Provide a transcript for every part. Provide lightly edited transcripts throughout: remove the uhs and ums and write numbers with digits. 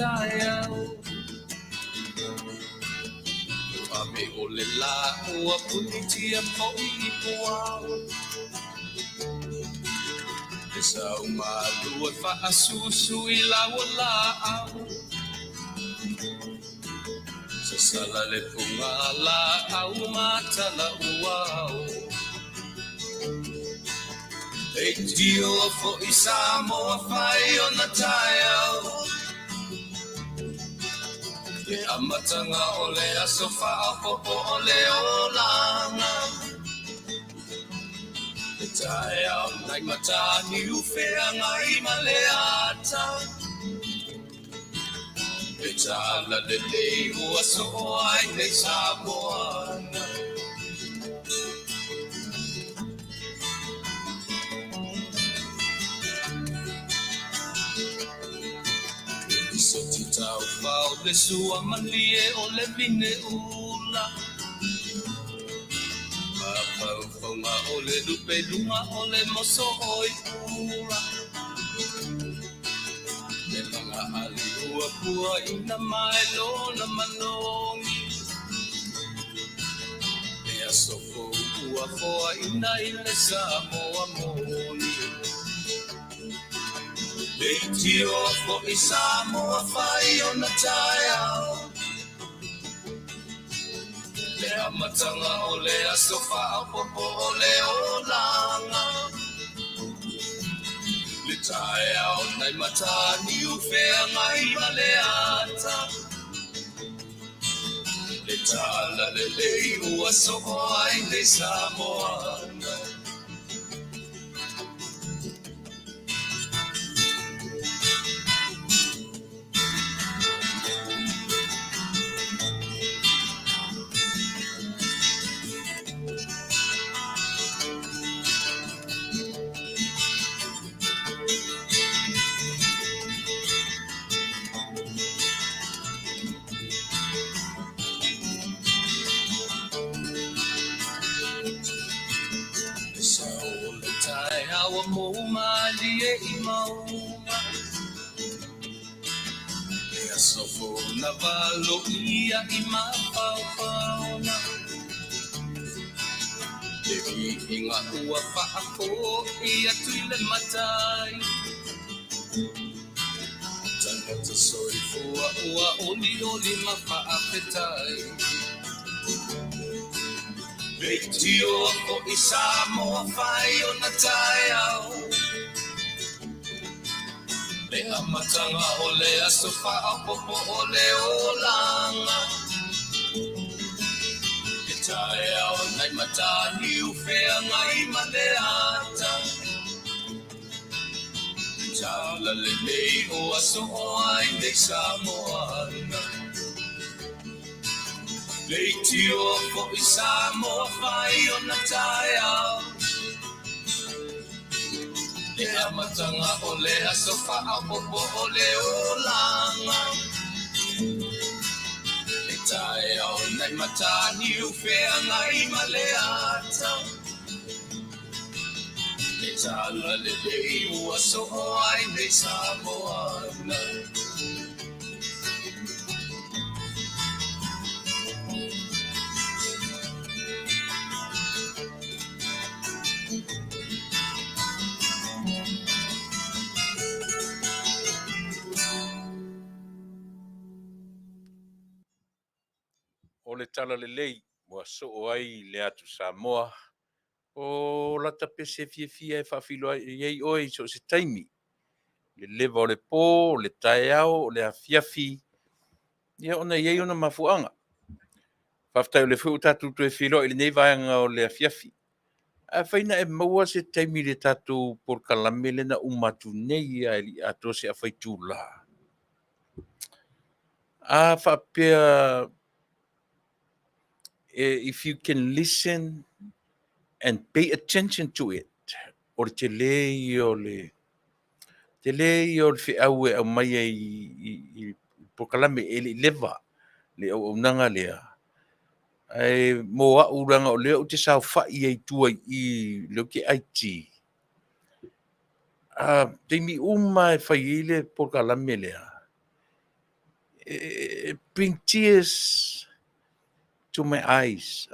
taeao. Ave o le lā ua punitia foi i puao. E sau malu e faasusu i lau laau. Sasala le puga laau ma tala uao. Leitioa foi Samoa fai ona taeao. Le amataga o le aso faaopoopo o le olaga. Le taeao nai Mataniu Feagai ma le ata. Le talalelei ua soo ai nei Samoa. Lisoti taufao le sua malie o le vine ula. Mafaufauga o le lupe luga o le moso oi pula. Le laga ali ua pua ina mai lona manogi. Le aso fou ua foaina i le Samoa moni. Leitioa foi Samoa fai ona taeao. Le amataga o le aso faaopoopo o le olaga. Le taeao nai Mataniu Feagai ma le ata. Le talalelei ua soo ai nei Samoa. Le sao o le taeao ua mou malie i mauga. Le aso fou na valoia i mafaufauga. Le viiga ua faafoi atu i le Matai. Tagata soifua ua olioli ma faafetai. Leitioa foi Samoa fai ona taeao. Le amataga o le aso faaopoopo o le olaga. Le taeao nai Mataniu Feagai ma le ata. Le talalelei ua soo ai nei Samoa. Leitioa foi Samoa fai ona taeao. Le amataga o le aso faaopoopo o le olaga. Le taeao nai Mataniu Feagai ma le ata. Le talalelei ua soo ai nei Samoa. O le talalelei ua soo ai le atu Samoa, o lata pese fiafia e faafeiloai ai oe i so o se taimi. Le leva o le po, o le taeao, o le afiafi, ia ona e i ai ona mafuaaga. Faafetai o lea foi ua tatou toe feiloai i lenei vaega o le afiafi. Afai na e maua se taimi i le tatou polokalame lea na uma atu nei lava e le i atoa se afa itula. A faapea if you can listen and pay attention to it, o le tele ia o le tele ia o le feau e aumai ai i polokalame e le i leva le auaunaga lea. Ae mo au leaga o lea ou te saofai ai i tua i i lea ou te IT. A taimi uma e fai ai le polokalame lea, e bring tears to my eyes.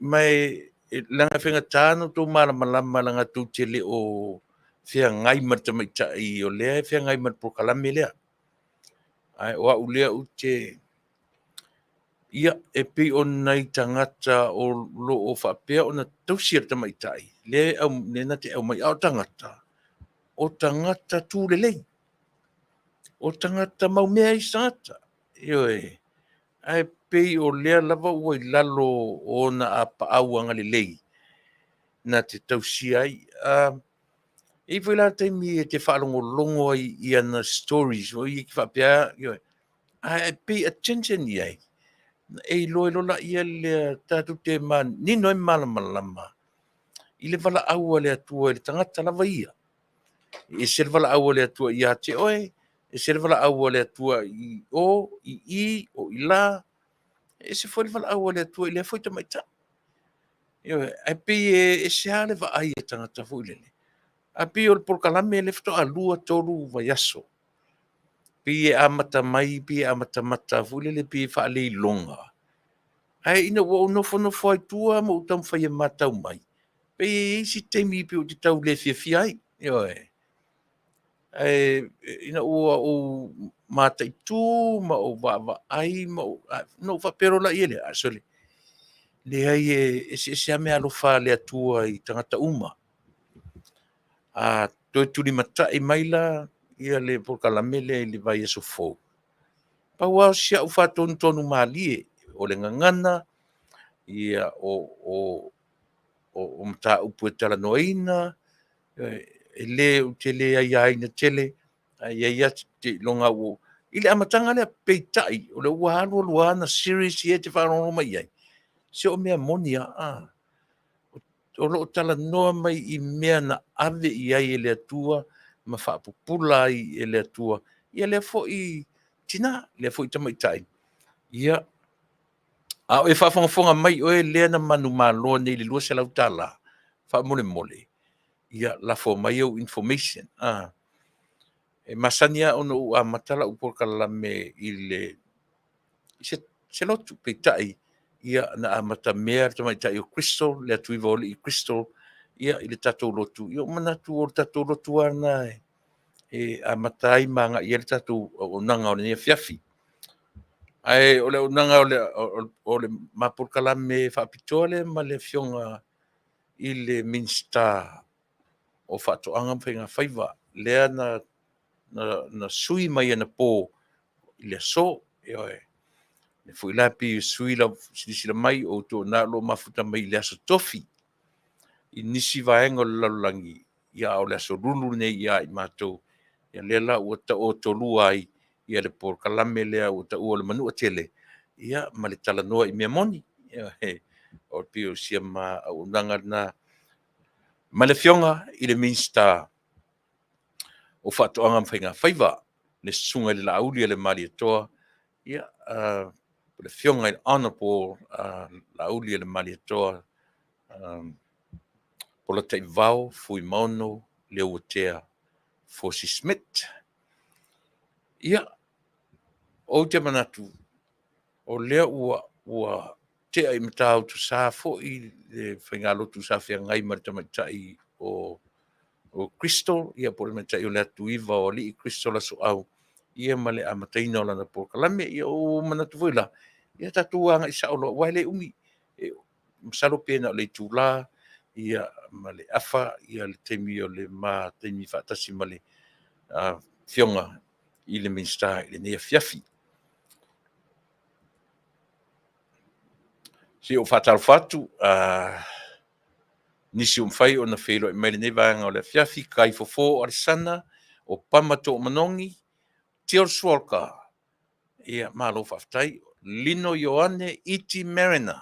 Ma e leaga e faigata ona outou malamalama leaga tou te le o feagai ma le tamaitai o lea e feagai ma le polokalame lea. Ae o au lea ou te ia e pei o nai tagata o lo o faapea ona tausi e le tamaitai lea e na te aumai, a o tagata, o tagata tulelei, o tagata maumea isi tagata. Ioe. Ae pei o lea lava ua i lalo o ona apaau agalelei na te tausia ai. E i ai foi la taimi e te faalogologo ai i ana stories foi ia e faapea, ioe, ae pay attention i ai, e iloa ai loa lea lea tatou te manino ai ma malamalama i le valaau a le Atua i le tagata lava ia. E ese le valaau a le Atua ia te oe, ese le valaau a le Atua i o, i i, o i la, ese foi le valaau a le Atua i lea foi tamaitai. Ioe, ae pei e ese lava le vaai a tagata foi lele. Ae pei o le polokalame lea faatoa 2, 3 vaiaso. Pei e amata mai, pei e amatamata foi lele pei e faaleiloga. Ae ina ua ou nofonofo lava i tua ma ou taumafai e matau mai, pei e i ai isi taimi pei ou te tau le fiafia ai. Ioe. Ae ina ua ou mataitu ma ou vaavaai ma ou, ona ou faapea loa lea, a sole, leai e eseese lava meaalofa a le Atua i tagata uma. A toe tulimatai mai la ia le polokalame lea i le vaiaso fou, pau lava o si au faatonutonu malie, o le gagana, ia o mataupu e talanoaina, e le ou te le aiaina tele, ae i ai lava seiloga ua… I le amataga lea, peitai o lea ua alu alu lava ona serious ia e te faalogologo mai i ai, se o mea moni lava. O lo o talanoa mai i mea na ave i ai e le Atua ma faapupula ai e le Atua ia lea foi tina, lea foi tamaitai. Ia, a o e faafogafoga mai oe lea na manumalo nei i le $200, faamolemole, ia lafo mai au information. E masani lava ona ou amata lau polokalame i le se lotu, peitai ia na amatamea le tamaitai o Crystal, le atu iva o alii Crystal ia i le tatou lotu, ia ua manatu o le tatou lotu lava lena e amata ai ma agai i ai le tatou auaunaga o lenei afiafi. Ae o le auaunaga o le ma polokalame faapitoa lea ma le Afioga i le Minisita o Faatoaga ma Faigafaiva, lea na sui mai anapo i le aso. Ioe. O lea foi la e pei e sui lau silasila mai o outou o lo o mafuta mai i le Aso Tofi i nisi vaega o le lalolagi, ia a o le Aso Lulu lenei ia i matou. Ia lea la ua taotolua ai ia le polokalame lea ua taua o le Manuatele, ia ma le talanoa i mea moni. Ioe. O pei o si ama auaunaga lena ma le Afioga i le Minisita o Faatoaga ma Faigafaiva, le Susuga i le Laauli a le Malietoa, ia, le Afioga i le Honorable Laauli a le Malietoa Polataivao Fuimaono Leuatea Fosi Smith. Ia, ou te manatu o lea ua tea i Matautusa foi le faigalotu sa feagai ma le tamaitai o Crystal, ia po o le tamaitai o le atu iva o alii Crystal Asoau, ia ma le amataina o lana polokalame. Ia ua ou manatu foi la, ia tatou agai sao loa, aua e le umi. Masalo pe na o le itula ma le afa le taimi o le ma taimi faatasi ma le Afioga i le Minisita i lenei afiafi. Se i ou faatalofa atu nisi ua mafai ona feiloai mai i lenei vaega o le afiafi, Kaifofo Alesana, o Pama Toomanogi, Tio Sualka, ia malo faafetai. Lino Ioane Iti Mariner,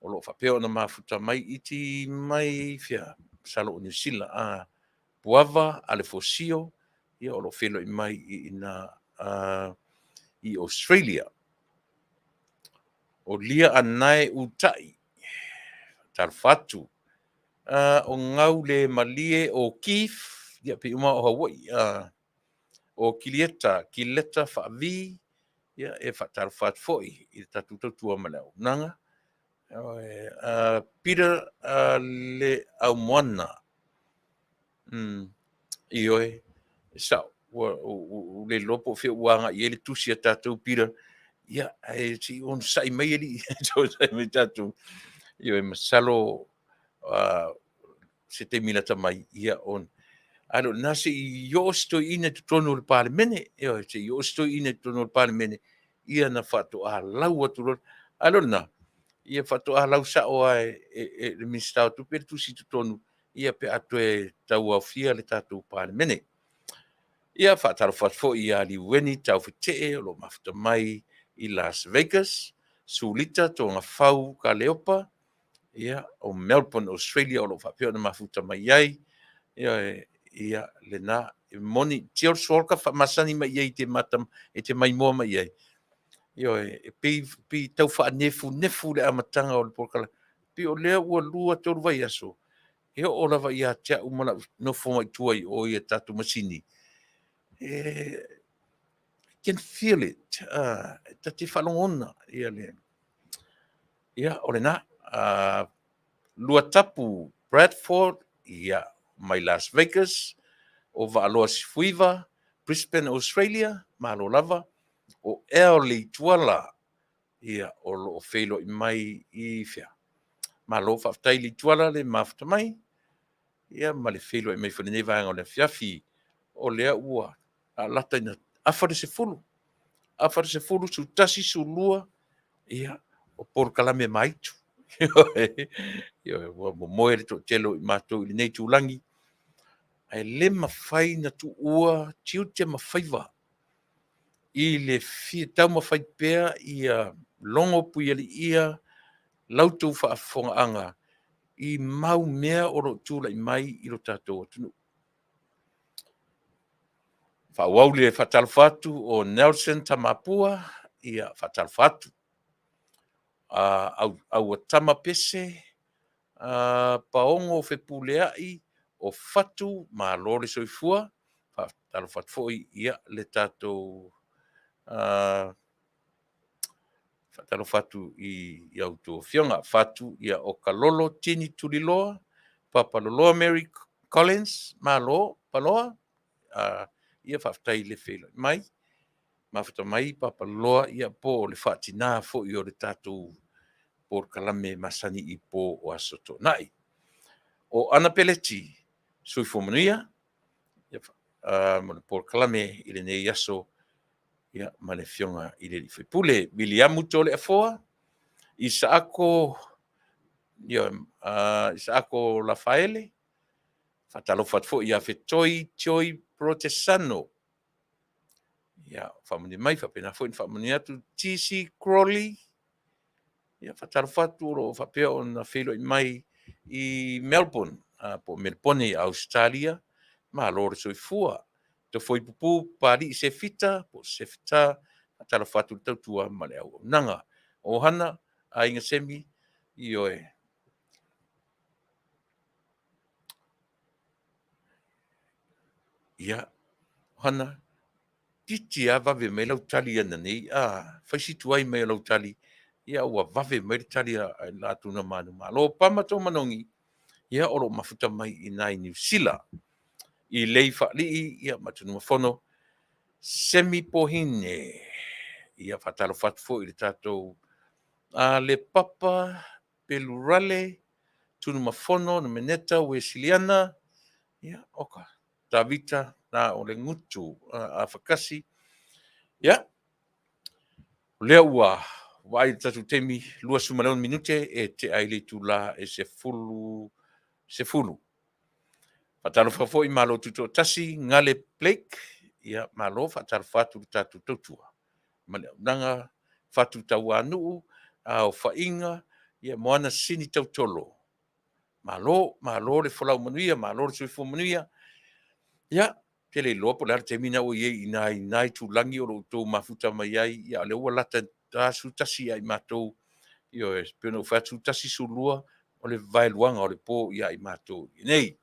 o lo o faapea ona mafuta mai Iti mai fea, masalo o Niu Sila. Puava Alefosio, ia o lo o feiloai mai i ina i Australia. O Lia Anae Utai, talofa atu. O Gau le Malie o Keith, ia pei uma o Hawaii. O Kilieta, Kileta Faavi, ia, e faatalofa atu foi i le tatou tautua ma le auaunaga. Peter Le Aumoana, ioe, e sao, ua le iloa po o fea ua agai i ai le tusi a tatou Peter, ia, ae se i onosai mai alii, onosai mai tatou. Ioe, masalo se taimi lata mai, ia, on, a le o lena se i oo se toeaina i totonu o le Palemene, ioe, se i oo se toeaina i totonu o le Palemene, ia na faatoa lau atu loa. A le o lena, ia faatoa lau sao lava e le Minisita o Tupe le tusi i totonu, ia pe a toe tauaofia le tatou Palemene. Ia, faatalofa atu foi ia Liueni Taufetee o lo o mafuta mai i Las Vegas, Sulita Togafau Kaleopa, ia, o Melbourne, Australia o lo o faapea ona mafuta mai ai. Ia, ia lena, e moni, Teal Solka faamasani mai i ai e te mata, e te maimoa mai i ai. Ioe, e pei, pei tau faanefunefu le amataga o le polokalame. Pei o lea ua 2, 3 vaiaso, e oo lava ia te au ma lau nofo mai tua i o i a tatou masini, e can feel it, ta te faalogona ia le, ia, o lena. Luatapu Bradford, ia, mai Las Vegas, o Vaaloa Sifuiva, Brisbane, Australia, malo lava, o El Leituala, ia, o lo o feiloai mai i fea. Malo faafetai Leituala le mafuta mai, ia, ma le feiloai mai foi i lenei vaega o le afiafi. O lea ua lata ina afa le 10, afa le 10, 11, 12, ia, o polokalame ma aitu. Ioe, ua momoe le toatele o i matou i lenei itulagi, ae le mafai ona tuua tiute ma faiva i le fia taumafai pea ia logo puialiia la outou faafofogaaga i mau mea o lo o tulai mai i lo tatou atunuu. Faaauau le faatalofa atu o Nelson Tamapua, ia faatalofa atu. Auatama Pese, Paogo Fepuleai, o Fatu, malo le soifua. Faatalofa atu foi ia le tatou faatalofa atu i a outou afioga. Fatu, ia o Kalolo Tini Tuliloa, Papaloloa Mary Collins, malo, Paloa, ia faafetai i le feiloai mai. Mafuta mai Papaloloa, ia po o le faatina foi o le tatou polokalame masani i po o Aso Toonai. O Ana Peleti, soifua manuia, ia, mo le polokalame i lenei aso, ia, ma le afioga i le sui usufono. Viliamu Toleafoa, Isaako, ia, Isaako Lafaele, faatalofa atu foi ia Fetoi Tioi Protesano, ia, faamanuia mai, faapena foi ona faamanuia atu TC Crawley, ia, faatalofa atu o lo o faapea ona feiloai mai i Melbourne, po o Melepone i Ausetalia, malo le soifua. Tofoipupu Papalii Sefita po o Sefita, faatalofa atu i le tautua ma le auaunaga. Ohana, Aiga Semi, ioe. Ia, Ohana, titi lava vave mai lau tali ananei, a fai si tuai mai o lau tali, ia ua vave mai le tali a latou na manumalo. Pama Manogi, ia o lo o mafuta mai i nai Niu Sila. I lei faalii, ia ma Tunumafono, Semi Pohine, ia faatalofa atu foi i le tatou le Papa Pelurale, Tunumafono, Nomeneta, Uesiliana, ia, oka, Tavita na o le gutu afakasi. Ia, o lea ua vaai i le tatou taimi, 26 minute e tea ai le itula e 10:10. Faatalofa foi malo tutoatasi, Gale Blake, ia malo faatalofa atu i le tatou tautua ma le auaunaga, Fatu Tauanuu, Aofaiga, ia Moana Sini Tautolo. Malo, malo le folau manuia, malo le soifua manuia. Ia, te le iloa po o le a le taimi lena ua i ai i ina itulagi o lo o outou mafuta mai ai, ia o lea ua lata i 11 ia i matou, ioe, pei ona ou fai atu, 11, 12, o le vaeluaga o le po ia i matou i inei.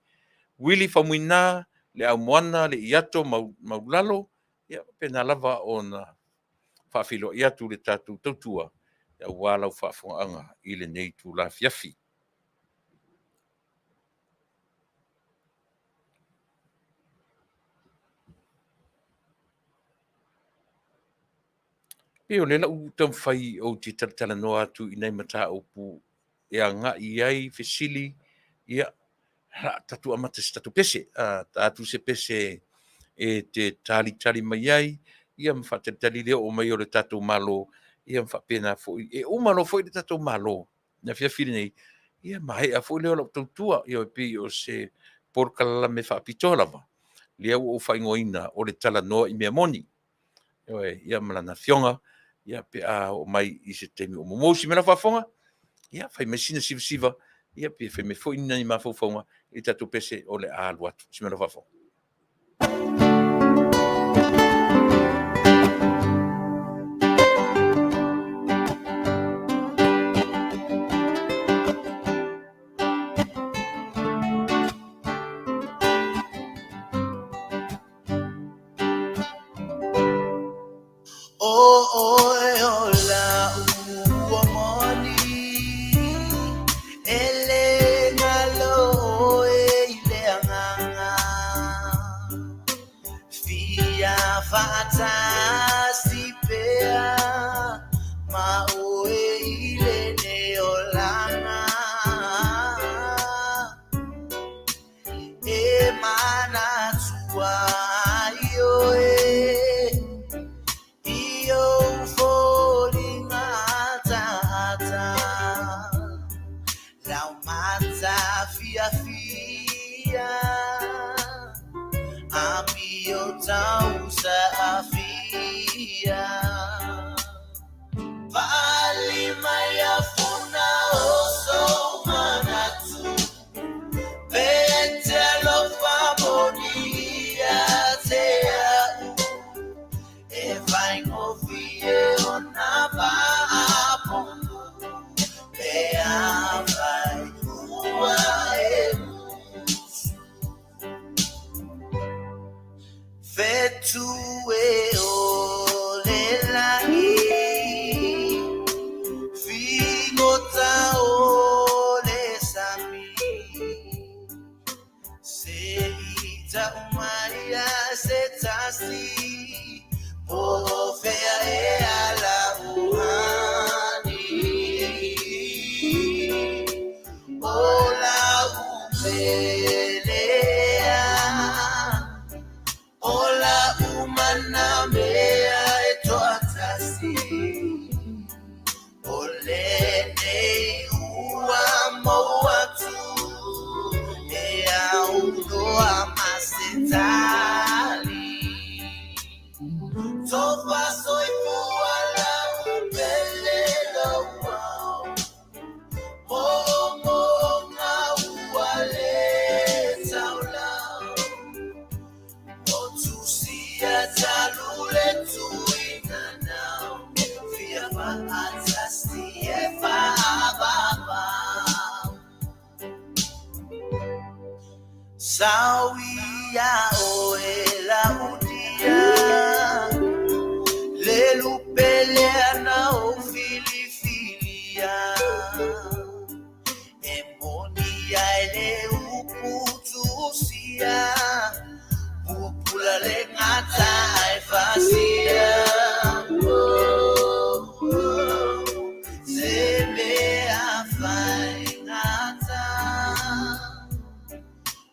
Wili Faumuina, le Aumoana, le Iato Maulalo, Ia faapena lava ona faafeiloai atu le tatou tautua aua lau faafofogaaga i lenei itula afiafi. E pei o lea la ua taumafai ou te talatalanoa atu i nai mataupu e agai i ai fesili, ia, o le a tatou amata i se tatou pese. Ta atu se pese e te talitali mai ai, ia ma faatalitali le oo mai o le tatou Malo, ia ma faapena foi. E uma loa foi le tatou Malo i le afiafi lenei, ia maea foi lea o lau tautua. Ia e pei o se polokalame faapitoa lava lea ua ou faaigoaina o le Talanoa i Mea Moni. Ioe, ia ma lana Afioga, ia pe a oo mai i se taimi ua momoli mai lau faafofoga, ia fai mai sina sivasiva, ia pe fai mai foi ni nai mafaufauga i le tatou pese o le a alu atu. Si mea lau faafofoga. O oe o la'u ua moni e le galo oe i le agaga fia faatasi pea ma oe i lenei olaga e manatua ai oe i ou foliga ataata laumata fiafia amio tausaafia Fa'ali mai afuna o sou manatu pe te alofa moni ia te a'u e faigofie ona faapono pe afai ua e musu Fetu e o le lagi figota o le sami se i ta'u mai a se tasi po o fea e ala uhani o lau pelea o lau manamea e toatasi o lenei ua maua atu e aunoa ma se tali tofa soifua lau pele lauao mo'omo'oga ua le taulao o tusia talu le tuiga nao fia fa'atasi e fa'avavau sauia oe laudia le lupelea na o filifilia e moni ai le upu tusia pupula le gata ai fasia oh, oh, se mea faigata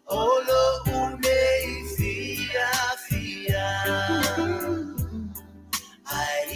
o lo'u nei fiafia ai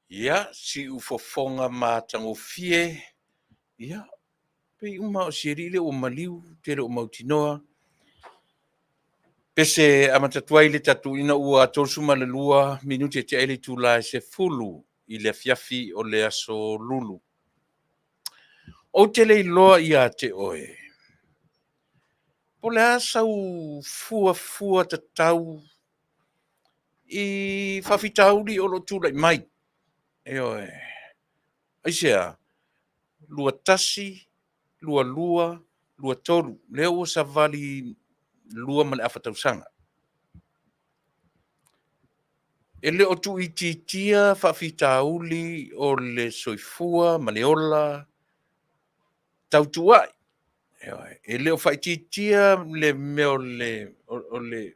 Ia, siufofoga matagofie, ia, pei uma o si alii lea ua maliu, te le o mautinoa. Pese amata atu ai le tatou ina ua 32 minute e tea ai le itula e 10 i le afiafi o le aso Lulu. Ou te le iloa ia te oe, po o le a sau fuafua tatau i faafitauli o lo o tulai mai. Ioe. Aisea? 21, 22, 23, lea ua savali 2 ma le afa tausaga. E le o tuuitiitia faafitauli o le soifua ma le ola tautuua'i. Ioe. E le o faaitiitia le mea o le, o le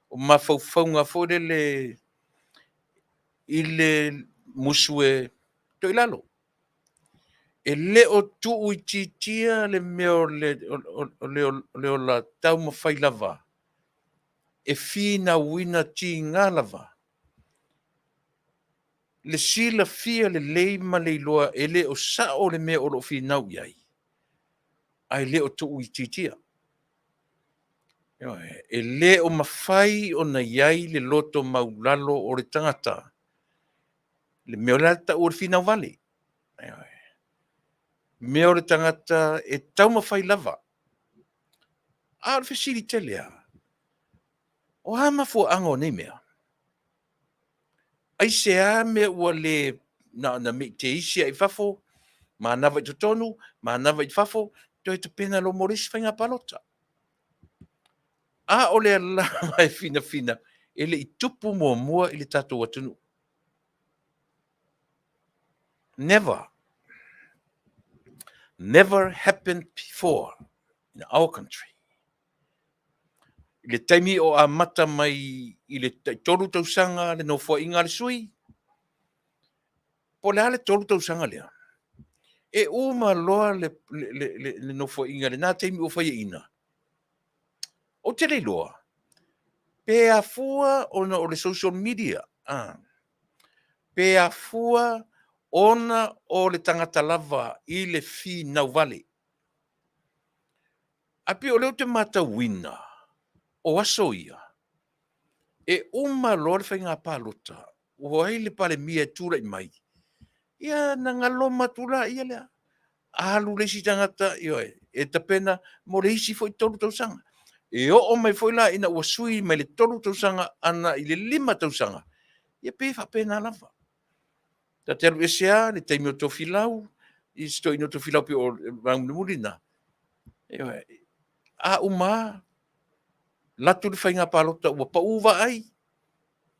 o mafaufauga foi lele i le musu e toilalo. E le o tuuitiitia le mea o le, o le, o le ola taumafai lava e finauina tiga lava le silafia lelei ma le iloa e le o sao le mea o lo o finau i ai, ae le o tuuitiitia. E le o mafai ona i ai le loto maulalo o le tagata, le mea o le a tau o le finau vale. Mea o le tagata e taumafai lava. A o le fesili tele lava, o a mafuaaga o nei mea? Aisea mea ua le na ona teisi lava i fafo, manava i totonu, manava i fafo, toe tapena loa mo le isi faiga palota. A o lea lava e finafina, e le i tupu muamua i le tatou atunuu. Never. Never happened before in our country. I le taimi o amata mai i le taitolu tausaga le nofoaiga a le sui, po o le a le 3 tausaga lea, e uma loa le, le, le, le nofoaiga i lena taimi ua faiaina. Ou te le iloa, pe afua ona o le social media, ah, pe afua ona o le tagata lava i le finau vale. Ae pei o lea ou te matauina, o aso ia, e uma loa le faiga palota, ua ai le Palemia e tulai mai, ia na galoma atu laia lea. Alu le isi tagata, ioe, e tapena mo le isi foi 3 tausaga. E oo mai foi la ina ua sui mai le 3 tausaga ana i le 5 tausaga, ia pei e faapena lava. Ta te alu ese lava le taimi o Tofilau, i si toeaina o Tofilau pei o le vaega mulimuli lena. Ioe. A uma lava, alu atu le faiga palota ua pau vaai,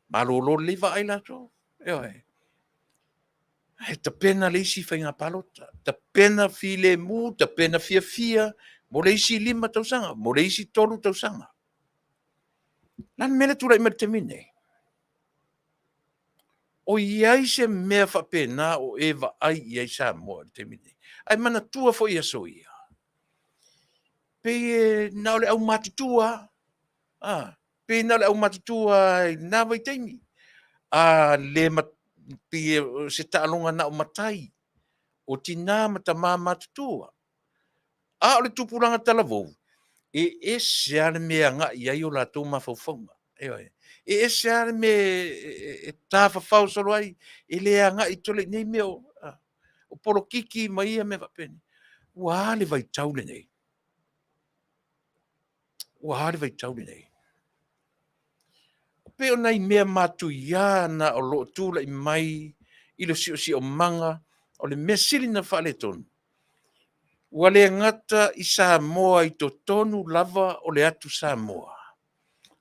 malolo lelei vaai latou. Ioe. Ae tapena le isi faiga palota, tapena filemu, tapena fiafia mo le isi 5 tausaga, mo le isi 3 tausaga. O le a le mea lea e tulai mai i le taimi lenei? O i ai se mea faapena o e vaai i ai Samoa i le taimi lenei? Ae manatua foi aso ia, pei e na o le aumatutua lava, pei na o le aumatutua lava i lena vaitaimi. A le pei o se taaloga na o matai, o tina ma tama matutua. A o le tupulaga talavou, e ese lava le mea e agai i ai o latou mafaufauga. Ioe. E ese lava le mea e tafafao solo ai, e le agai tole i nei mea o polokiki ma ia mea faapena. Ua a le vaitau lenei? Ua a le vaitau lenei? Pei o nai mea matuia na o lo o tulai mai i le siosiomaga o le mea sili na faaletonu. Ua le gata i Samoa i totonu lava o le atu Samoa,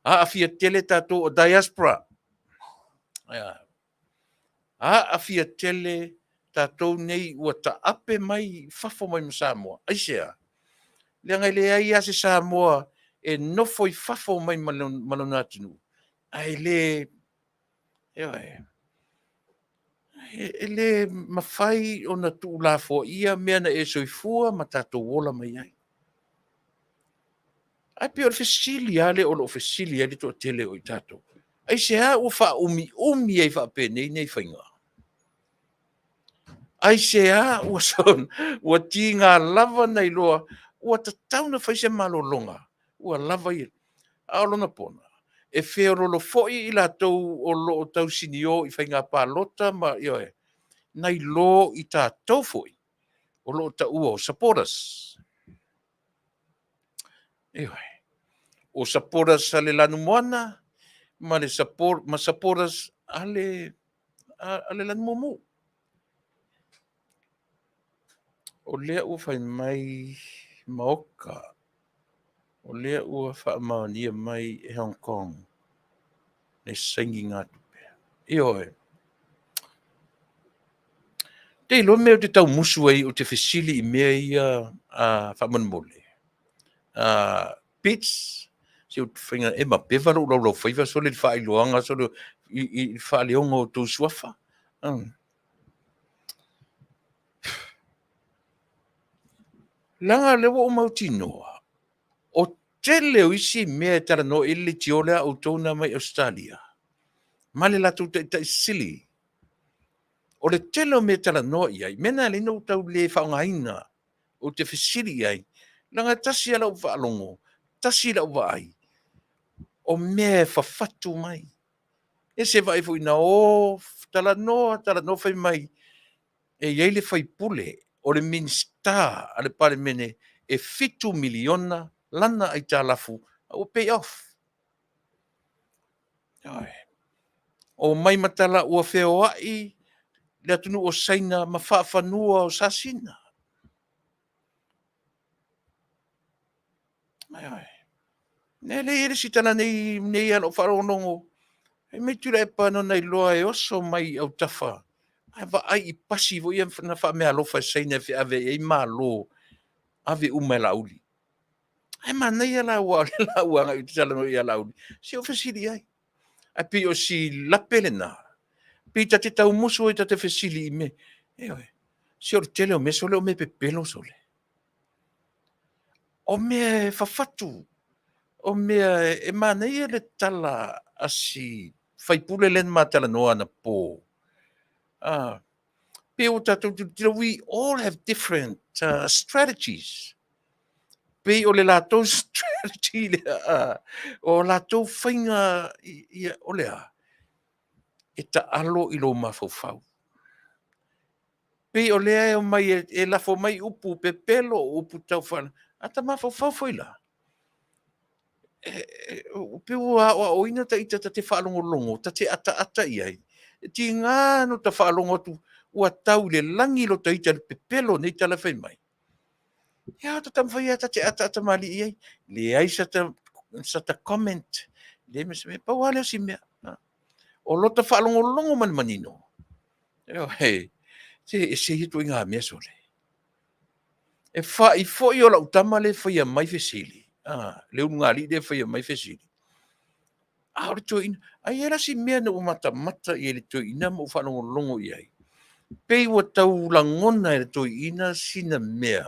aafia tele tatou o diaspora. Aafia tele tatou nei ua taape mai fafo mai ma Samoa. Aisea? Leaga e leai lava se Samoa e nofo i fafo mai ma lona atunuu, ae le, ioe, e le mafai ona tuulafoaia mea na e soifua ma tatou ola mai ai. Ae pei o le fesili lava lea o lo o fesili ai le toatele o i tatou, aisea ua faaumiumi ai faapenei nei faiga? Aisea ua ua tiga lava ona iloa ua tatau ona fai se malologa ua lava ia? A o lona pona, e feoloolo foi i latou o lo o tausinio i faiga palota ma, ioe, nai lo i tatou foi o lo o taua o supporters. Ioe. O supporters a le lanumoana ma le support, ma supporters a le, a le lanumomu. O lea ua fai mai Maoka, o lea ua faamaonia mai e Hong Kong le sainigatupe. Ioe. Te iloa mea ou te tau musu ai ou te fesili i mea ia faamolemole. Pits, se ou te faiga e mapeva lou laulaufaiva sole i le faailoaga sole i le faaleoga o outou suafa. Leaga o lea ua ou mautinoa, o tele o isi mea e talanoa i ai le leitio lea a outou na mai Ausetalia ma le latou taitai sili. O le tele o mea e talanoa i ai, mea na e ala ai ona ou tau le faaaogaina, ou te fesili i ai, leaga e tasi lava lau faalogo, tasi lau vaai, o mea e fafatu mai. Ia se i vaai foi na o talanoa, talanoa, fai mai e i ai le faipule o le Minisita a le Palemene e $7 miliona lana aitalafu a ua pay off. Ioe. Omai ma tala ua feoai le atunuu o Saina ma faafanua o Sasina. Ioe. E leai e le isi tala nei nei lava i lau faalogologo, fai mai Tuilaepa na ona iloa e oso mai i autafa ae vaai i pasi foi ia na faameaalofa e Saina e feaveai ai malo, ave uma e Laauli. Ae manaia la aua o lea la ua agai ou te talanoa ia Laauli, se i ou fesili i ai. Ae pei o si lape lena, pei ta te tau musu ai ta te fesili i mea, ioe, se o le tele o mea sole o mea pepelo sole. O mea e fafatu, o mea e manaia le tala a si faipule lea na ma talanoa anapo. Pei ua tatou tilotilo, we all have different strategies. Pei o le latou strategy lea, o latou faiga ia, o le a? E taalo i lou mafaufau. Pei o lea e omai e lafo mai upu pepelo, o upu tau a ta mafaufau foi la, e pei ua aoaoina ta ita ta te faalogologo, ta te ataata i ai. E tiga ona ota faalogo atu ua tau i le lagi lota ita i le pepelo o nei tala e fai mai. Ia ota taumafai lava ta te ataata malie i ai. Leai sata comment, leai ma se mea. Pau lava lea o si mea. O lota faalogologo ma le manino, ioe, se e ese ia ituaiga mea sole. E fa'i foi o lau tama lea e faia mai fesili, le ulugalii lea e faia mai fesili, a o le toeaina, ae i ai la si mea na ou matamata i ai i le toeaina ma ou faalogologo i ai, pei ua tau lagona e le toeaina sina mea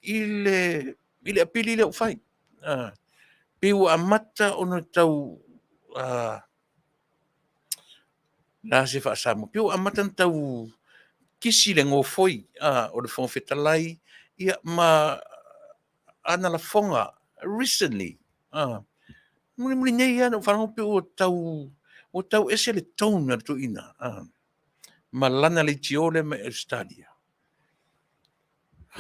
i le apili lea ua fai. Pei ua amata ona tau le a se faa-Samoa, pei ua amata ona tau kisi le gofoi o le Fofoga Fetalai ia ma ana lafoga recently. Mulimuli nei lava na ou faalogo pei ua tau ese le tone a le toeaina ma lana leitio lea mai Ausetalia.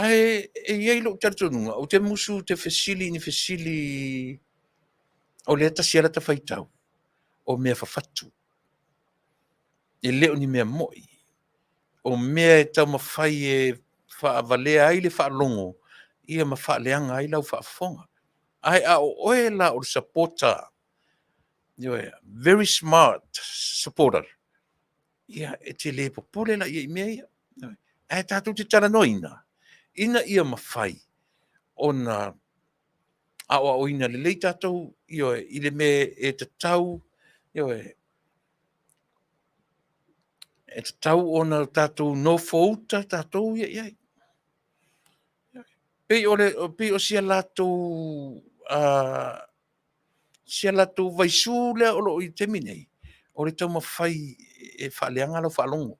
Ae e i ai lou talitonuga, ou te musu ou te fesili i ni fesili o lea e tasi lava lata faitau, o mea fafatu. E le o ni mea moi. O mea e taumafai e faavalea ai le faalogo ia ma faaleaga ai lau faafofoga. Ae a o oe la o le supporter, ioe, very smart supporter. Ia, e te le popole la i mea ia. Ae tatou te talanoaina, ina ia mafai ona aoaoina lelei tatou, ioe, i le mea e tatau, ioe, e tatau ona tatou nofouta tatou ia i ai. Pei o le, pei o si a latou si a latou vaisu lea o lo o i le taimi nei, o le taumafai e faaleaga lau faalogo.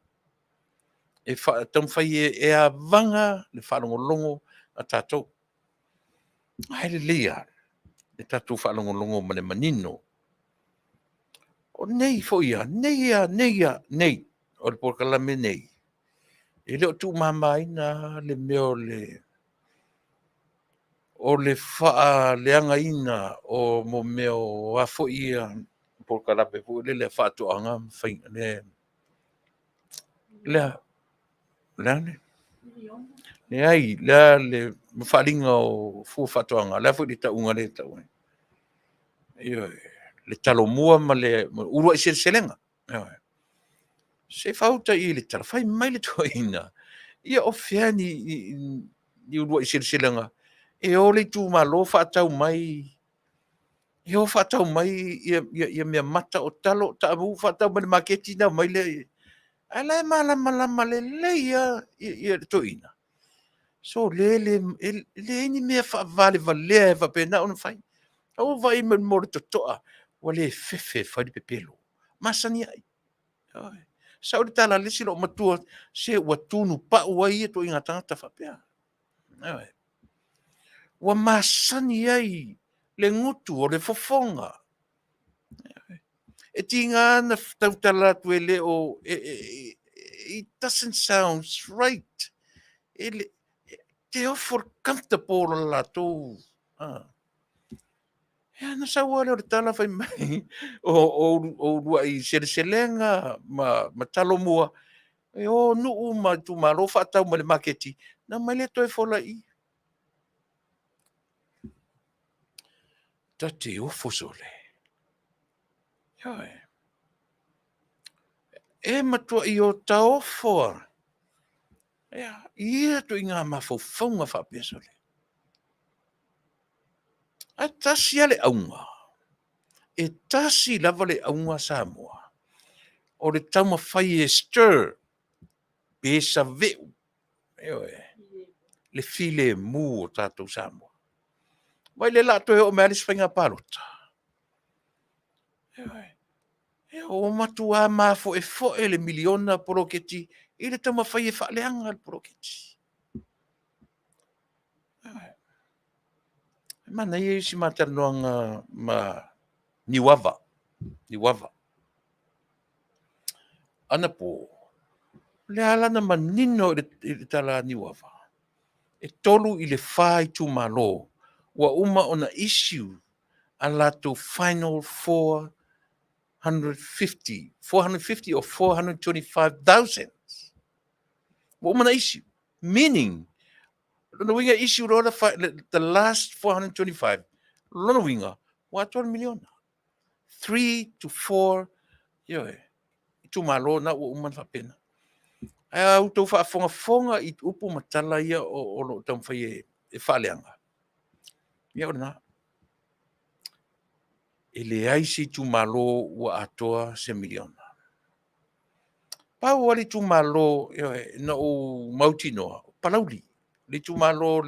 E taumafai e avaga le faalogologo a tatou. Ae lelei lava le tatou faalogologo ma le manino. O nei foi lava, nei lava, nei lava, nei, o le polokalame nei, e le o tuumamaina lava le mea o le faaleagaina o mo mea o a foi ia polokalame foi lele a faatoaga ma faiga le lea le a leai lea le faaaliga o fua o faatoaga, le a foi le tauga lea e tau ai? Ioe, le Talomua ma le Uluai Seleselega. Ioe. Se i faauta i i le tala, fai mai le toeaina, ia o fea ni uluai seleselega e o le itumalo faatau mai, e o faatau mai ia meamata, o talo, o taamu, faatau mai i le maketi ona aumai lea. Ae o la e malamalama lelei lava le toeaina, sole e leai ni mea faavalevalea e faapena ona fai. A ua vaai i ai i le totoa, ua le fefe e fai le pepelo, masani ai. E sao le tala a le isi loomatua, se ua tunupau ai ia ituaiga tagata faapea. Ioe. Ua masani ai le gutu, o le fofoga. E tiga ona tautala atu e le o, it doesn't sound right. E le, te ofo comfortable le latou. Ia ona sau lava lea o le tala fai mai o uluai seleselega ma talomua, e o nuu ma itumalo faatau mai i le maketi, ona aumai lea toe fola i i. Ta te ofo sole. Ioe. E matuai o taofo lava i ia ituaiga mafaufauga faapea sole. Ae tasi lava le auga, e tasi lava le auga Samoa, o le taumafai e stir pe saveu, ioe, le filemu o tatou Samoa. Vaai o lea o le a toe oo mai lava le isi faiga palota. Ioe. Ua matua mafoefoe le miliona poloketi i le taumafai e faaleaga le poloketi. Ioe. E manaia ia o si ma talanoaga ma Niuava, Niuava. Anapo, o lea lava na manino i le tala a Niuava, e 3 i le 4 itumalo ua uma ona issue a latou final 450, 450 or 425,000 ua uma ona issue. Meaning, lona uiga e issue loa the last 425, lona uiga ua atoa le miliona. 3 to 4, ioe, itumalo na ua uma ona faapena. Ae a outou faafogafoga i upu ma tala ia o lo o taumafai e faaleaga, ia o lena. E leai se itumalo ua atoa se miliona. Pau lava le itumalo, ioe, na ou mautinoa, o Palauli, le itumalo o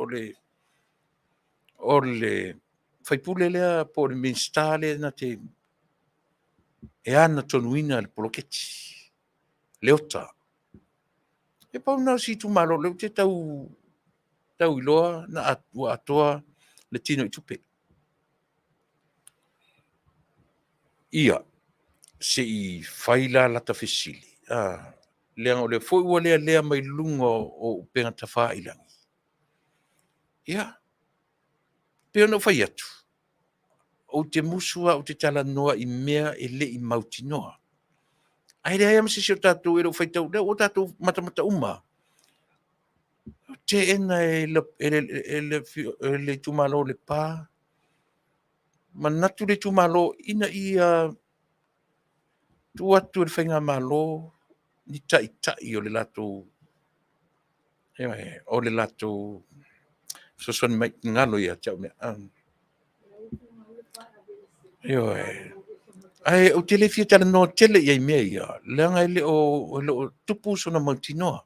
le sui usufono lea po o le Minisita lea na te e ana tonuina le poloketi, Leota. E pau lena o si itumalo o lea ou te tau iloa ua atoa le tinoitupe. Ia, se i fai la lata fesili, leaga o lea foi ua lealea mai luga o upega tafailagi. Ia, pei ona ou fai atu, ou te musu lava ou te talanoa i mea e le i mautinoa. Ae leai lava ma se isi o tatou e le o faitau, o lea ua tatou matamata uma lava, ua teena e le itumalo o Lepa, manatu le itumalo ina ia Tuu atu e le Faigamalo ni taitai o le latou, o le latou fesoasoani mai, galo ia te au mea. Ioe. Ae ou te le fia talanoa tele i ai i mea ia, leaga e le o tupu sona mautinoa.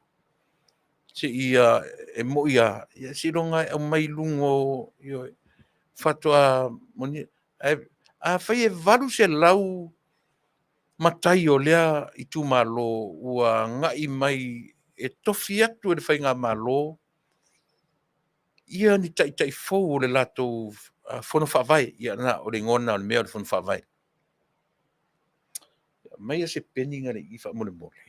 Se i, e moi lava, ia seiloga e aumai i luga o, ioe, faatoa moni. Ae afai e 800 matai o lea itumalo ua agai mai e tofi atu e le Faigamalo ia ni taitai fou o le latou fono faavae. Ia na, o le igoa lena o le mea o le fono faavae. Aumaia se peni gale i i faamolemole.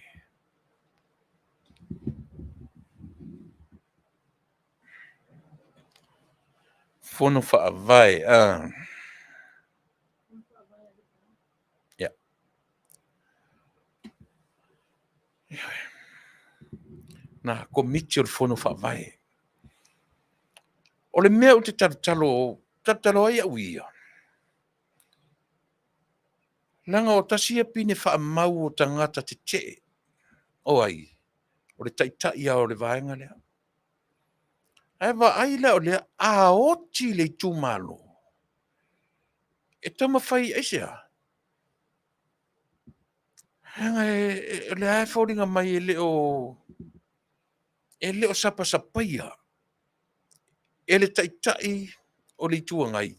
Fono faavae. Ia. Na, Komiti o le Fono Faavae. O le mea ou te talatalo, talatalo ai au ia, leaga o tasi ia pine faamau o tagata tetee. O ai? O le taitai lava o le vaega lea. Ae vaai la o lea, a oti le itumalo, e taumafai, aisea? Leaga o lea e foliga mai e le o sapasapaia e le Taitai o le Itu Agai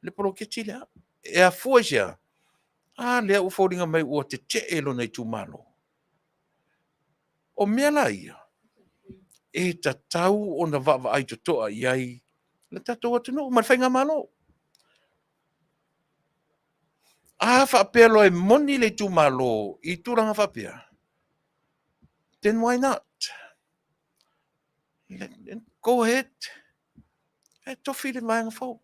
le poloketi lea. E afua i se a? A lea ua foliga mai ua tetee lona itumalo. O mea la ia, e tatau ona vaavaai totoa i ai le tatou atunuu ma le faigamalo. A faapea loa e moni le itumalo i tulaga faapea, then why not? Go ahead, e tofi le vaega fou.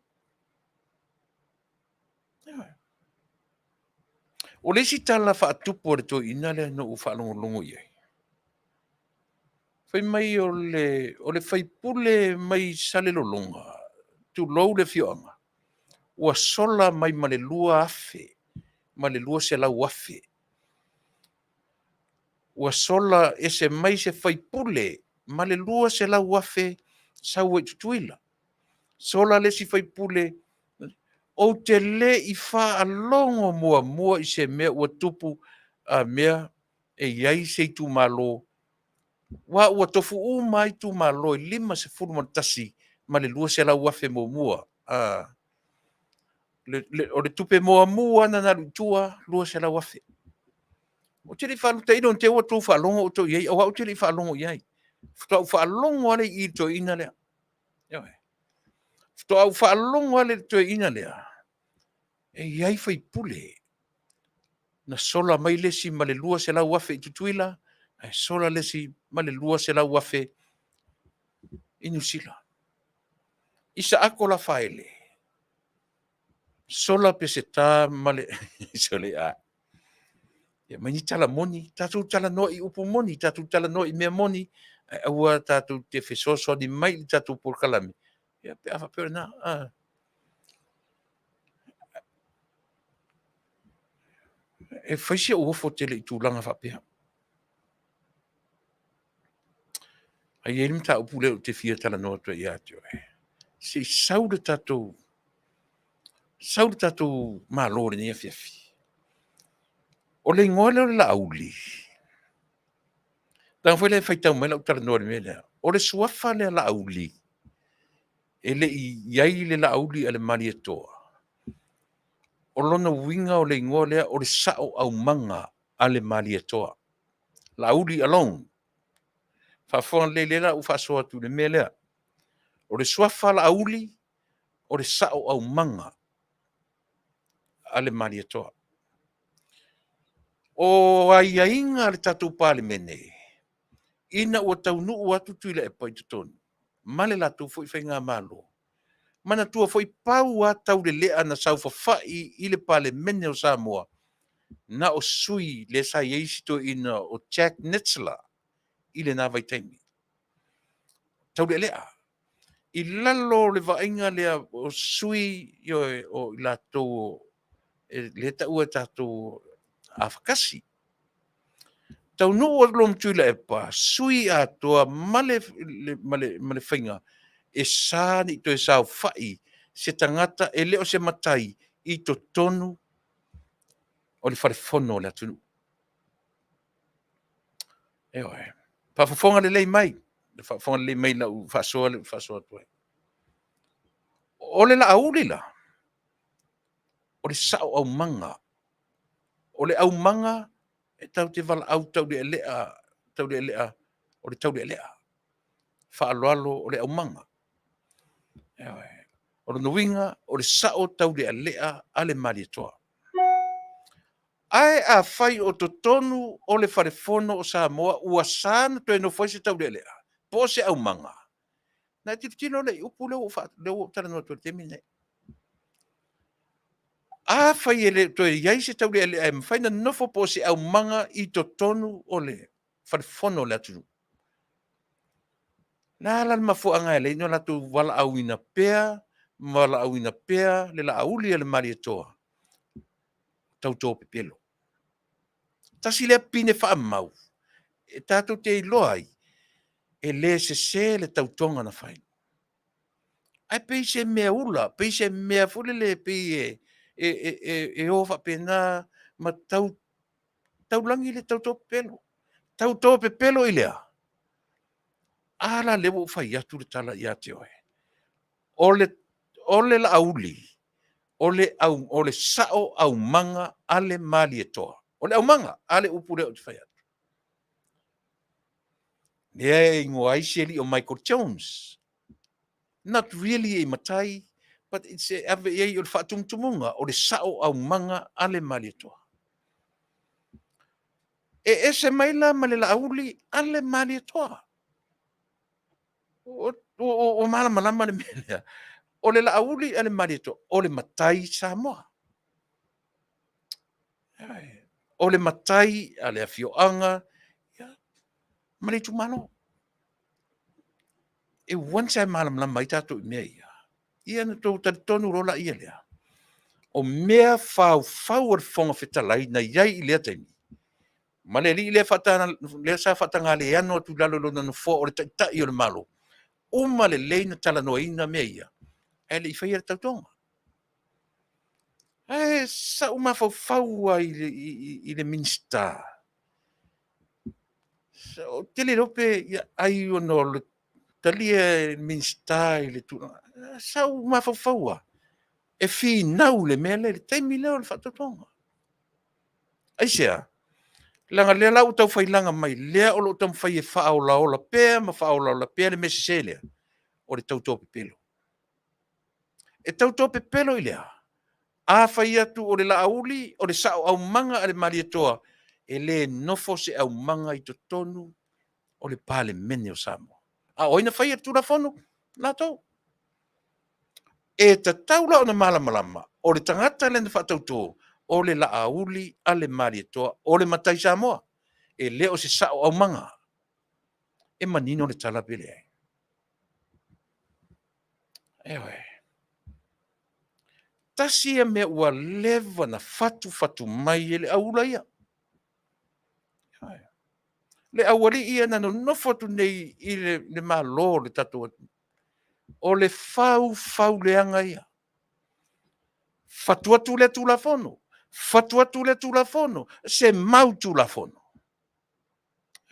O le isi tala faatupu a le toeaina lea na ou faalogologo i ai, fai mai o le sui usufono mai Salelologa, tulou le afioaga, ua sola mai ma le $2,000 ma le $200,000. Ua sola ese mai se sui usufono ma le $200,000 sau ai i Tutuila. Sola le isi sui usufono. Ou te le i faalogo muamua i se mea ua tupu a mea e i ai se itumalo, aua ua tofu uma lava itumalo e 51 ma le $200,000 muamua. O le tupe muamua lava na alu i tua, $200,000. Ou te le i faalogo, tailo ne i te i ua outou faalogo outou i ai, o au ou te le i faalogo i ai. Faatoa ou faalogo lava lea i i i le toeaina lea. Ioe. Faatoa ou faalogo lava lea i le toeaina lea, e i ai sui usufono na sola mai le isi ma le $200,000 i Tutuila, ae sola le isi ma le $200,000 i Niu Sila. Isaako Lafaele, sola Peseta ma le sole a. Ia aumai ni tala moni, tatou talanoa i upu moni, tatou talanoa i mea moni, ae aua tatou te fesoasoani mai i le tatou polokalame, ia pe a faapea o lena. E fai si ou ofo tele i tulaga faapea. Ae i ai le mataupu lea ou te fia talanoa atu ai ia te oe. Se i sau le tatou sau le tatou Malo i lenei afiafi. O le igoa lea o le Laauli, leaga foi lea e faitau mai lau talanoa i le mea lea, o le suafa lea Laauli, e le i i ai le Laauli a le Malietoa, o lona uiga o le igoa lea o le sao aumaga a le Malietoa. Laauli alone. Faafofoga lelei, lea la ua faasoa atu i le mea lea. O le suafa Laauli, o le sao aumaga a le Malietoa. O aiaiga a le tatou Palemene, ina ua taunuu atu Tuilaepa i totonu ma le latou foi faigamalo, manatua foi pau lava taulelea na saofafai i le Palemene o Samoa, na o sui lea sa i ai si toeaina o Jack Netzler i lena vaitaimi. Taulealea. I lalo o le vaaiga lea o sui, ioe, o i latou lea e taua e tatou afakasi. Taunuu atu loa ma Tuilaepa, sui atoa ma le, ma le, ma le faiga e sa ne i toe saofai se tagata e le o se matai i totonu o le falefono o le atunuu. Ioe. Faafofoga lelei mai, faafofoga lelei mai i lau faasoa lea ua faasoa atu ai. O le Laauli la, o le sao aumaga. O le aumaga e tatou te valaau taulealea, taulealea, o le taulealea. Faaaloalo o le aumaga. Ioe. O lona uiga, o le sao taulealea a le Malietoa. Ae afai o totonu o le Falefono o Samoa ua sa ona toe nofo ai se taulealea po o se aumaga, ona e tilotilo lea i upu lea ua ou talanoa atu ai i le taimi lenei. Afai e le o toe i ai se taulealea e mafai ona nofo po o se aumaga i totonu o le Falefono o le atunuu, o le a la le mafuaaga e ala ai ona latou valaauina pea ma valaauina pea le Laauli a le Malietoa tauto pepelo? Tasi lea pine faamau e tatou te iloa ai e le sese le tautoga na fai. Ae pei se mea ula, pei se mea foi lele e pei e o faapena ma taulagi le tauto pepelo. Tauto pepelo i le a? A la lea ua ou fai atu le tala ia te oe. O le Laauli, o le sao aumaga a le Malietoa. O le aumaga, a le upu lea ou te fai atu? Lea e igoa ai si alii o Michael Jones. Not really a matai, but it's e ave i ai o le faatumutumuga o le sao aumaga a le Malietoa. E ese mai la ma le Laauli a le Malietoa. Ua malamalama le mea lea. O le Laauli a le Malietoa, o le matai Samoa. O le matai a le afioaga ma le itumalo. E once lava e malamalama ai tatou i mea ia, ia ona outou talitonu loa lea lea, o mea faufau a le Fofoga Fetalai na i ai i lea taimi, ma le alii lea sa faatagaleano atu i lalo i lona nofoa o le Taitai o le Malo, uma lelei ona talanoaina mea ia, ae le i faia le tautoga. Ae sa ou mafaufau lava i le Minisita, ou te le iloa pe ai ona o le talia e le Minisita i le tulaga. Sa ou mafaufau lava, e finau i le mea lea i le taimi lea o le faatautoga. Aisea? Leaga o lea la ua tau failaga mai, lea o lo o taumafai e faaolaola pea ma faaolaola pea le mea sese lea, o le tauto pepelo. E tauto pepelo i le a? A fai atu o le Laauli, o le sao aumaga a le Malietoa, e le nofo se aumaga i totonu o le Palemene o Samoa. A o ai na faia le Tulafono? Latou. E tatau la ona malamalama, o le tagata lea na faatauto, o le Laauli a le Malietoa, o le matai Samoa, e le o se sao aumaga. E manino le tala pe leai? Ioe. Tasi ia mea ua leva ona fatufatu mai e le auula ia. Le aualii ia na nonofo atu nei i le Malo o le tatou atunuu, o le faufauleaga ia. Fatu atu lea Tulafono, fatu atu lea Tulafono, se mau Tulafono.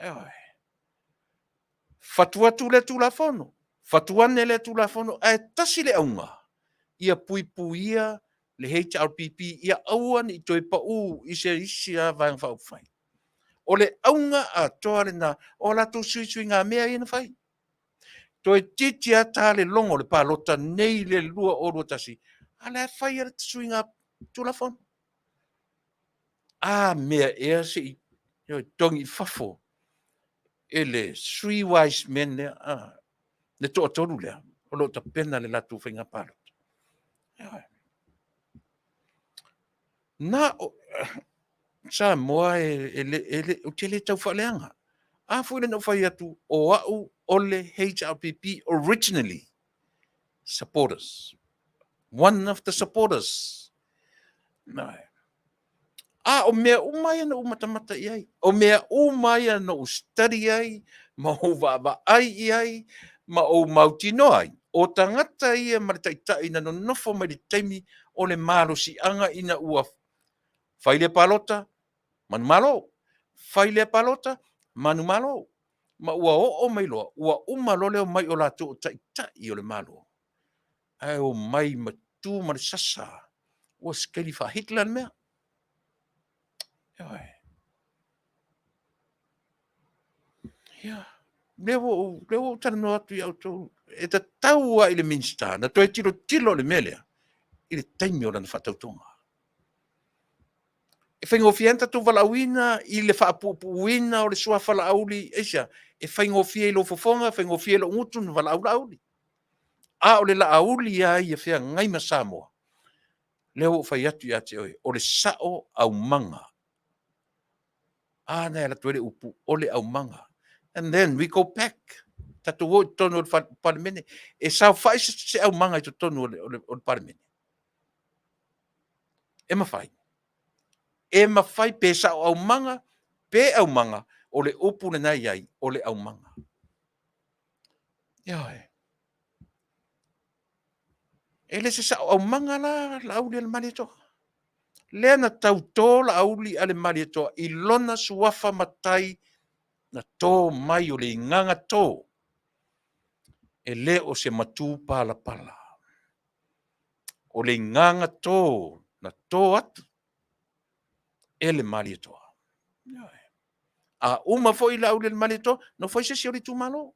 Ioe. Fatu atu lea Tulafono, fatu ane lea Tulafono, ae tasi le auga, ia puipuia le HRPP ia aua ne i toe pau i se isi lava Vaega Faaupufai. O le auga atoa lena o a latou suisuigamea ia na fai. Toeitiiti lava ta le logo o le palota nei i le 2021, a o la e fai lava le suiga Tulafono. A mea ea se i togi i fafo e le three wise men lea, le toatolu lea o lo o tapena le latou faiga palota. Na o Samoa ou te le tau faaleaga. A foi lea na ou fai atu o au o le HRPP originally supporters. One of the supporters. A o mea uma ia na ou matamata i ai, o mea uma ia na ou study ai, ma ou vaavaai i ai, ma ou mautinoa ai, o tagata ia ma le taitai na nonofo mai le taimi o le malosiaga ina ua fai lea palota, manumalo, fai lea palota, manumalo, ma ua oo mai loa, ua uma loa le omai o latou o taitai o le Malo, ae omai ma tu ma le sasa, ua sekeli faa-Hitler le mea. Ioe. Ia, lea ua ou, lea ua ou talanoa atu ia outou, e tatau lava i le Minisita na toe tilotilo i le mea lea i le taimi o lana faatautoga. E faigofie lava ona tatou valaauina i le faapuupuuina o le suafa Laauli, aisea? E faigofie i lou fofoga, e faigofie i lou gutu ona valaau Laauli. A o le Laauli lava ia feagai ma Samoa, lea ua ou fai atu ia te oe, o le sao aumaga. A na e alu atu ai le upu, o le aumaga. And then we go back. Tatou o i totonu o le Palemene. E saofai se aumaga i totonu o le Palemene. E mafai. E mafai pe sao aumaga, pe aumaga, o le upu lena e i ai, o le aumaga. Ioe. E le se sao aumaga la Laauli a le Malietoa. Lea na tautō Laauli a le Malietoa i lona suafa matai na tō mai o le igaga tō, e le o se matū palapala. O le igaga tō na tō atu e le Malietoa. Ioe. A uma foi Laauli a le Malietoa, nofo ai se isi o le itumalo,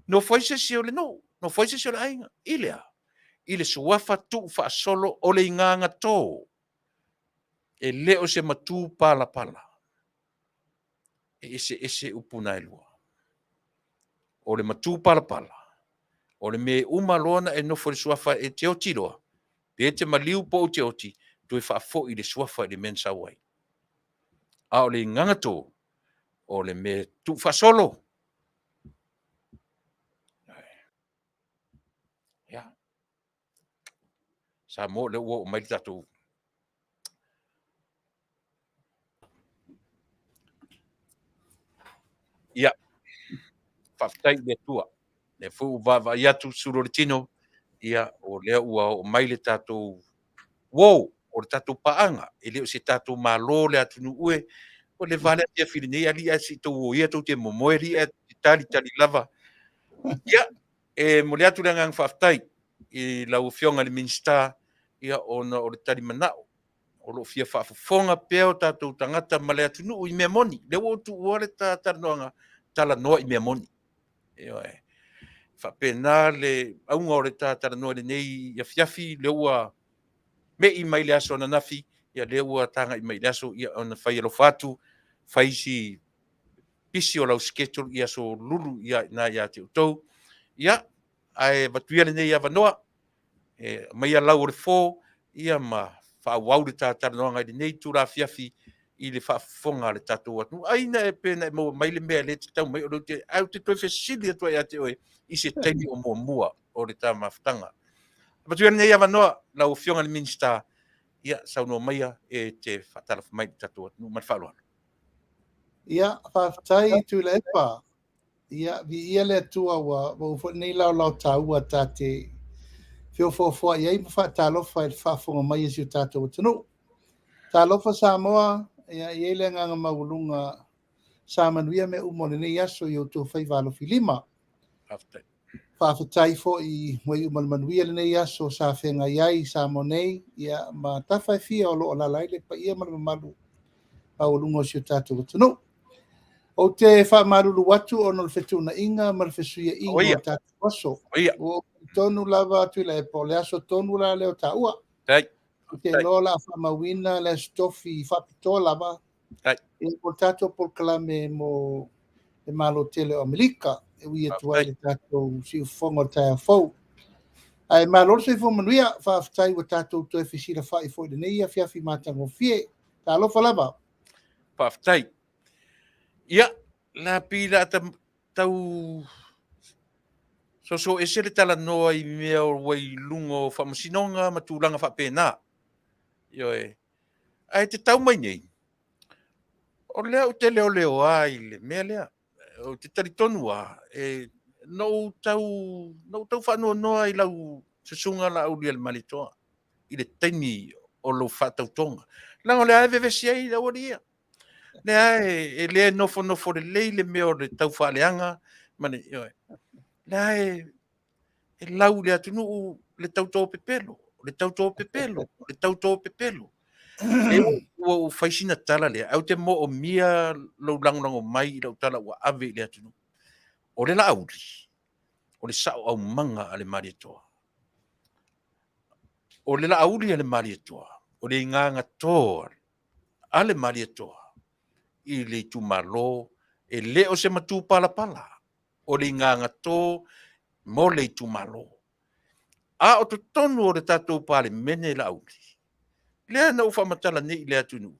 nofo ai se isi o le nuu, nofo ai se isi o le aiga. I le a? I le suafa tuufaasolo o le igaga tō, e le o se matū palapala. E eseese upu na e lua. O le matū palapala, o le mea e uma loa ona e nofo i le suafa e te oti loa, pe te maliu po o te oti, toe faafoi le suafa i le mea na sau ai. A o le igaga tō, o le mea e tuufaasolo. Ia. Samoa, lea ua oo mai le tatou Ia, faafetai i le Atua. Lea foi ua vaavaai atu sulu o le tino, ia, o lea ua oo mai le tatou uo, o le tatou paaga, e le o se tatou Malo le atunuu e, ua leva lava le afiafi i lenei alii ae se i tou o ia tou te momoe alii ae talitali lava. Ia, e momoli atu le agaga faafetai i lau Afioga i le Minisita, ia, ona o le talimanao o lo o fia faafofoga pea o tatou tagata ma le atunuu i mea moni. Lea ua ou tuua le talanoaga, talanoa i mea moni. Ioe. Faapena le auga o le ta talanoa i lenei afiafi, lea ua me'i mai le aso ananafi, ia lea ua tagai mai i le aso, ia ona fai alofa atu, fai si pisi o lau schedule i aso lulu ia na ia te outou. Ia, ae avatu ia lenei avanoa, e aumaia lau o le fo, ia ma faaauau le ta talanoaga i lenei itula afiafi i le faafofoga a le tatou atunuu. Ai na e pe na e maua mai le mea lea e te tau mai o lea ou te, ae ou te toe fesili atu ai ia te oe i se taimi o muamua o le ta mafutaga. Avatu ia lenei avanoa lau Afioga i le Minisita, ia saunoa maia e te faatalofa mai i le tatou atunuu ma le faaaloalo. Ia, faafetai Tuilaepa. Ia, viia le Atua ua maua foi lenei laolao taua ta te feofoofoai ai ma faatalofa i le faafofoga mai a si o tatou atunuu. Talofa Samoa, ia, e i ai le agaga maualuga sa manuia mea uma o lenei aso i outou faiva alofilima. Faafetai. Faafetai foi ua iu ma le manuia lenei aso sa feagai ai i Samoa nei, ia, ma tafa e fia o lo o alaala ai le paia ma le mamalu maualuga o si o tatou atunuu. Ou te faamalulu atu ona o le fetuunaiga ma le fesuiaiga o le tatou aso. Ua ou talitonu lava Tuilaepa, o le aso tonu la lea o taua. Ou te iloa o le a faamauina le Aso Tofi faapitoa lava mo le tatou polokalame mo le Malo tele o Amerika e ui atu ai le tatou siufofoga o le taeao fou. Ae malo le soifua manuia, faafetai ua tatou toe fesilafai foi i lenei afiafi matagofie. Talofa lava. Faafetai. Ia, la pei la tau soso ese le talanoa i mea ua i luga o faamasinoga ma tulaga faapena. Ioe. Ae te tau mai nei, o lea ou te leoleoa i le mea lea. Ou te talitonu lava, e, na ou tau, na ou tau faanoanoa i lau susuga Laaulialemalietoa i le taimi o lou faatautoga. Leaga o lea e vevesi ai le aualii ia. Lea e, e le nofonofo lelei le mea o le taufaaleaga ma le, ioe. Lea e, e lau i le atunuu le tauto pepelo, le tauto pepelo, le tauto pepelo. Lea ua ou fai sina tala lea, ae ou te moomia lou lagolago mai i lau tala ua ave i le atunuu. O le Laauli, o le sao aumaga a le Malietoa. O le Laauli a le Malietoa, o le igagato a le Malietoa i le itumalo, e le o se matupalapala, o le igagato mo le itumalo. A o totonu o le tatou Palemene Laauli, lea na ou faamatala nei i le atunuu,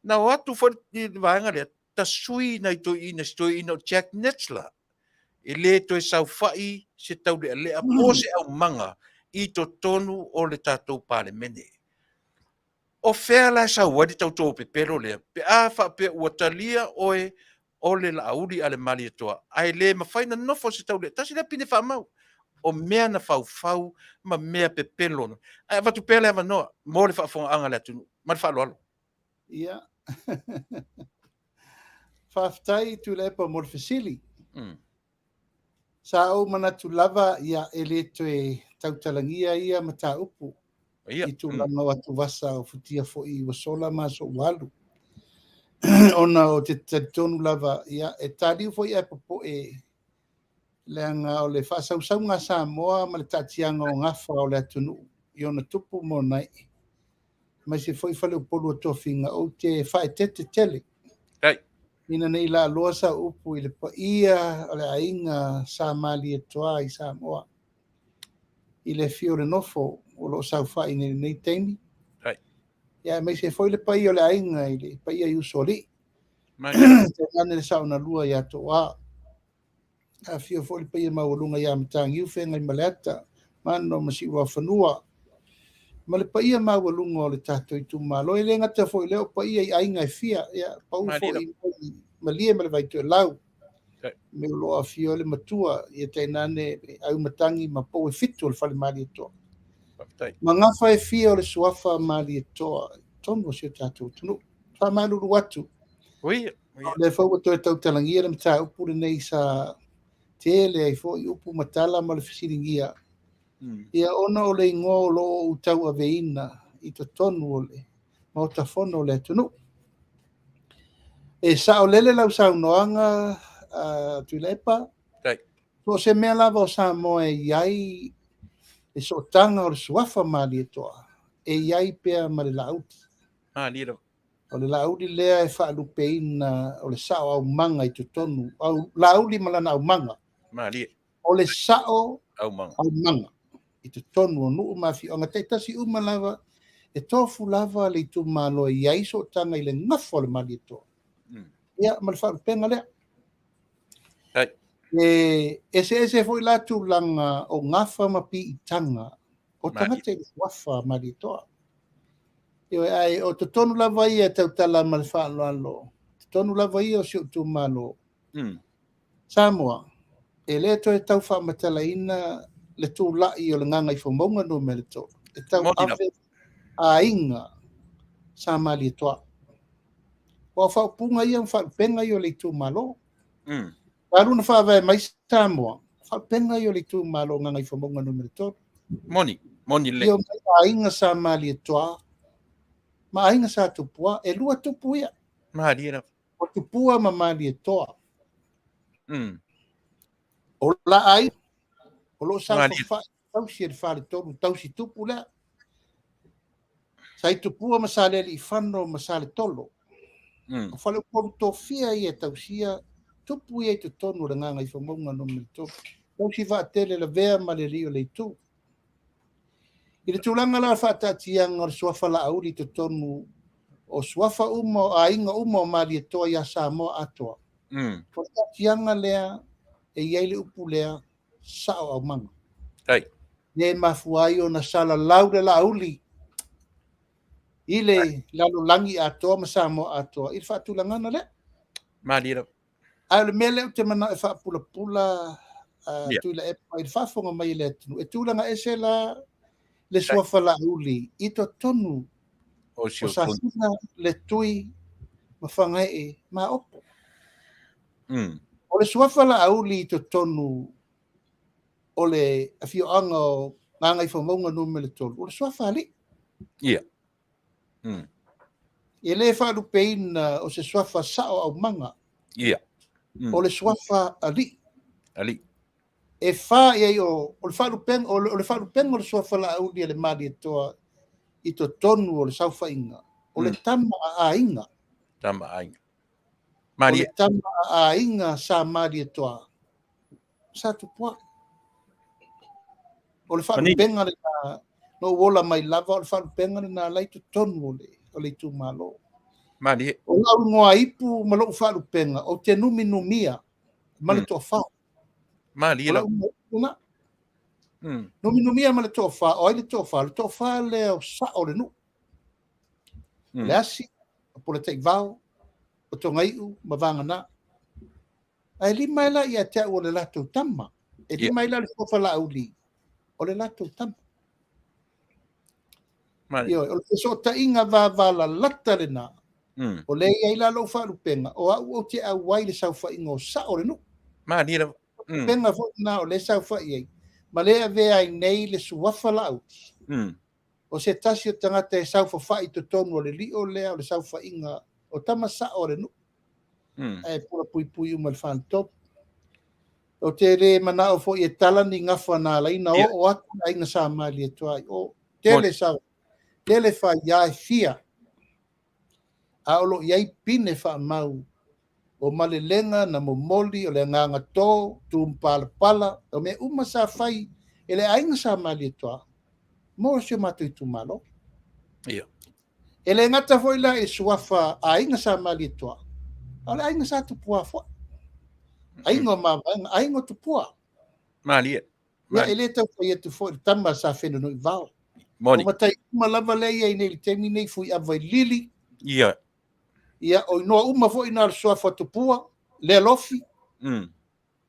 na o atu foi le vaega lea, tasui nai toeaiina, si toeaina o Jack Netzler, e le toe saofai se taulealea po o se aumaga i totonu o le tatou Palemene. O fea la e sau ai le tauto pepelo lea pe a faapea ua talia oe o le Laauli a le Malietoa ae le mafai ona nofo se taulealea? Tasi lea pine faamau o mea na faufau ma mea pepelo. Ae avatu pea le avanoa mo le faafofogaaga a le atunuu. Ma le faaaloalo. Ia. Faafetai Tuilaepa mo le fesili. Sa ou manatu lava, ia, e le toe tautalagia ia mataupu i tulaga o atuvasa o futia foi ua sola ma aso ua alu. Ona ou te talitonu lava, ia, e taliu foi ae popoe leaga o le faasausauga a Samoa ma le taatiaga o gafa o le atunuu i ona tupu ma ona ee, aemaise foi faleupolu o tofiga, ou te faaeteete tele ina ne i laaloa sau upu i le paia o le aiga Sa Malietoa i Samoa, i le afio o le nofo o lo o saofai nei i lenei taimi, ia aemaise foi le paia o le aiga i le paia i Usoalii, tainane le Saonalua ia Toa. Afio foi le paia maualuga ia Matagiu Feagaimaleata, Mano ma Siuafanua, ma le paia maualuga o le tatou itumalo. E le gata foi i lea o paia i aiga e fia, ia, pau foi i Malie ma le Vaitoelau, me o lo o afio ai le matua, ia tainane Auimatagi ma pou e fitu o le Fale Malietoa. Ma gafa e fia o le suafa Malietoa, totonu o si o tatou atunuu. Faamalulu atu, O lea foi ua toe tautalagia le mataupu lenei sa tele ai foi upu ma tala ma le fesiligia. Ia ona o le igoa o lo o ou tauaveina i totonu o le Maota Fono o le atunuu. E saolele lau saunoaga, Tuilaepa, so o se mea lava o Samoa e i ai le sootaga o le suafa Malietoa, e i ai pea ma le Laauli. O le Laauli lea e faalupeina o le sao aumaga i totonu, au, Laauli ma lana aumaga. Malie. O le sao aumaga, aumaga i totonu o nuu ma afioaga taitasi uma lava, e tofu lava le itumalo e i ai sootaga i le gafa o le Malietoa. Ia, ma le faalupega lea. E eseese foi la tulaga o gafa ma piitaga o tagata i le suafa Malietoa. Ioe, ae o totonu lava ia e tautala ma le faaaloalo, totonu lava ia o si ou itumalo. Samoa, e le toe tau faamatalaina le tulai o le Gagaifomauga Nu.3 e tauave aiga Sa Malietoa. Aua o faaupuga ia ma faalupega ia o le itumalo. Talu ona faavae mai Samoa, faalupega ia o le itumalo o Gagaifomauga Nu.3. Moni, moni lelei. Afio mai aiga Sa Malietoa ma aiga Sa Tupua, e lua tupu ia. Malie lava. O Tupua ma Malietoa. O la aiga o lo o saofafai tausi e le faletolu, tausi tupu lea. Sa i Tupua ma Salealiifano ma Saletolo. O faleupolu tofia ia e tausia tupu ia i totonu o le Gagaifomauga Nu.3. Tausi vaatele Lavea ma le alii o le itu. I le tulaga la o le faataatiaga o le suafa Laauli i totonu o suafa uma o aiga uma o Malietoa ia Samoa atoa, o le taatiaga lea e i ai le upu lea, sao aumaga. Ai. Lea e mafua ai ona salalau le Laauli. i le lalolagi atoa ma Samoa atoa i le faatulagaga lea. Malie lava. Ae o le mea lea ou te manao e faapulapula Tuilaepa i le faafofoga mai a le atunuu, e tulaga ese la le suafa Laauli i totonu o Safina, Letui ma Fagaee ma Aopo. O le suafa Laauli i totonu o le afioaga o Gagaifomauga Nu.3, o le suafa alii. Ia. E le faalupeina o se suafa sao aumaga. Ia. O le suafa alii. Alii. E fa i ai o le faalupega o le faalupega o le suafa Laauli a le Malietoa i totonu o le saofaiga, o le tama a aiga. Tama a aiga. O le tama a aiga Sa Malietoa, Sa Tupuai. O le faalupega lena na ou ola mai lava, o le faalupega lena la i totonu o le itumalo. Malie. O lau igoa ipu ma lou faalupega, ou te numinumia ma le toafa. Malie. O lau igoa Numinumia ma le toafa, o ai le toafa? O le toafa lea o sao o le nuu. Le Asi, o Polataivao, o Togaiu ma Vagana. Ae lima ai la ia te au o le latou tama. E lima ai la le suafa Laauli o le latou tama. Ioe, o le fesootaiga vavalalata lena. O lea e i ai la lou faalupega, o au ou te auai i le saofaiga o sao o le nuu. Malie lava. Pega foi lena o lea e saofai ai, ma lea e avea ai nei le suafa Laauli. O se tasi o tagata e saofafai i totonu o le lio lea o le saofaiga o tama sao o le nuu. Ae pulapuipui uma i le faletolu. Ou te le manao foi e tala ni gafa na ala ai ona oo atu le aiga Sa Malietoa i o. Tele sa, tele faia e fia, a o lo o i ai pine faamau o malelega na momoli, o le agaga to, tumupalapala, o mea uma sa fai e le aiga Sa Malietoa mo si o matou itumalo. Ia. E le gata foi la i suafa aiga Sa Malietoa, a o le aiga Sa Tupua foi. Aiga o Mavaega, aiga o Tupua. Malie. Ia, e le tau fai atu foi le tama sa Fenunuivao. Moni. O matai uma lava lea e i ai nei i le taimi nei, Fuiava i Lili. Ia. Ia, o inoa uma foi na o le suafa Tupua, Lealofi.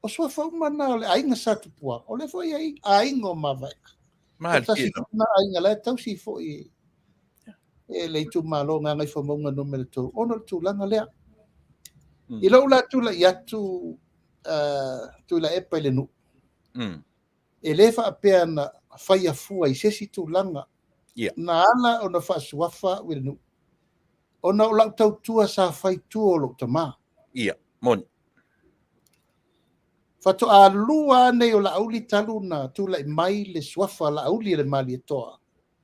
O suafa uma na o le aiga Sa Tupua, o lea foi e i ai aiga o Mavaega. Malie. Tasi foi na aiga la e tausi foi e le itumalo Gagaifomauga Nu.3, ona o le tulaga lea. I lou la tulai atu Tuilaepa i le nuu, e le faapea na faia fua i se isi tulaga. Na ala ona faasuafa au i le nuu, ona o lau tautua sa fai tua o lou tama. Ia, moni. Faatoa lua lava nei o Laauli talu na tulai mai le suafa Laauli e le Malietoa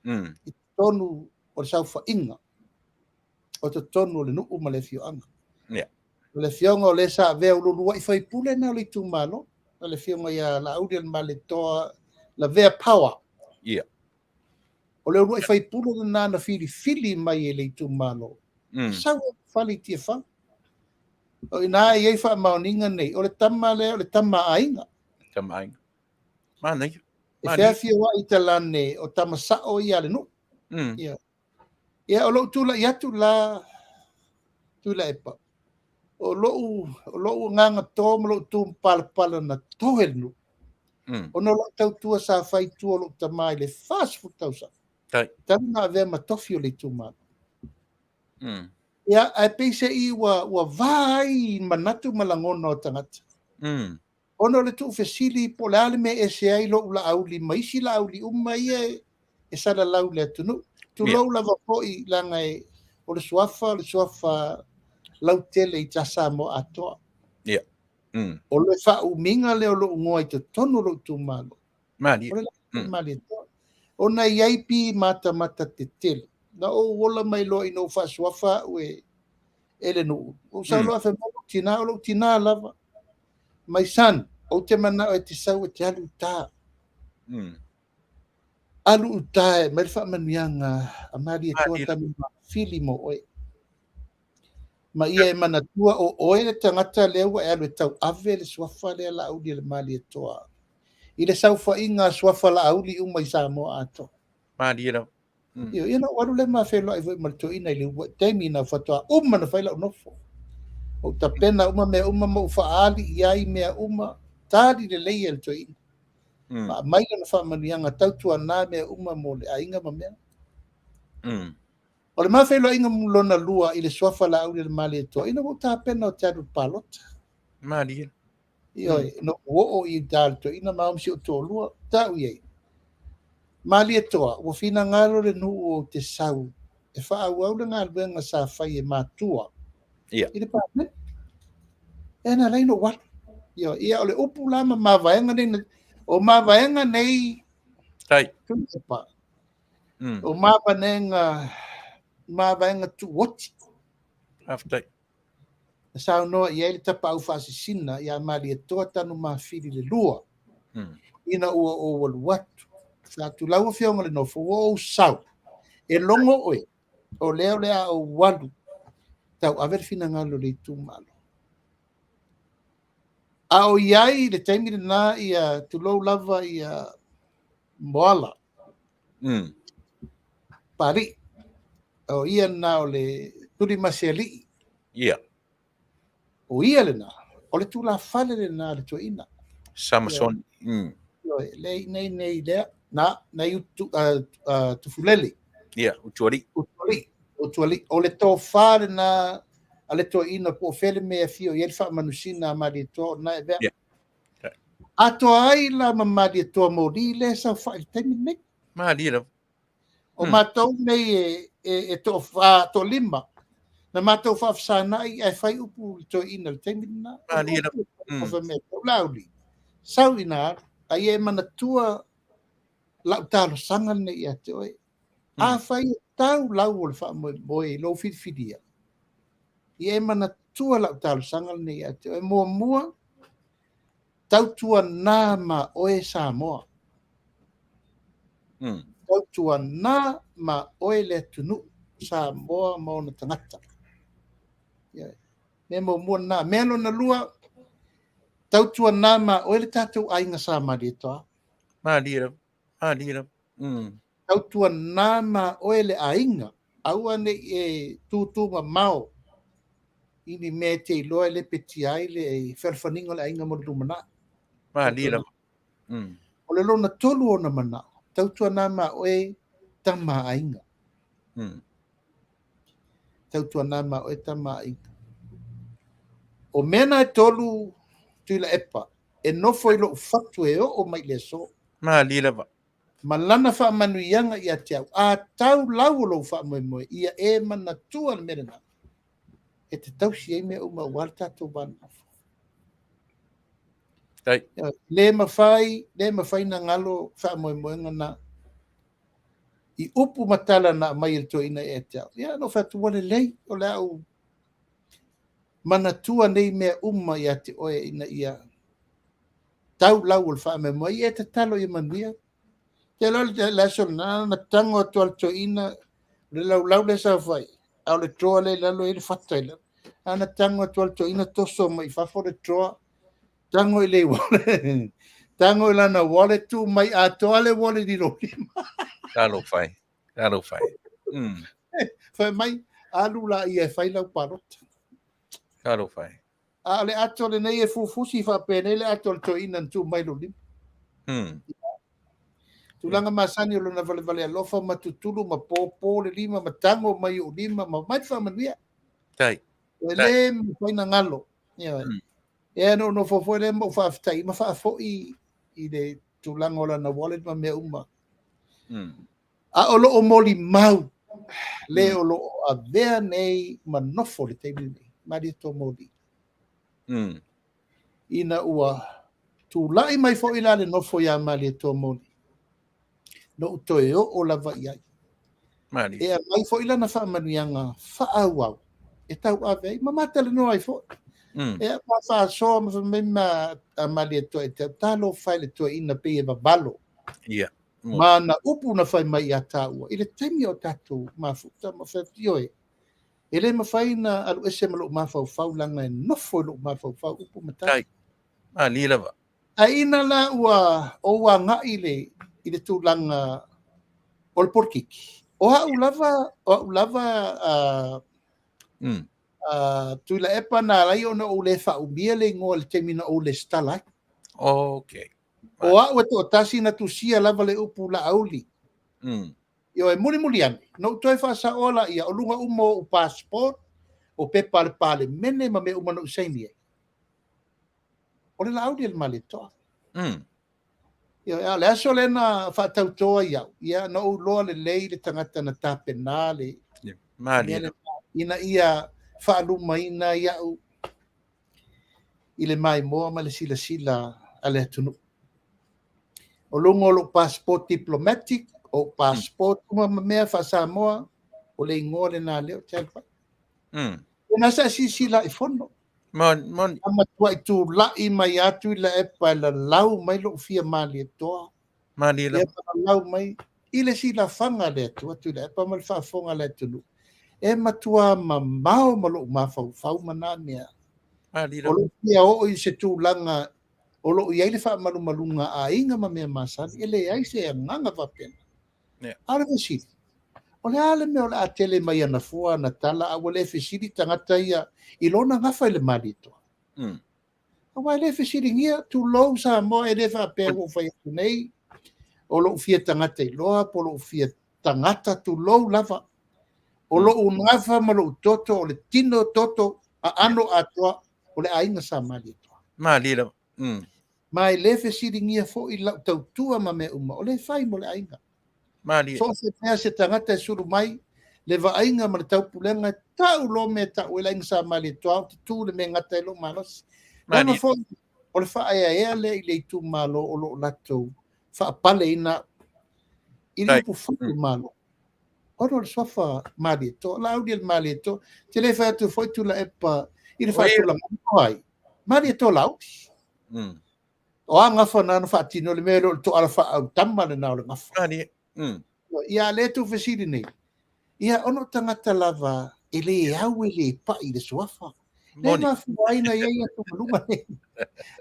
i totonu o le saofaiga o totonu o le nuu ma le afioaga. Yeah. O le afioga o le sa avea uluuluai faipule na o le itumalo, o le afioga ia Laauli o le Malietoa Lavea Power. Yeah. O le uluai faipule lena na filifili mai e le itumalo. Sau e fale i Tiafau. O ina e i ai faamaoniga nei, o le tama lea, o le tama a aiga. Tama aiga. Manaia. E feafioai i talane o tama sao ia a le nuu. Ia. Ia, o lou tulai atu la, Tuilaepa, o lou, o lou agaga to ma lou tumupalapala na toe le nuu. Ona o lau tautua sa fai i tua o lou tama i le 40 tausaga. Tai. Talu na avea ma tofi o le itumalo. Ia, ae peiseai ua, ua va ai manatu ma lagona o tagata. Ona o le tuufesili po o le a le mea e ese ai lou Laauli ma isi Laauli uma ia e salalau i le atunuu. Tulou lava foi leaga e, o le suafa, o le suafa lautele i Samoa atoa. Ia. O le faaumiga lea o lou igoa i totonu o lou itumalo. Malie. O le Malietoa. Ona e i ai pi matamata tetele. Na ou ola mai loa ina ua faasuafa au e e le nuu. Ou sau loa fai mai lou tina, o lou tina lava. My son, ou te manao e te sau e te alu i uta. Alu i uta e aumai le faamanuiaga a Malietoa tana fili mo oe. Ma ia e manatua o oe le tagata lea ua e alu e tauave le suafa lea Laauli a le Malietoa i le saofaiga a suafa Laauli uma i Samoa atoa. Malie lava. Ioe, ia na ou alu lea ma feiloai foi ma le toeaina i le uluai taimi na faatoa uma na fai lau nofo. Ou tapena uma mea uma ma ou faaali i ai mea uma, tali lelei e le toeaina. Ma aumai lana faamanuiaga tautuana mea uma mo le aiga ma mea. O le ma feiloaiga lona lua i le suafa Laaulialemalietoa, ina ua ou tapena ou te alu i le palota. Malie. Ioe, na ou oo i uta i le toeaina ma si ou toalua, tau i ai, Malietoa, ua finagalo le nuu ou te sau e faaauau le galuega sa fai e matua i le Palemene. E na ala ai ona ou alu. Ioe, ia o le upu la ma mavaega nei, o mavaega nei, Tai. Tuilaepa, o mavaega, mavaega tuuoti. Faafetai. Na saunoa i ai le tapaau faasisina ia Malietoa Tanumafili le lua, ina ua ou alu atu. Fai atu, lau Afioga i le Nofo, ua ou sau, e logo oe, o lea o le a ou alu, tauave le finagalo o le itumalo. A o i ai i le taimi lena, ia tulou lava ia Moala, Papalii, o ia lena o le Tulimasealii. O ia lena, o le tulafale lena a le toeaina. Samasoni. Ioe, le nei nei lea, na, nai utu, Tufulele. Ia, Utualii. Utualii, Utualii. O le tofa lena a le toeaina po o fea le mea e afio i ai le faamanusina a Malietoa o lena e avea. Atoa ai la ma Malietoa moli lea e saofai i le taimi lenei. Malie lava. O matou nei e toafa, toalima, na matou faafesanai ae fai upu i le toeaina i le taimi lena. Malie lava. O fai mai, Laauli, sau ina alu, a ia e manatua lau talosaga lenei ia te oe. Afai e tau lau o le faamoemoe i lou filifilia, ia e manatua lau talosaga lenei ia te oe. Muamua, tautuana ma oe Samoa. Tautuana ma oe le atunuu Samoa ma ona tagata. Ia, mea muamua lena. Mea lona lua, tautuana ma oe le tatou aiga Sa Malietoa. Malie lava, malie lava. Tautuana ma oe le aiga, aua ne i e tūtū mamao i ni mea e te iloa e lepetia ai le fealofaniga o le aiga mo le lumanai. Malie lava. O le lona tolu ona manao, tautuana ma oe tama aiga. Tautuana ma oe tama aiga. O mea na e tolu, Tuilaepa, e nofo i lou fatu e oo mai i le aso. Malie lava. Ma lana faamanuiaga ia te au, a tau lau o lou faamoemoe, ia e manatua le mea lena, e te tausi ai mea uma aua le tatou va nonofo. Tai. Le mafai, le mafai na galo faamoemoega na. I upu ma tala na aumai e le toeaina ia te au. Ia, na ou fai atu, ua lelei, o le a ou manatua nei mea uma ia te oe ina ia tau lau o le faamoemoe. Ia e tatalo ia manuia. Te iloa le aso lena na tago atu a le toeaina le laulau lea sa fai, a o le drawer lea i lalo e i ai le fata i lalo. A na tago atu a le toeaina toso mai i fafo le drawer, tago i le wallet, tago i lana wallet, tuu mai atoa le wallet i lou lima. Talofa e, talofa e. Fai mai, alu la ia e fai lau palota. Talofa e. A o le ato lenei e fufusi faapenei le ato o le toeaina na tuu mai lou lima. Tulaga masani o lona valevale alofa ma tutulu ma pōpō le lima ma tago mai ou lima ma mai le faamanuia. Tai. E le mafai na galo. Ioe. Ea na ou nofo foi lea ma ou faafetai ma faafoi i le tulaga o lana wallet ma mea uma. A o loo molimau le o loo avea nei ma nofo le taimi lenei, Malietoa Moli. Ina ua tulai mai foi la le nofo ia Malietoa Moli, na ou toe oo lava i ai. Malie. E aumai foi lana faamanuiaga faaauau e tauave ai ma matalanoa ai foi. E ma faasoa ma fai mai ma a Malietoa e te talofa i le toeaina pei e vavalo. Ma na upu na fai mai ia tāua i le taimi o tatou mafuta ma fai atu, ioe, e le mafai na alu ese ma lou mafaufau leaga e nofo i lou mafaufau upu ma tala. Tai. Malie lava. Ae ina la ua ou agai i le tulaga o le polokiki. O au lava, o au lava Tuilaepa na ala ai ona ou le faaumia le igoa i le taimi na ou resitala ai. Okay. O au e toatasi na tusia lava le upu Laauli. Ioe, mulimuli ane, na ou toe faasaoa laia, o luga uma o ou passport, o pepa a le Palemene ma mea uma na ou saini ai. O le Laaulialemalietoa. Ioe, a o le aso lea na faatauto ai au, ia, na ou iloa lelei le tagata na tapena le mea lena, ina ia faalumaina ai au i le maimoa ma le silasila a le atunuu. O luga o lou passport diplomatic, o ou passport uma ma mea faa-Samoa, o le igoa lena lea ou te alu ai. Lena sa e silasila i fono. Moni, moni. Na matuai tulai mai lava Tuilaepa e lalau mai lou fia Malietoa. Malie Ia lava. lalau mai i le silafaga a le Atua Tuilaepa ma le faafofoga a le atunuu. E matua mamao ma lou mafaufau ma na mea. Malie O lava. lou fia oo i se tulaga o lo o i ai le faamalumaluga a aiga ma mea masani, e leai se agaga faapena. A o le fesili, o le a le mea o le a tele mai ana fua ana tala a ua le fesili tagata ia i lona gafa i le Malietoa? Aua e le fesiligia, tulou Samoa, e le faapea ua ou fai atu nei, o lou fia tagata iloa po o lou fia tagata, tulou lava. O lou gafa ma lou toto, o le tino toto, aano atoa, o le aiga sa Malietoa. Malie lava. Ma e le fesiligia foi lau tautua ma mea uma, o le fai mo le aiga. Malie. So o se mea se tagata e sulu mai, le vaaiga ma le taupulega, tau loa mea tau e le aiga sa Malietoa, ou te tu le mea e gata ai lou malosi. Leaga Malie. foi o le faaeaea lea i le itumalo o lo o latou faapaleina i le Tai. upufai o Malo. Ona o le suafa Malietoa, Laaulialemalietoa, te le fai atu foi Tuilaepa i le O ia. faatulagaga ai. Malietoa Laauli. O a gafa na na faatino le mea lea o le toala faaautama lena o le gafa. Malie. Ia a le tuufesili nei, ia ona o tagata lava e le au e le pai i le suafa. Le Moni. mafua ai na i ai atugaluga nei.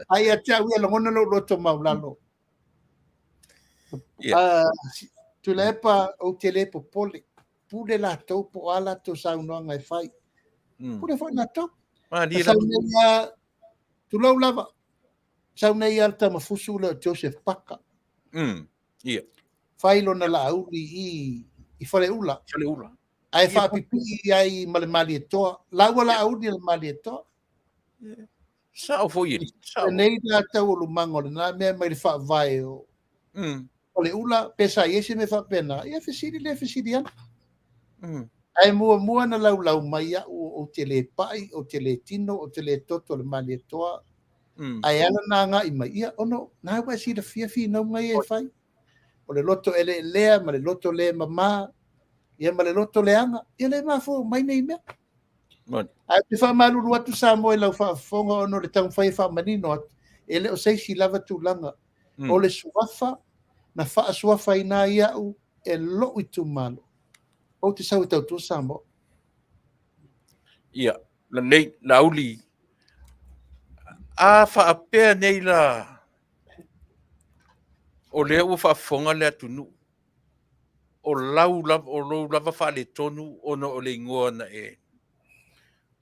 Ai ia te au ia lagona lou loto maulalo. Tuilaepa, ou te le popole. Pule latou po o a latou saunoaga e fai. Pule foi latou. Malie Sau lava. nei lava, tulou lava, sau nei lava le tamafusu lea o Joseph Paka. Ia. Fai lona Laauli i Faleula. Faleula. Ae faapipii ai ma le Malietoa. Laua Laauli le Malietoa. Sao foi ele. Sao. Nei la taualumaga o lena mea mai le faavae o Faleula, pe sa i ai se mea faapena. Ia fesili le fesili ana. Ae muamua na laulau mai au ou te le pai, ou te le tino, ou te le toto le Malietoa. Ae ala na agai mai, ia ono, na ua e silafia finauga ia e fai. O le loto eleelea ma le loto le mama, ia ma le loto leaga, ia le mafua mai nei mea. Moni. Ae ou te faamalulu atu Samoa i lau faafofoga ona o le taumafai e faamanino atu, e le o se isi lava tulaga. O le suafa na faasuafaina ai au e lou itumalo, ou te sau e tautua Samoa. Ia, lelei, Laauli, a faapea nei la, o lea ua faafofoga le atunuu, o lau lava, o lou lava faaletonu ona o le igoa na e.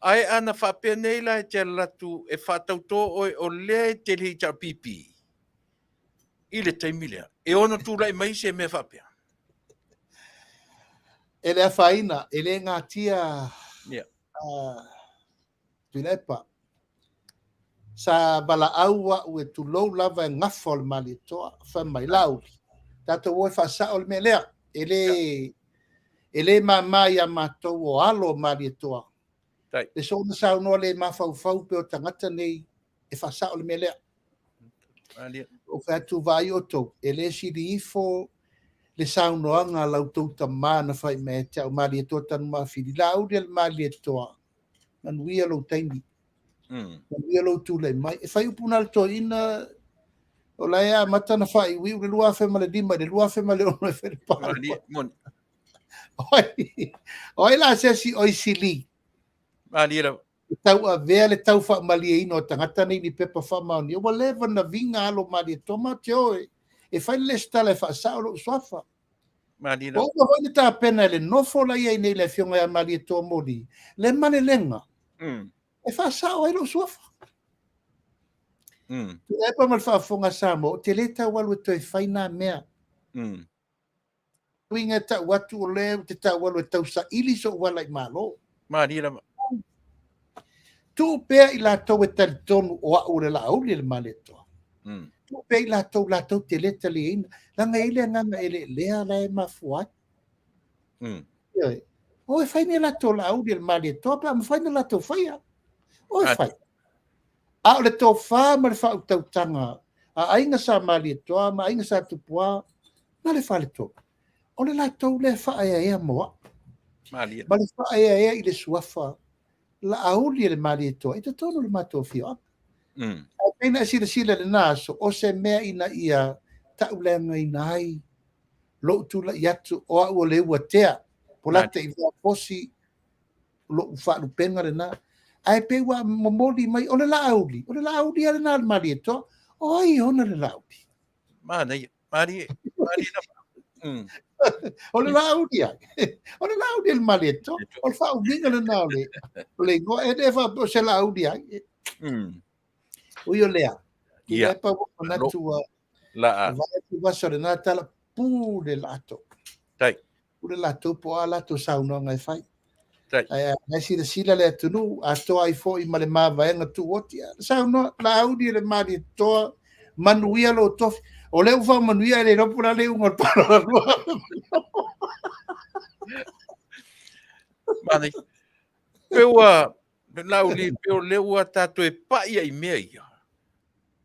Ae ana faapea nei la e te alu atu e faatauto oe o lea e te le HRPP i le taimi lea, e ono tulai mai se mea faapea. E le afaina, e le gatia Tuilaepa. Sa valaau au e tulou lava e gafa o le Malietoa. Fai mai, Laauli, tatou o e faasao le mea lea. E le, e le mama ia matou o alo o Malietoa. Tai. Le soona saunoa le mafaufau pe o tagata nei e faasao le mea lea. Malie. O fai atu vaai outou, e le sili ifo le saunoaga a lau tou tamā na fai mai ia te au Malietoa Tanumafili. Laaulialemalietoa, manuia lou taimi. Manuia lou tulai mai. E fai upu na le toeaina, o la e amata na faaiuiu le 2005 i le 2006 e fai le palota. Malie, moni. O ai la se isi oi sili? Malie lava. E tauavea le tau faamalieina o tagata nei ni pepa faamaonia. Ua leva na viga alo Malietoa, ma te o e fai le lesitala e faasao lou suafa. Malie Ua lava. uma foi ona tapena e le nofo la i ai nei le Afioga ia Malietoa Moli le malelega e faasao ai lou suafa. Tuilaepa ma le faafofoga a Samoa, ou te le tau alu e toe fai na mea. Uiga e tau atu o lea ou te tau alu e tausaili sou ala i Malo. Malie lava. Tuu pea i latou e talitonu o au o le Laauli a le Malietoa. Tuu pea i latou latou te le taliaina, leaga e i ai le agaga eleelea la e mafua ai. Ioe. O e fai ni a latou Laauli a le Malietoa pe a mafai ona latou faia. O e fai. A o le tofa ma le faautautaga a Aiga Sa Malietoa ma Aiga Sa Tupua ma le Faletolu, o le latou lea faaeaea mo au. Malie. Ma le faaeaea i le suafa Laauli e le Malietoa i totonu o le matou afioaga. Ae pei ona e silasila i lena aso, o se mea ina ia tauleagaina ai lou tulai atu o au o le uatea, po lata i fosi lou faalupega lena. Ae pei ua momoli mai, o le Laauli, o le Laauli lava lena a le Malietoa. O ai e ona le Laauli? Manaia, malie, malie lava. O le Laauli ai, o le Laauli a le Malietoa, o le faaumiga lena o le, o le igoa, e le faapea o se Laauli ai. Ui o lea, Tuilaepa ua manatu ua Laa. vae atu vasa o lena tala, pule latou. Tai. Pule latou po o a latou saunoaga e fai. Tai. Ae a silasila le atunuu, atoa ai foi ma le mavaega tuoti. Saunoa, Laauli e le Malietoa, manuia lou tofi. O lea ua faamanuia e le iloa po o le a le iuga o le palota. Manaia. Pe ua, Laauli, pe o lea ua tatou e pai ai i mea ia.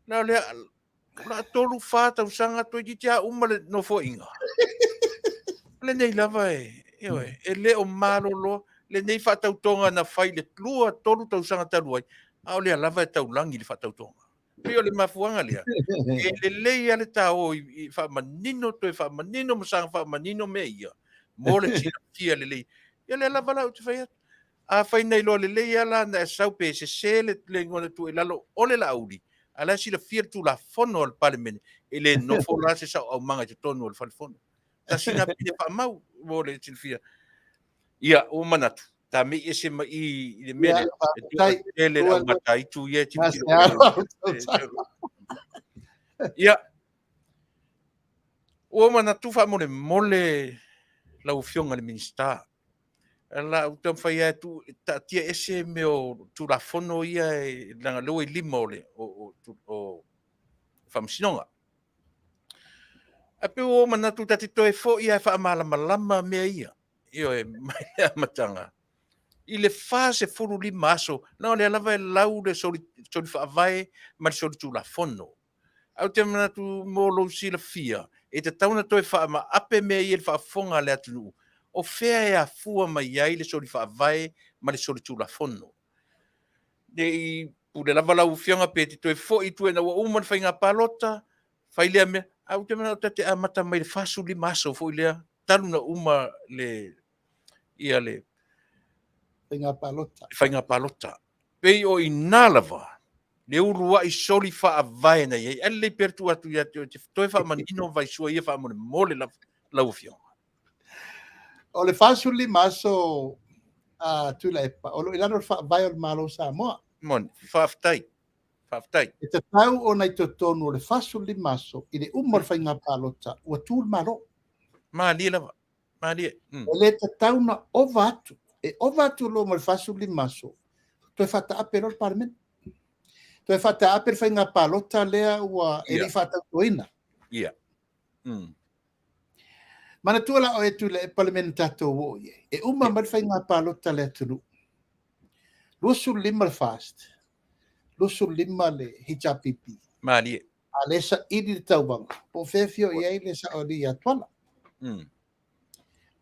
La o lea, o le a 3, 4 tausaga toeitiiti lava uma le nofoaiga. Lenei lava e, ioe, e le o malolo lenei faatautoga na fai i le 2, 3 tausaga talu ai, a o lea lava e taulagi le faatautoga. Pei o le mafuaaga lea, e lelei lava le taoa i faamanino, toe faamanino ma saga faamanino mea ia, mo le silafia lelei. Ia lea lava la ou te fai atu. Afai na iloa lelei lava la ona e sau pe sese le igoa na tuu i lalo o le Laauli, a o la e silafia le Tulafono a le Palemene, e le nofo la se sao aumaga i totonu o le Fale Fono. Tasi lena pine faamau mo le silafia. Ia, ua manatu, ta mei ese mai i i le mea lea, e Faafetai. tele le au mataitu ia e tilotilo. Ia, ua manatu faamolemole lau Afioga i le Minisita, la ou taumafai lava e tuu, taatia ese mea o Tulafono ia, leaga o lea ua i lima o le o Faamasinoga. Ae pei ua ou manatu ta te toe foi lava e faamalamalama mea ia, ioe, mai le amataga i le 45 aso, leaga o lea lava e lau le soli faavae ma le soli Tulafono. Ae ou te manatu mo lou silafia, e tatau ona toe faamaape mea ia i le faafofoga a le atunuu, o fea e afua mai ai le soli faavae ma le soli Tulafono. Ne i pule lava lau Afioga pe te toe foi i tua ina ua uma le faiga palota, fai lea mea. Ae ou te manatu ta te amata mai le 45 aso foi lea, talu ona uma le, ia le faiga palota. Faiga palota. Pei o i ina lava le uluai soli faavae na i ai. Ae lelei pea le tuu atu ia te oe e te toe faamanino vaisua ia faamolemole lava lau Afioga. O le 45 aso a Tuilaepa, o lo o i lalo o le faavae o le Malo o Samoa. Moni, faafetai, faafetai. E tatau ona i totonu o le 45 aso i le uma o le faiga palota ua tu le Malo. Malie lava, malie. E le tatau ona ova atu. E ova atu loa ma le 45 aso, toe faataape loa le Palemene. Toe faataape le faiga palota lea ua e le i faatautoina. Ia. Manatua la oe Tuilaepa le mea na tatou oo i ai. E uma mai le faiga palota a le atunuu. 25 le FAST, 25 le HRPP. Malie. A le saili le tauvaga, po o fea e fia i ai le sao alii ia Tuala.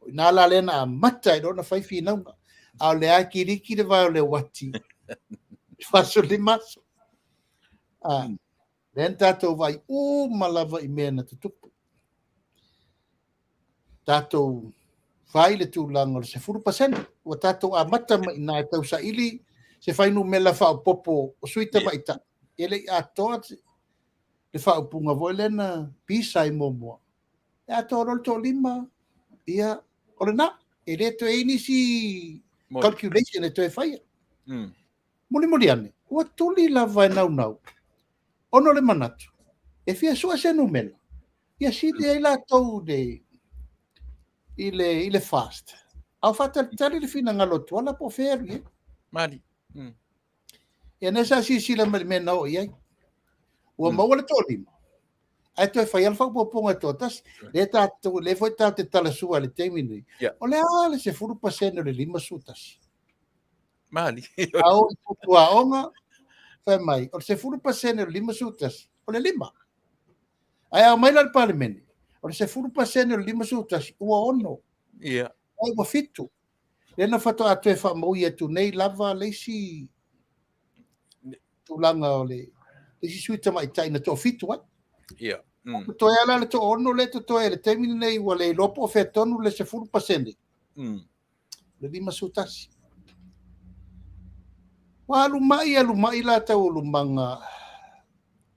O ina la lea na amata ai loa ona fai finauga. A o lea kiliki le vae o le uati, 45 aso. Lea na tatou vaai uma lava i mea na tutupu. Tatou fai le tulaga o le 10%. Ua tatou amata mai ina e tausaili se fuainumera faaopoopo o sui tamaitai. E le i atoa le faaupuga foi lea na pisa ai muamua. E atoa loa le toalima, Ia, o lena, e le toe i ai nisi calculation e toe faia. Mulimuli ane, ua tuli lava e naunau, ona o le manatu, e fia sue se numera, ia sili ai latou i le FAST, a o faatalitali le finagalo o Tuala po o fea e alu i ai. Mali. Ia lea sa silasila mai i le mea na oo i ai. Ua maua le toalima, ae toe fai lava le faaopoopoga e toatasi. Lea tatou, lea foi tatou te talasua i le taimi lenei. O le a le 10% o le 51? Mali. A oo i putu aoga, fai mai, o le 10% o le 51, o le 5. Ae a omai la i le Palemene, o le 10% o le 51, ua 6. Ai ua 7. Lea na faatoa toe faamaui atu nei lava le isi tulaga o le isi sui tamaitai na toafitu ai. Totoe lava la le toaono lea e totoe i le taimi lenei, ua le iloa po o fea tonu le 10%. Le 51. Ua alu mai, alu mai la taualumaga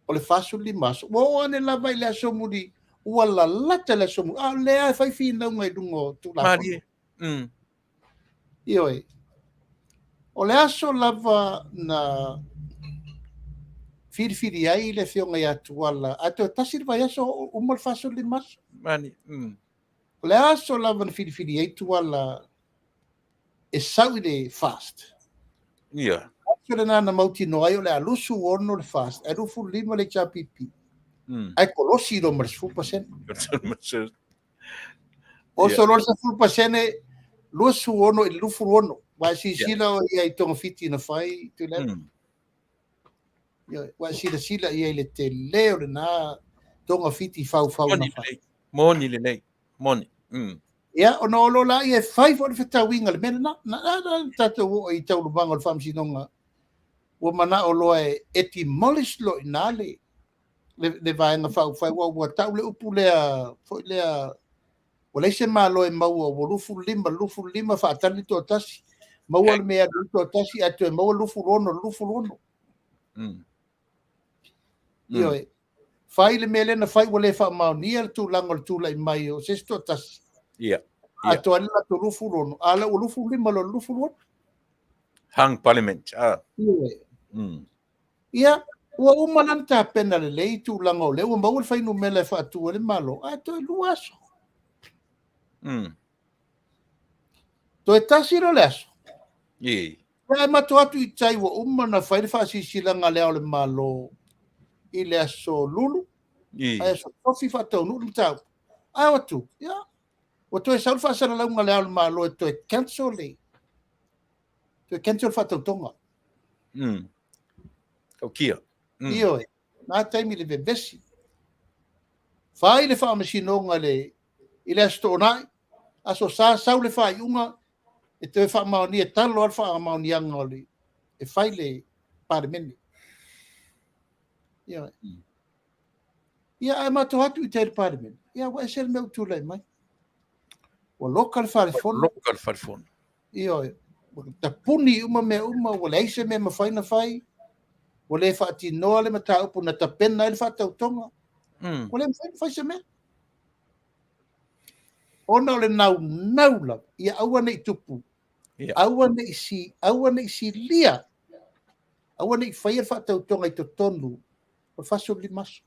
o le 45 aso. Ua oo ane lava i le aso muli, ua lalata le aso muli. A o lea e fai finauga i luga o Tulafono. Malie. Ioe. O le aso lava na filifili ai le afioga ia Tuala, ae toe tasi le vaiaso uma le 45 aso. Mani. O le aso lava na filifili ai Tuala e sau i le FAST. Aso lena na mautinoa ai o le a 26 le FAST, ae 25 le HRPP. Ae kolosi loa ma le 10%. Oso loa le 10%, 26 i le 26. Ua e silasila o ia i togafiti na fai, Tuilaepa. Ua e silasila i ai i le tele o lena togafiti faufau na fai. Moni lelei. Moni. Ia, ona o lo la ia e fai foi le fetauiga le mea lena. Na na tatou oo i taualumaga o le faamasinoga, ua manao loa e demolish loa i ina le Vaega Faaupufai, ua tau le upu lea foi lea, ua leai se Malo e maua, ua 25, 25 faatali le toatasi, maua le mea e toatasi, ae toe maua 26, 26. Ioe. Fai le mea lea na fai, ua le faamaonia le tulaga o le tulai mai o se isi toatasi. Atoa ai le latou 26, a la ua 25 loa 26. Hung Parliament. Ioe. Ia, ua uma la ona tapena lelei tulaga o lea ua maua le fuainumera e faatu ai le Malo, ae toe 2 aso. Toe tasi loa le aso. Ae matou atu i tai ua uma na fai le faasilasilaga a le Ao o le Malo i le aso Lulu, ae aso Tofi faataunuu le mataupu. Ae o atu, ia, ua toe sau le faasalalauga a le Ao o le Malo e toe cancel le faatautoga. Tautia. Ioe, na taimi le vevesi. Fai le faamasinoga i le aso Toonai, aso Sa sau le faaiuga e toe faamaonia, e talo lava le faamaoniaga o le e fai le Palemene. Ioe. Ia, ae matou atu i tai i le Palemene, ia ua ese le mea ua tulai mai. Ua loka le falefono. Loka le falefono. Ioe. Ua tapuni uma mea uma, ua leai se mea mafai na fai. Ua le faatinoa le mataupu na tapena ai le faatautoga. Ua le mafai na fai se mea. Ona o le naunau lava, ia aua ne i tupu, aua ne i si, aua ne i silia, aua ne i faia le faatautoga i totonu o le 45 aso.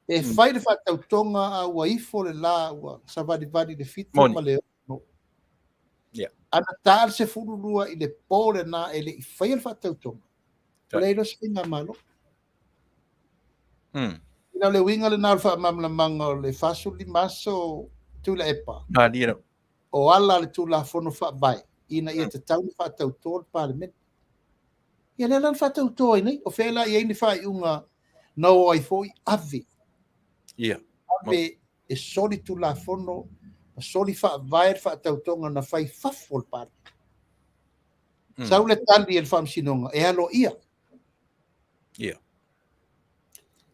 E fai le faatautoga a ua ifo le la, ua savalivali le 7 ma le 6. Ana ta le 12 i le po lena e le i faia le faatautoga, ua leai loa se faigamalo. Ina o le uiga lena o le faamalamalamaga o le 45 aso Tuilaepa. O ala le Tulafono Faavae ina ia tatau ona faatauto le Palemene. Ia lea la na faatauto ai nei, o fea la i ai ni faaiuga na o ai foi ave. Ave e soli Tulafono, soli faavae le faatautoga na fai fafo o le Palemene. Sau le tali e le Faamasinoga, e aloaia.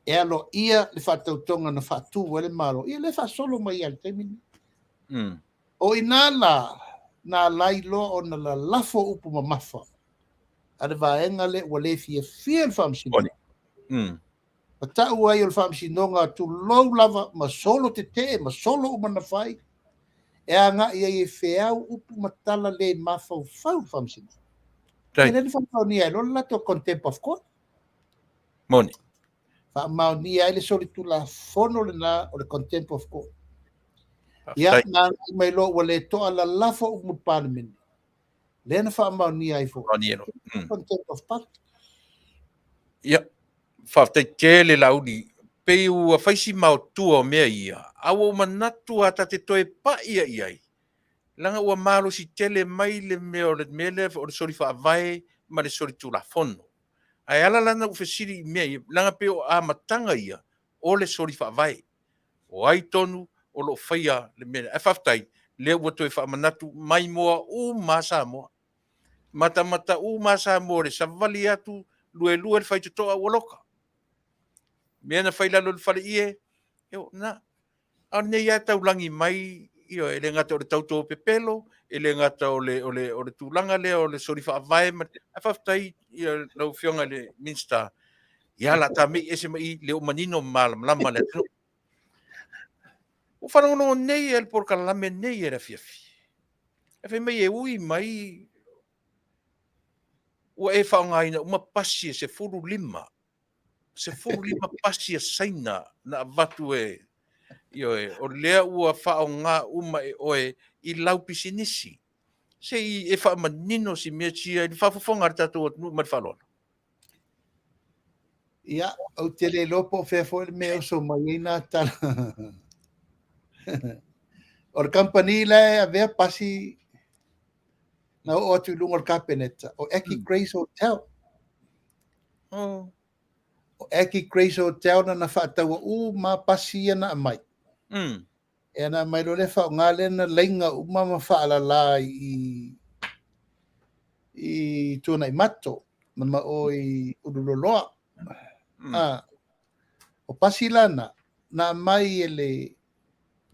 E aloaia le faatautoga na faatu ai le Malo. Ia lea faasolo mai i le taimi lenei. O ina la, na alai loa ona lalafo upu mamafa a le vaega lea ua le fiafia le Faamasinoga. Ma ta'u ai o le Faamasinoga tulou lava ma solo tetee ma solo uma na fai e aga'i ai e feau upu ma tala le mafaufau le Faamasinoga. E lea na faamaonia ai loa le latou contempt of court. Moni. Faamaonia ai le solitulafono lena o le contempt of court. Ia, na agai mai loa ua le to'a lalafo upu i le Palemene. Lea na faamaonia ai foi. Faamaonia loa. Contempt of parliament. Ia, faafetai tele Laauli. Pei ua fai si maotua o mea ia, a ua ou manatu lava ta te toe pai i ai, leaga ua malosi tele mai le mea o le mea lea o le soli faavae ma le soli tulafono. Ae ala la ona ou fesili i mea ia, leaga pei o amataga ia o le soli faavae. O ai tonu o lo o faia le mea lea. Ae faafetai, lea ua toe faamanatu mai moa uma lava Samoa. Matamata uma lava Samoa i le savali atu, luelue le faitotoa ua loka. Mea na fai i lalo o le faleie, io, na. A o lenei lava e taulagi mai, ioe, e le gata o le tauto pepelo, e le gata o le, o le, o le tulaga lea o le soli faavae, ma, ae faafetai ia, lau Afioga i le Minisita, ia la ta mei ese mai i le o manino ma malamalama le atunuu. Ua faalogologo nei e le polokalame nei e le afiafi. E fai mai e ui mai ua e faaaogaina uma pasi e 15, 15 pasi a Saina na avatu e, ioe, o lea ua faaaoga uma e oe i lau pisinisi. Se i e faamanino si mea sia i le faafofoga a le tatou atunuu ma le faaaloalo. Ia, ou te le iloa po o fea foi le mea e oso mai ai nā tala. O le kamupani la e avea pasi na oo atu i luga o le Kapeneta, o Aki Grace Hotel. Oh. O Aki Grace Hotel na na faataua uma pasi ia na aumai. E ana aumai loa lea faaaoga lea na laina uma ma faalala i i Tuanaimato na ma o i Ululoloa. Ah, o pasi la na, na aumai e le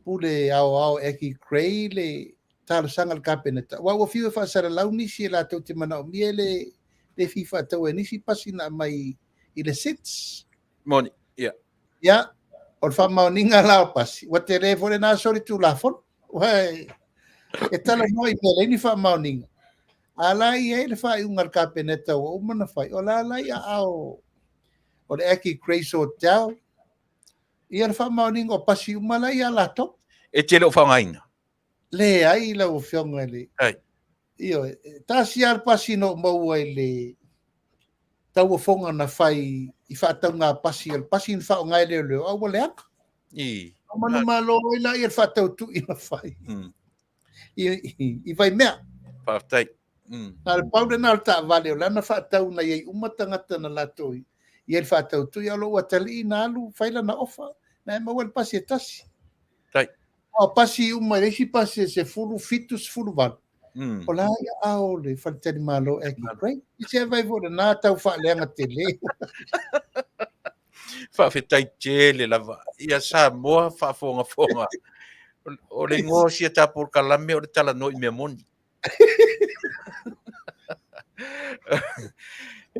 Pule Aoao Aki Gray le talosaga a le Kapeneta, aua ua fiu e faasalalau nisi e latou te manaomia e le le fia faataua e nisi pasi na aumai i le SIDS. Moni, ia. Ia, o le faamaoniga la o pasi, ua tele foi lena solitulafono. Ua e talanoa i mea leai ni faamaoniga. A la i ai le faaiuga a le Kapeneta ua uma ona fai, o la la i aao o le Aki Grace Hotel, ia le faamaoniga o pasi uma la ia latou. E te le o faaaogaina? Leai lau Afioga i le... Ai. Ioe, tasi lava le pasi na ou maua i le tauofoga na fai i faatauga pasi, o le pasi na faaaoga e leoleo, a ua leaga. I. Manumalo ai laia i le faatautui na fai i Vaimea. Faafetai. Na o le pau lena o le taavale o lana faatau na i ai uma tagata na latou i ai le faatautui, a o lou atalii na alu fai lana ofa, na e maua le pasi e tasi. Tai. O pasi uma, e le isi pasi e 17, 18. O la i aao o le faletalimalo e Aki Gray. I se vai foi lena tau faaleaga tele. Faafetai tele lava. Ia Samoa faafogafoga. O le igoa o sia ta polokalame o le talanoa i mea moni.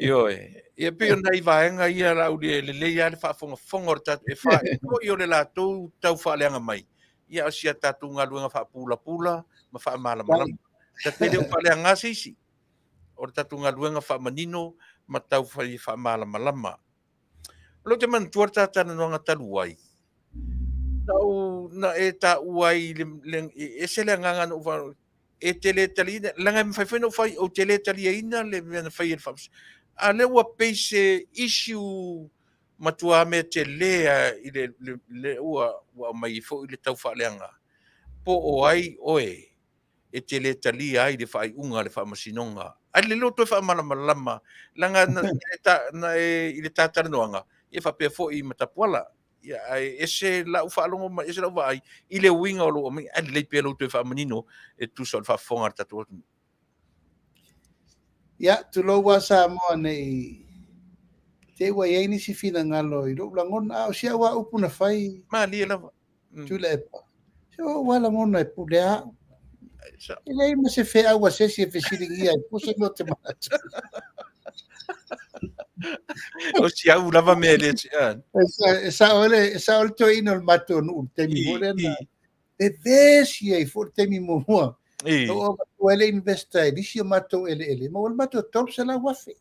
Ioe. Ia pei o nai vaega ia Laauli e lelei lava le faafogafoga o le tatou e faaioi o le latou tau faaleaga mai. Ia o si a tatou galuega faapulapula ma faamalamalama. Ta te le o faaleaga se isi. O le tatou galuega faamanino ma tau fai faamalamalama. O lea ou te manatua le ta talanoaga talu ai. Na ou na e taua ai le, le, e ese le agaga na ou fa- e te le taliaina, leaga e mafai foi ona ou fai, ou te le taliaina le mea na fai e le faamasinoga. A lea ua pei se issue matua mea tele lava i le, le, le ua, ua aumai ai foi le tau faaleaga, po o ai oe e te le talia ai le faaiuga a le faamasinoga. Ae lelei lou toe faamalamalama, leaga na, na e, i le ta talanoaga, ia faapea foi ma Tapuala. Ia, ae ese lau faalogo ma ese lau vaai i le uiga o lou aumaiga. Ae lelei pea lou toe faamanino e tusa o le faafofoga a le tatou atunuu. Ia, tulou lava Samoa ne i te i ua i ai nisi finagalo i lou lagona, a o si au lava upu na fai. Malie lava. Tuilaepa. Se o ou lava lagona e pule au. E leai ma se feau a se isi e fesiligia ai po o se mea ou te manatu. O si au lava mea le E sao le e sao le toeaina o le matou nuu i le taimi foi lea na vevesi ai foi le taimi muamua. Na ou avatua ai le investor e lisi o matou eleele, maua ai le matou 300,000.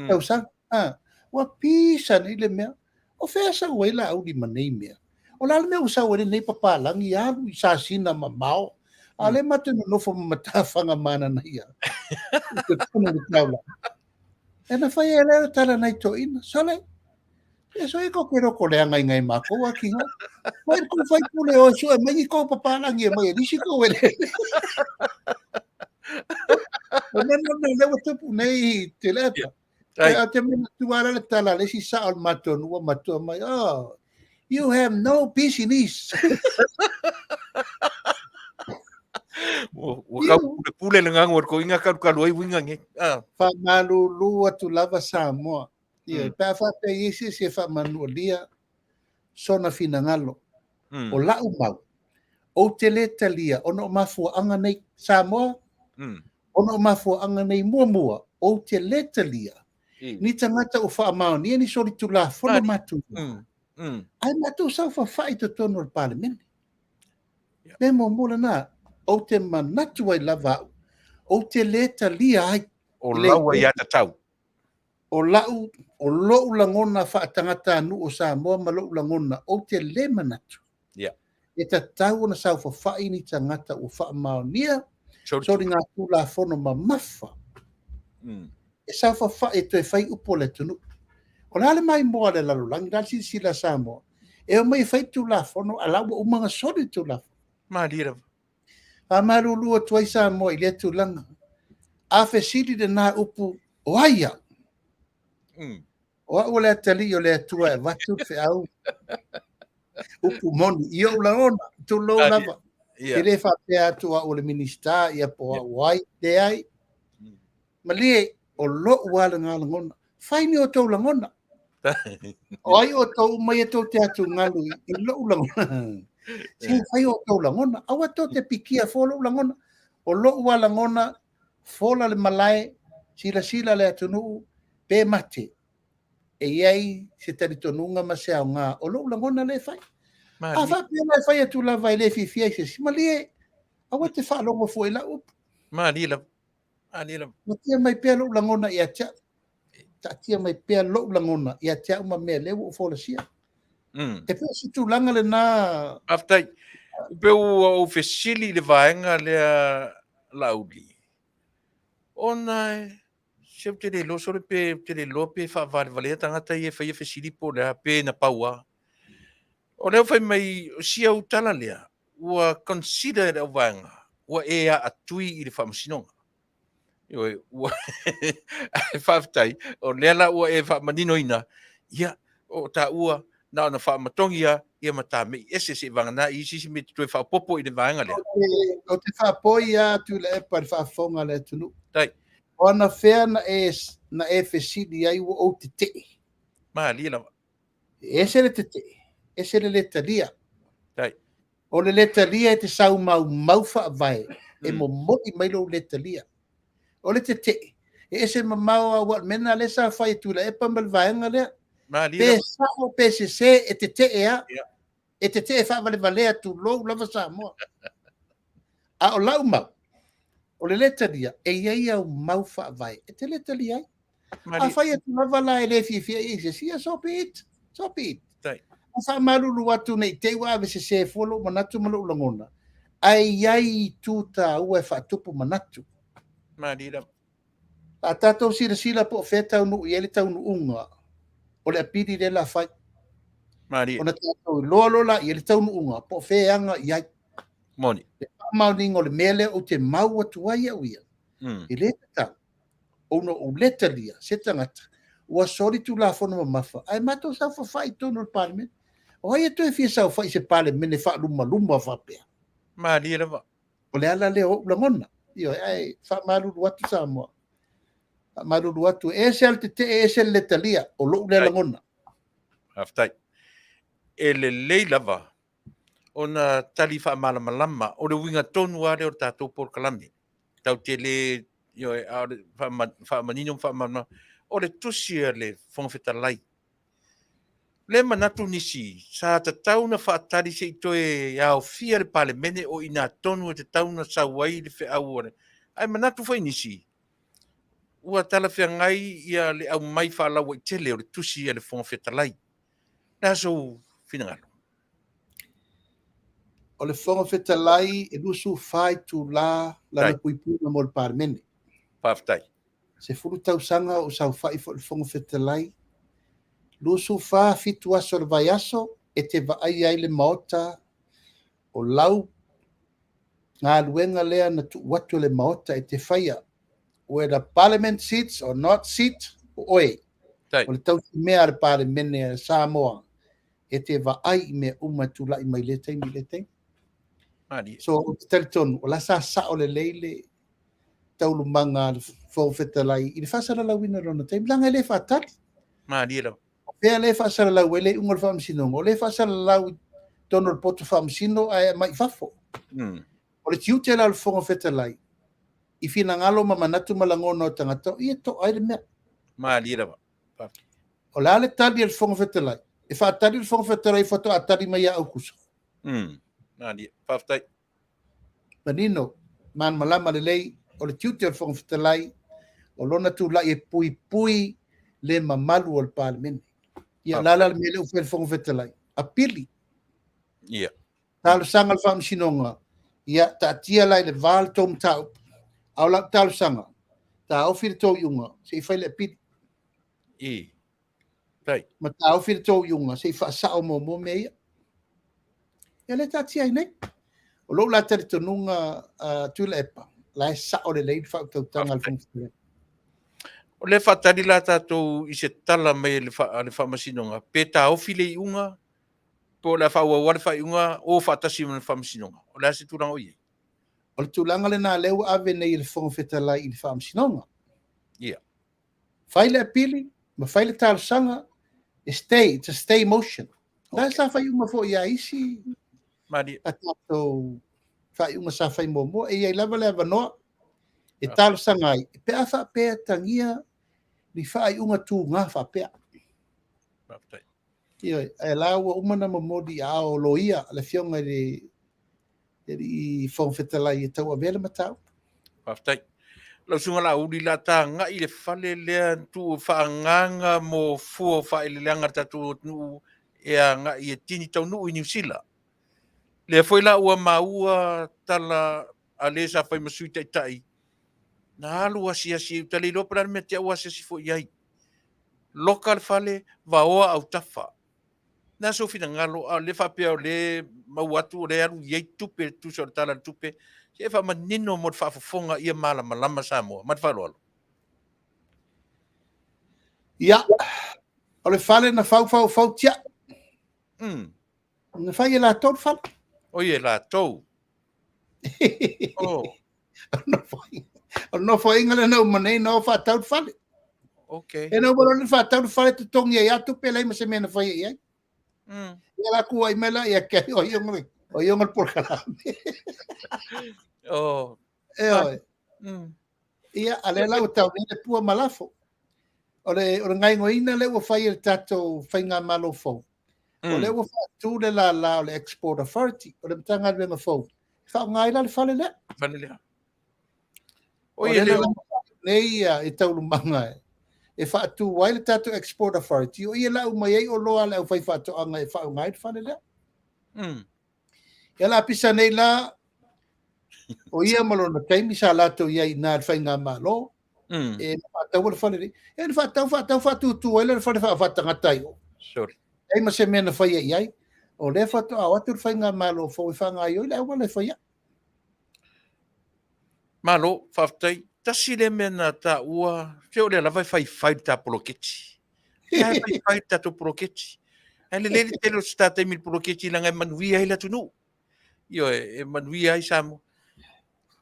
Tausaga. A, ua pisa nei le mea. O fea e sau ai Laauli ma nei mea? O le a le mea ua sau ai lenei papalagi alu i sasina mamao, a o lea matou te nonofo ma matafaga mananaia i totonu o le taulaga. E na fai ai lea o le tala nai toeaiina, sole, e soia kou te loko leaga i ngai makou atiga. Mai le kou faipule o e sue mai ni kou papalagi e mai e lisi kou eleele. O mea na lea ua tupu nei Tuilaepa. Ai. Ou te manatua la le tala a le isi sao o le matou nuu ua matua mai, oh, you have no business. Ua kau pule pule le gago o le toeaina kalukalu ai uiga nei. Ah. Faamalulu atu lava Samoa. Ia, pe a faapea i ai se isi e faamanualia sona finagalo. O la'u mau, ou te lē talia ona o mafuaaga nei. Samoa, ona o mafuaaga nei, muamua, ou te lē talia ni tagata ua faamaonia ni solitulafono matou ae matou saofafai i totonu o le Palemene. Mea muamua lena, ou te manatu ai lava au, ou te lē talia ai. O lau aiatatau. O la'u, o lo'u lagona faatagatanuu o Samoa ma lo'u lagona, ou te lē manatu e tatau ona saofafai ni tagata ua faamaonia soligatulafono mamafa e saofafai e toe fai upu a le atunuu. O le a le maimoa a le lalolagi, o le a le silasila a Samoa, e omai e fai Tulafono, a la ua uma ona soli le Tulafono. Malie lava. Faamalulu atu ai Samoa i lea tulaga. A fesili lena upu, o ai au? O au o le atalii o le Atua e avatu le feau. Upu moni, i ou lagona, tulou lava. E le faapea atu au o le Minisita, ia po o au o ai, leai. Malie, o lou lava lena lagona. Fai ni outou lagona. O ai outou uma ia tou te atugalu i lou lagona. Se fai outou lagona. Aua tou te pikia fua lou lagona. O lou lava lagona, fola le malae, silasila le atunuu, pe mate. E i ai se talitonuga ma se aoga o lou lagona lea e fai. A faapea la e fai atu lava e le fiafia ai se isi, malie, aua te faalogo fua i lau upu. Malie lava. Taatia mai pea lou lagona ia te au. Taatia mai pea lou lagona ia te au ma mea lea ua ou folasia. E pei o se tulaga lena. Faafetai. Pe ua ou fesili i le vaega lea Laauli, ona se ou te le iloa sole pe ou te le iloa pe faavalevalea tagata ia e faia fesili po o le a, pe na pau lava. O lea ua fai mai, o si au tala lea, ua consider e le auvaega ua e aatui i le faamasinoga. Ioe, ua ae faafetai, o lea la ua e faamaninoina, ia, o taua na ona faamatogi lava, ia ma tamei ese seivagana i isi isi mea e te toe faaopoopo i le vaega lea. Ou te faapoi lava Tuilaepa i le faafofoga a le atunuu. Tai. O anafea na e, na e fesili ai ua ou tetee? Malie lava. E ese le tetee, ese le lē talia. Tai. O le lē talia e te sau maumau faavae e momoli mai lou lē talia. O le tetee, e ese mamao lava aua o le mea lena lea sa fai e Tuilaepa ma le vaega lea. Malie Pe lava. sao pe sese e tetee lava. Ia. E tetee faavalevalea tulou lava Samoa. A o lau mau, o le lē talia, e i ai au mau faavae e te lē talia ai. Malie. Afai atu lava la e le fiafia i ai se isi, ia so be it, so be it. Tai. A faamalulu atu ne i te i ua ave sese fua lou manatu ma lou lagona, ae i ai itu taua e faatupu manatu. Malie lava. A tatou silasila po o fea e taunuu i ai le taunuuga o le apili lea la fai. Malie. Ona tatou iloa loa la i ai le taunuuga po o fea e aga i ai. Moni. Le faamaoniga o le mea lea ou te mau atu ai au ia, e le tatau ona ou le talia se tagata ua soli tulafono mamafa ae matou saofafai i totonu o le Palemene. O ai e toe fia saofai i se Palemene faalumaluma faapea? Malie lava. O le ala lea o ou lagona. Ioe, ae faamalulu atu Samoa. Faamalulu atu, e ese lava le tetee, ese le le talia. O lou lea lagona. Faafetai. E lelei lava ona tali faamalamalama, o le uiga tonu lava lea o le tatou polokalame. Tatou te le, ioe, a o le faamanino ma faamalamalama. O le tusi a le Fofoga Fetalai, lea e manatu nisi, sa tatau ona faatali se i toe aofia le Palemene o i ina tonu e tatau ona sau ai le feau a le... Ae manatu foi nisi, ua talafeagai ia le aumai faalauaitele o le tusi a le Fofoga Fetalai. O le a sou finagalo? O le Fofoga Fetalai e 24 itula lana puipuiga mo le Palemene. Faafetai. 10 tausaga o ou saofai foi i le Fofoga Fetalai, 24, 7 aso o le vaiaso e te vaaia ai le Maota, o lau galuega lea na tuu atu e le Maota e te faia. Whether Parliament sits or not sit, o oe. O le tausimea a le Palemene a Samoa, e te vaai i mea uma e tulai mai i lea taimi i lea taimi. So, ou te talitonu, o la sa sao lelei le taualumaga a le Fofoga Fetalai i le faasalalauina o lona taimi, leaga e le faatali. Malie lava. O fea lea e faasalalau ai le iuga o le faamasinoga? O lea e faasalalau i totonu o le poto faamasino ae aumai i fafo. O le tiute la o le Fofoga Fetalai, i finagalo ma manatu ma lagona o tagata, o i e to'a ai le mea. Malie lava. O le a le tali a le Fofoga Fetalai? E faatali le Fofoga Fetalai faatoa tali mai ia Aukuso. Malie. Faafetai. Manino, malamalama lelei, o le tiute o le Fofoga Fetalai, o lona tulai e puipui le mamalu o le Palemene. Ia, o le a la le mea lea ua fai e le Fofoga Fetalai? Apili. Ia. Talosaga le Faamasinoga, ia, taatia la i le va le tou mataupu, a o lau talosaga, taofi le tou iuga se i fai le apili. I. Tai. Ma taofi le tou iuga se i faasao muamua mea ia. Ia lea taatia ai nei. O lou la talitonuga, Tuilaepa, la e sao lelei le faautautaga a le Fofoga Fetalai. O lea e faatali la tatou i se tala mai a le Faamasinoga, pe taofi le iuga, po o le a faaauau lava le faaiuga o faatasi ma le Faamasinoga. O le a se tulaga o i ai? O le tulaga lena lea ua ave nei e le Fofoga Fetalai i le Faamasinoga. Ia. Fai le apili ma fai le talosaga, e stay, it's a stay motion. La sa fai uma foi ia isi a tatou faaiuga sa fai muamua. E i ai lava le avanoa e talosaga ai, pe a faapea e tagia ni faaiuga tuga faapea. Ioe, ae la ua uma ona momoli i aao o loia le afioga i le Alii Fofoga Fetalai e tauavea le mataupu. Faafetai. Lau Susuga Laauli, la ta agai i le fale lea na tuu faaagaaga mo fua o faaeleeleaga a le tatou atunuu e agai e tini taunuu i Niu Sila. Lea foi la ua maua tala a le sa fai ma Sui Taitai, na alu asiasi i uta, le iloa po o le a le mea te i ua asiasi foi i ai. Loka le fale, vaoa autafa. Na sou finagalo, a o lea faapea o lea maua atu o lea alu i ai tupe e tusa o le Tala o le Tupe, se e faamanino mo le faafofoga ia malamalama Samoa. Ma le faaaloalo. Ia, o le fale na fau fau fau tiai. Na fai e latou le fale. Oi e latou. Oh. O le nofoaiga lea na uma nei na o faatau le fale. Okay. E na uma loa faatau le fale totogi ai a tupe leai ma se mea na fai i ai. Ia la kuai mai la ia ke o ia ngoi. O ia ngoi polokalame. Oh. E oi. Ia, a lea la ua tau nei le pua ma lafo. O le, o le gaoioiga lea ua fai e le tatou faigamalo fou, o lea ua faatu le lala o le Export Authority, o le Matagaluega fou, e faaaoga ai la le fale lea. Fale lea. O lea la nei e taualumaga e faatu ai le tatou Export Authority, o i e lau mai ai oloa a le aufaifaatoaga e faaaoga ai le fale lea. Ia la pisa nei la, o ia ma lona taimi sa latou i ai i ina i le faigamalo, e faataua le fale lea. E faatau, faatau, faatutu ai le fale faafatagata ai o. Sorry. Ei ma se mea na faia i ai. O lea faatoa o atu le faigamalo fou e faagaoioi le auala e fai ai. Malo, faafetai. Tasi lea mea na taua, se o lea lava e faifai le ta poloketi. Lea e faifai le tatou poloketi. Ae lelei le tele o se ta taimi i le poloketi leaga e manuia ai le atunuu. Ioe, e manuia ai Samoa.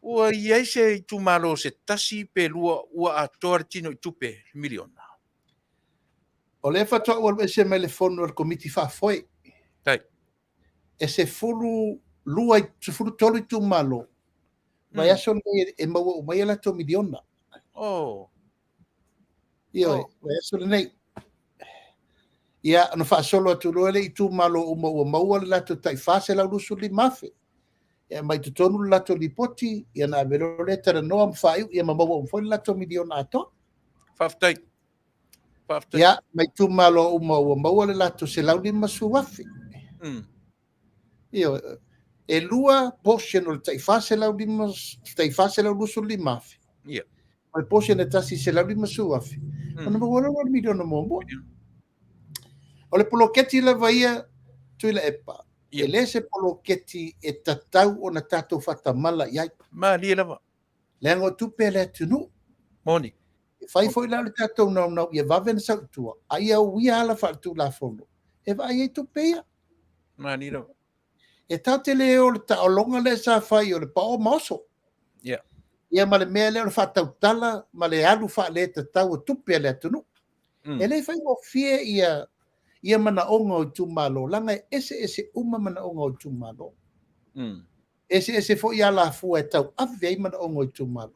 Ua i ai se itumalo se tasi pe lua ua atoa le tino i tupe le miliona? O lea faatoa ou alu ese mai le fono a le Komiti Faafoe. Tai. E 12, 13 itumalo. Vaiaso lenei e maua uma ai a latou miliona. Oh. Ioe, oh. vaiaso lenei. Ia, ona faasolo atu loa le itumalo uma ua maua le latou tai 425,000. E aumai totonu le latou lipoti, ia ona ave loa lea talanoa ma faaiu, ia ma maua uma foi le latou miliona atoa. Faafetai. Faafetai. Ia, ma itumalo uma ua maua le latou 150,000. Ioe, e lua portion o le tai 405, tai 425,000. Ia. Ma le portion e tasi 150,000. Ona maua loa le miliona muamua. O le poloketi lava ia, Tuilaepa, e le se poloketi e tatau ona tatou faatamala i ai. Malie lava. Leaga o tupe a le atunuu. Moni. E fai foi la o le tatou naunau ia vave ona sau i tua, a ia uia ala faaletulafono e vaai ai tupe ia. Malie lava. E tatou te le o le taologa lea sa fai o le pao ma oso. Yeah. Ia ma le mea lea o le faatautala ma le alu faaletatau o tupe a le atunuu. E le faigofie ia ia manaoga o itumalo, leaga e eseese uma manaoga o itumalo. Eseese foi alafua e tauave ai manaoga o itumalo.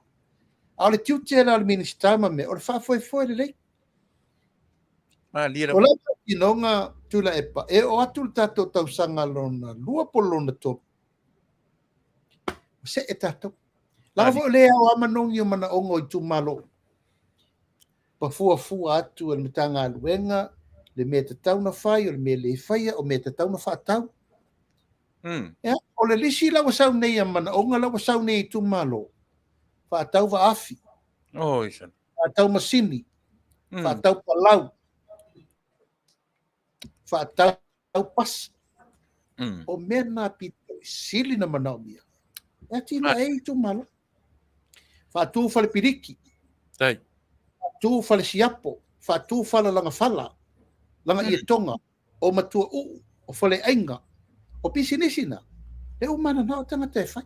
A o le tiute la o le Minisita ma mea, o le faafoefoe lelei. Malie O lava. lau faatinoga Tuilaepa, e oo atu le tatou tausaga lona lua po o le lona tolu, ua see tatou. Leaga foi o lea e ao lava manogi o manaoga o itumalo. Ma fuafua atu e le Matagaluega le mea e tatau ona fai, o le mea e le faia, o mea e tatau ona faatau. Ia, o le lisi la ua sau nei a manaoga la ua sau nei i itumalo, faatau vaafi, Oi, sana. faatau masini, faatau palau, faatau pasi. O mea na pito i sili na manaomia. E atinae ai itumalo. Faatu fale piliki. Tai. Faatu fale siapo. Faatu fale lagafala. Laga ietoga. O matua uu. O fale aiga. O pisinisi na. E uma mananao tagata e fai.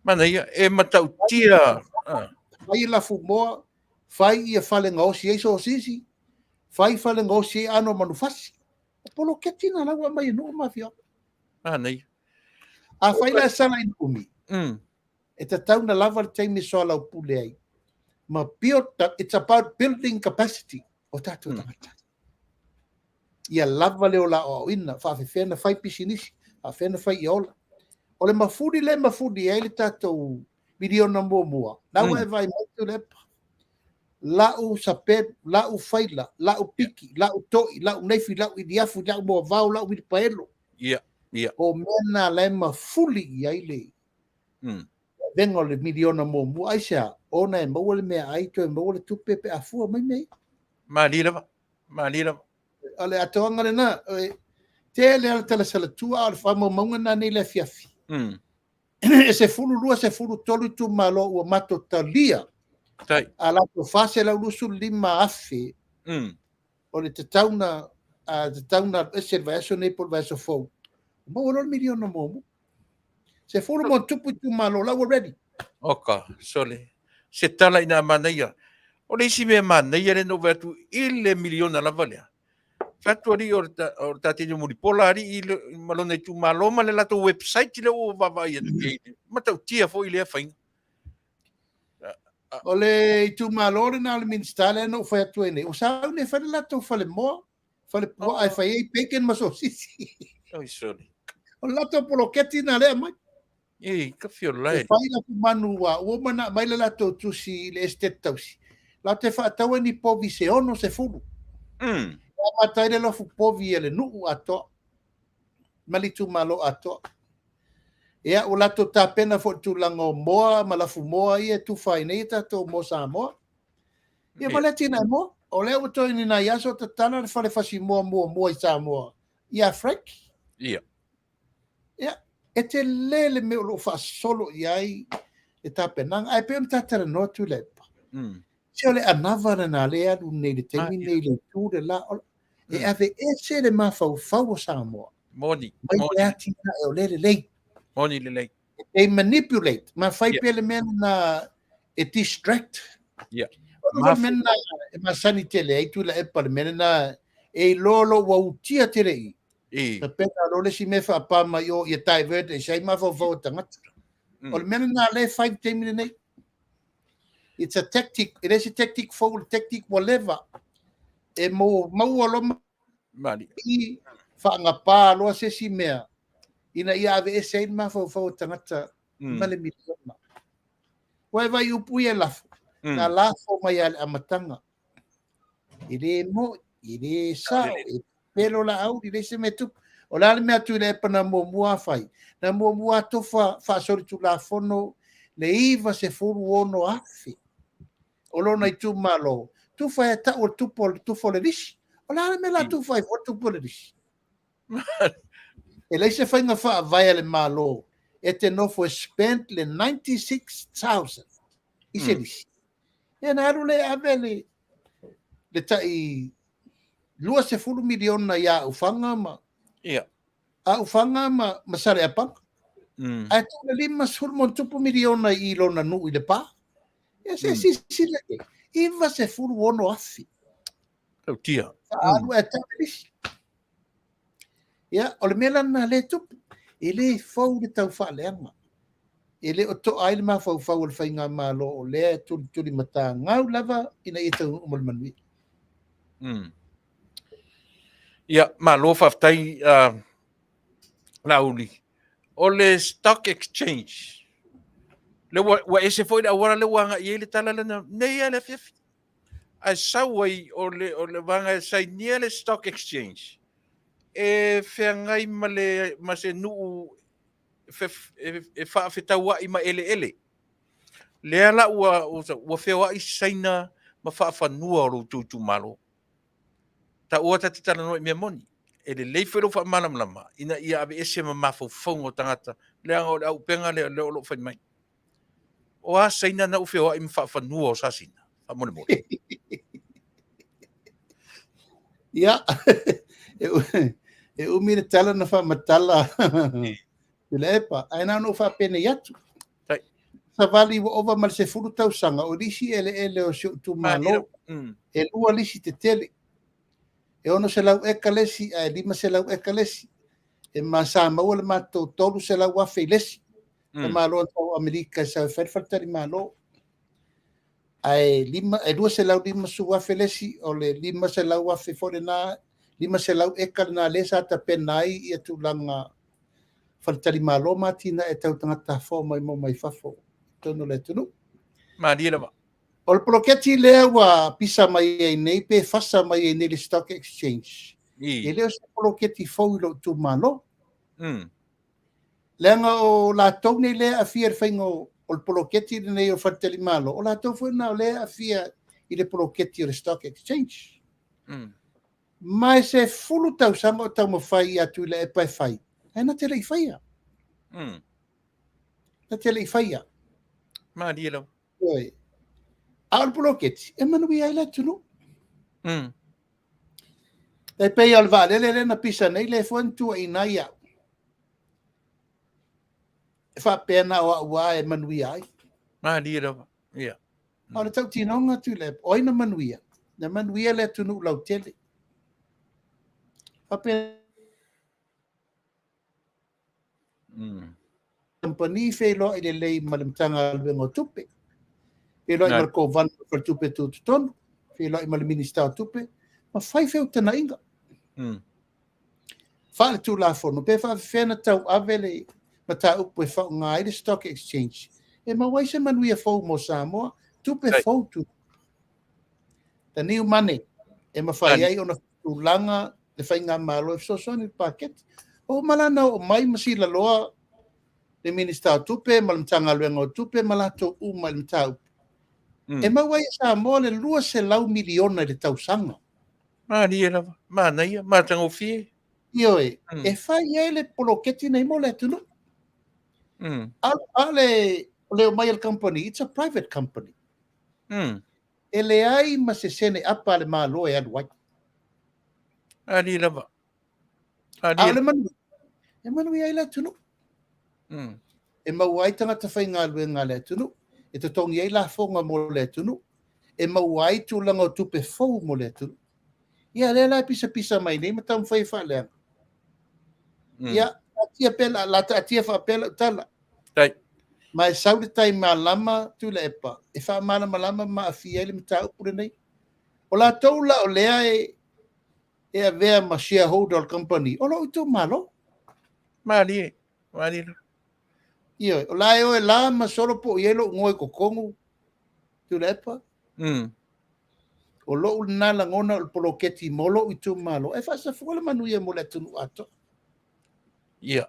Manaia, e matautia. Fai lafumoa, fai ia fale gaosi ai sosisi, fai fale gaosi ai aano o manufasi. O poloketi na la ua aumai e nuu ma afioaga. Manaia. Afai la e sala ina umi, e tatau ona lava le taimi e soalaupule ai. Ma build, it's about building capacity o tatou tagata. Ia lava le ola aoaoina, faafefea ona fai pisinisi, faafefea ona fai ia ola. O le mafuli lea e mafuli ai le tatou miliona muamua, na ua e vaai mai Tuilaepa, lau sapelu, lau faila, lau piki, lau toi, lau naifi, lau iliafu, lau moavao, lau uilipaelo. Ia, ia. O mea na la e mafuli i ai le avega o le miliona muamua. Aisea? Ona e maua le meaai, toe maua le tupe pe a fua mai mea ia. Malie lava, malie lava. O le atoaga lena, e tele lava le talasalatua, a o le faamaumauga lena nei i le afiafi. E 12, 13 itumalo ua matou talia Tai. a latou 425,000 o le tatau na tatau na alu ese i le vaiaso nei po o le vaiaso fou. Maua loa le miliona muamua. 10 ma ona tupu itumalo la ua ready. Oka, sole. Se tala ina a manaia. O le isi mea manaia lea na ou vaai atu i le miliona lava lea, fai atu alii o le ta-o le tateni o Mulipola alii ma lona itumalo ma le latou website lea ua ou vaavaai atu i ai. Matautia foi lea faiga. O le itumalo lena o le Minisita lea na ou fai atu ai nei, ua sauni e fai le latou falemoa, falepuaa e fai ai bacon ma sosisi. Oi, sorry. O le latou poloketi lena lea e aumai. Ei, ka fio lae. E fai lafumanu ua uma ona aumai le latou tusi i le Esetete Tausi. Latou te faataua ni povi se 60. E amata ai le lofu povi a le nuu atoa ma le itumalo atoa. Ia, ua latou tapena foi i le tulaga o moa ma lafumoa ia e tufa ai nei tatou moa Samoa. Ia ma le atinae moa. O lea ua toe ni nai aso tatala le fale fasimoa muamua i Samoa ia Frank. Ia. Ia, e tele le mea o lo o faasolo i ai le tapenaga. Ae pei ona ta talanoa Tuilaepa, se o le anava lena lea e alu nei i le taimi nei i le itu le la. E aveese le mafaufau o Samoa. Moni. Mai le atinae o lea lelei. Moni lelei. E manipulate, ma fai pea le mea lena e distract. O le mea lena e masani tele ai Tuilaepa, le mea lena e iloa loa ua utia tele i. Tapena loa le isi mea faapa mai o ia divert e ese ai mafaufau o tagata. O le mea lena lea e fai i le taimi lenei. It's a tactic, e le se tactic fou, le tactic ua leva. E mo maua loa Mali. i faagapā loa se isi mea ina ia aveese ai le mafaufau o tagata ma le miliona. Ua e vaai upu ia e lafo, na lafo mai lava i le amataga. E le mo'i, e le sao, e pelo Laauli, leai se mea tupu. O le a le mea a Tuilaepa na muamua fai? Na muamua tofa faasolitulafono le 96,000 o lona itumalo, tufa e tau o le tupu o le tufa o le lisi. O le a le mea la tufa ai fua le tupu o le lisi? E leai se faiga faavae a le Malo e te nofo e spend le 96,000 i se lisi. Ia na alu lea e ave le le tai 20 miliona ia Aufaga ma Ia. Aufaga ma, ma Saleapaga. Ae tuu le 50 ma tupu miliona i lona nuu i Lepa. Ia se silasila i ai, 96,000. Tautia. Faaalu ae tau le lisi. Ia, o le mea la lena lea e tupu. E le fou le tau faaleaga. E le o toa ai le mafaufau o le faigamalo o lea e tulitulimatagau lava ina ia taunuu ma le manuia. Ia, malo faafetai Laauli. O le stock exchange, lea ua ese foi le auala lea ua agai i ai le tala lena nei lava i le afiafi. Ae sau ai o le, o le vaega e sainia le stock exchange, e feagai ma, le, ma se nuu e faafetauai ma eleele. Lea la ua, ua feoai Saina ma faafanua o lo outou itumalo. Taua ta te talanoa i mea moni. E lelei foi lou faamalamalama ina ia aveese ma mafaufauga o tagata, leaga o le auupega lea lea o lo o fai mai. O a Saina na ua feoai ma faafanua o Sasina? Faamolemole. Ia, e umi le tala na faamatala Tuilaepa, ae na ona ou faapenei atu. Savali ua ova ma le 10 tausaga o lisi eleele o si ou itumalo. E lua lisi tetele. E 600 eka le isi ae 500 eka le isi. E ma sa maua le matou 300,000 i le isi. Le Malo o Amerika e sau e fai le faletalimalo. Ae 250,000 le isi, o le 500,000 foi lena, 500 eka lena lea sa tapena ai ia tulaga faletalimalo ma atinae tau tagata tafafao maimoa mai fafo i totonu o le atunuu. Malie lava. O le poloketi lea ua pisa mai ai nei pe fasa mai ai nei le Stock Exchange, e le o se poloketi fou i lou itumalo. Leaga o latou nei lea e aafia i le faiga o le poloketi lenei o faletalimalo, o latou foi na o lea e aafia i le poloketi o le Stock Exchange. Ma e 10 tausaga o taumafai ia Tuilaepa e fai, ae na te le i faia. Na te le i faia. Malie lava. Oi. A o le poloketi, e manuia ai le atunuu. E pei o le vaalele lea na pisa nei, lea foi na tuuaiina ai au. E faapea na o au lava e manuia ai. Malie lava. Ia. A o le tautinoga Tuilaepa, o ai na manuia? Na manuia le atunuu lautele. Faapea Kamupani feiloai lelei ma le Matagaluega o Tupe, feiloai ma le Kovana o le Faletupe Tutotonu, feiloai ma le Minisita o Tupe, ma fai feutagaiga. Faaletulafono, pe faapefea ona tauave le mataupu e faaaoga ai le Stock Exchange e maua ai se manuia fou mo Samoa, tupe fou tu. The new money e mafai ai ona tulaga le faigamalo e fesoasoani i le paketi. Ua uma la ona oo mai ma silaloa le Minisita o Tupe ma le Matagaluega o Tupe ma latou uma i le mataupu. E maua ai e Samoa le 200 miliona i le tausaga. Malie lava, manaia, matagofie. Ioe, e fai ai le poloketi nei mo le atunuu. A le le omai a le company, it's a private company. E leai ma se sene apa a le Malo e alu ai. Malie lava. A o le manuia, e manuia ai le atunuu. E maua ai tagata faigaluega a le atunuu, e totogi ai lafoga mo le atunuu, e maua ai tulaga o tupe fou mo le atunuu. Ia lea la e pisapisa mai nei ma taumafai e faaleaga. Ia, taatia pea, la taatia faapea lau tala. Tai. Ma e sau le tai malama Tuilaepa e faamalamalama ma aafia ai le mataupu lenei. O latou la o lea e avea ma shareholder o le company, o lou itumalo. Malie, malie. Ioe, o la e o e la ma solo po o i ai lou igoa i totonu, Tuilaepa. O lou lena lagona o le poloketi mo lou itumalo, e faasafua le manuia mo le atunuu atoa. Ia.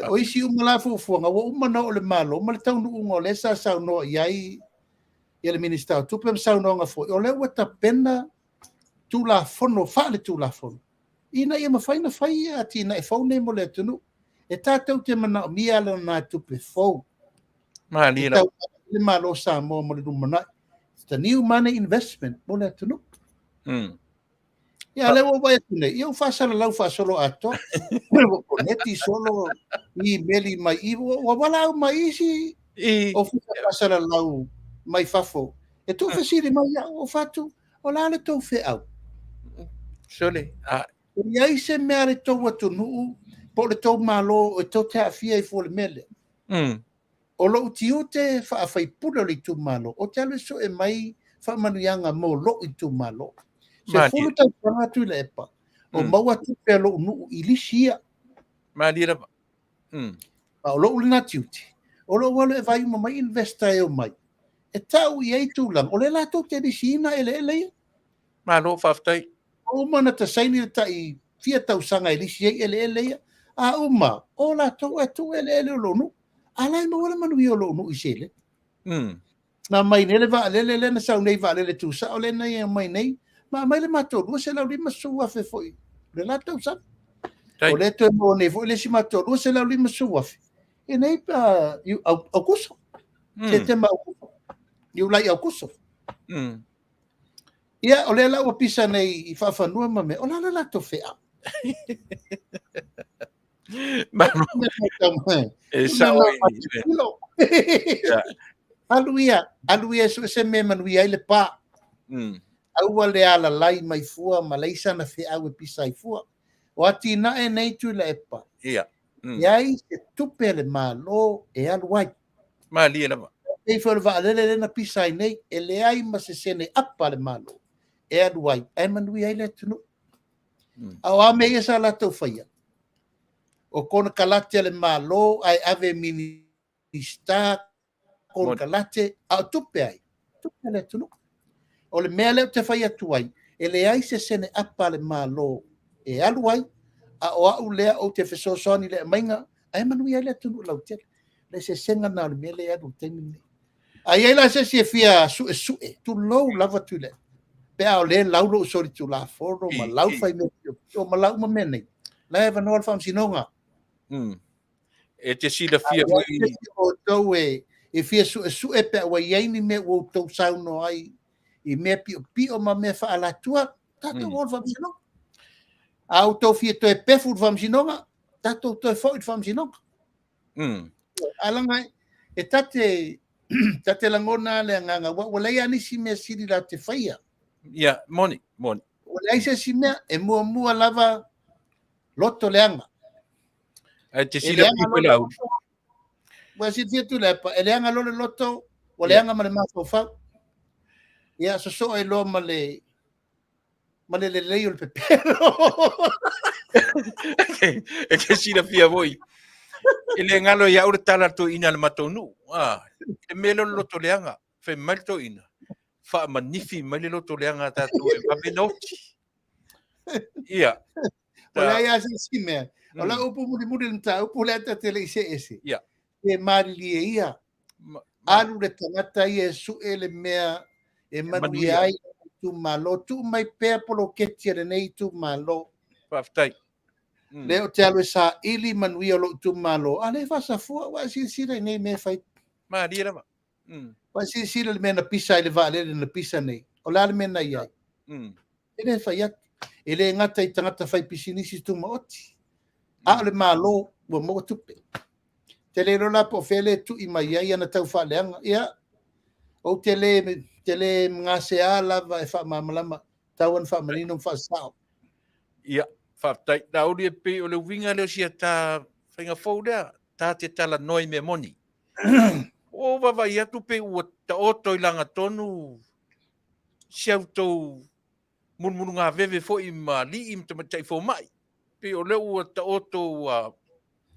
O isi uma la fuafuaga, ua uma ona oo i le Malo ma le taunuuga o lea sa saunoa i ai le Minisita o Tupe ma saunoaga foi, o lea ua tapena Tulafono faale-Tulafono ina ia mafai ona fai atinae fou nei mo le atunuu. E tatou te manaomia alagatupe fou. Malie lava. Le Malo o Samoa mo le lumanai. It's the new money investment mo le atunuu. Ia, lea ua ou vaai atu nei, ia ua faasalalau faasoloatoa. Ua koneti solo imeli mai i, ua valaau mai isi ofisa faasalalau mai fafo. E tuufesili mai au, ou fai atu, o le a le tou feau? Sole, a. E i ai se mea a le tou atunuu po o le tou Malo e tou te aafia ai fua i le mea lea? O lou tiute faa-faipule o le itumalo, ou te alu e sue mai faamanuiaga mo lou itumalo. 10 tausaga Tuilaepa, o maua tupe a lou nuu i lisi ia. Malie lava. A o lou lena tiute, o lou alu e vaai uma mai investor e omai, e tau i ai tulaga, o lea latou te lisiina eleele ia. Malo, faafetai. Ua uma ona ta saini le tai fia tausaga e lisi ai eleele ia, a uma, o latou ae tuu eleele o lou nuu. A la e maua le manuia o lou nuu i seleni. Na aumai nei le vaalele lea na sau nei, vaalele tuusao lea na aumai nei, ma aumai le matou 250,000 foi le la tausaga. O lea toe maua nei foi le isi matou 250,000 i nei Aukuso. Setema Aukuso. Iulai Aukuso. Ia, o lea la ua pisa nei i faafanua ma mea, o le a le latou feau? Malo. E sao ai. Alu ia, alu ia e sue se mea e manuia ai le pa. Aua le alalai mai fua ma leai sana feau e pisa ai fua. O atinae nei Tuilaepa. Ia. Leai se tupe a le Malo e alu ai. Malie lava. Pei foi o le vaalele lea na pisa ai nei, e leai ma se sene apa a le Malo e alu ai, ae manuia ai le atunuu. A o a mea ia sa latou faia? O konekarate a le Malo ae ave e Minisita konekarate, a o tupe ai? Tupe a le atunuu. O le mea lea ou te fai atu ai, e leai se sene apa a le Malo e alu ai, a o au lea ou te fesoasoani i le aumaiga, ae manuia ai le atunuu lautele. Le eseesega lena o le mea lea e alu i le taimi lenei. A i ai la se isi e fia suesue, tulou lava Tuilaepa, pe a o lea e lau lou solitulafono ma lau le faimea piopio ma lau uma mea nei, la e avanoa le faamasinoga. E te silafia foi. Outou e fia suesue pe a ua i ai ni mea ua outou saunoa ai i mea piopio ma mea faaalatua, tatou o i le faamasinoga. A outou fia toe pefu i le faamasinoga, tatou toe foi i le faamasinoga. A leaga e tate lagona le agaga, ua leai lava nisi mea sili la te faia. Ia, moni, moni. Ua leai se isi mea, e muamua lava loto leaga. Ae te silafia foi lau. Ua silafia Tuilaepa, e leaga loa le loto, ua leaga ma le mafaufau. Ia, sosoo ai loa ma le lelei o le pepelo. E te silafia foi. E le galo ia au le tala a le toeaina a le matou nuu. Le mea lea o le loto leaga, fai mai le toeaina, faamanifi mai le loto leaga a tatou e vave ona oti. Ia. O leai lava se isi mea. O lau upu mulimuli i le mataupu lea ta te le i see ese. Ia. E malilie ia. Alu le tagata ia e sue le mea e manuia ai itumalo. Tuu mai pea poloketi a lenei itumalo. Faafetai. Lea ou te alu e saili manuia o lou itumalo. A lea e faasafua, ua e silasila i nei mea e fai. Malie lava. Ua e silasila i le mea na pisa ai le vaalele na pisa nei. O le a le mea na i ai? E le fai atu. E le gata i tagata fai pisinisi tumaoti. A o le Malo ua maua tupe. Te le iloa la po o fea le tui mai ai ana taufaaleaga. Ia, ou te le gasea lava e faamalamalama, tau ona faamanino ma faasao. Ia, faafetai. Laauli e pei o le uiga lea o sia ta faiga fou lea, ta te talanoa i mea moni. Ua ou vaavaai atu pei ua taoto i lagatonu si a outou mulumulugaveve foi ma alii ma tamaitai fomai. Pei o lea ua taoto ua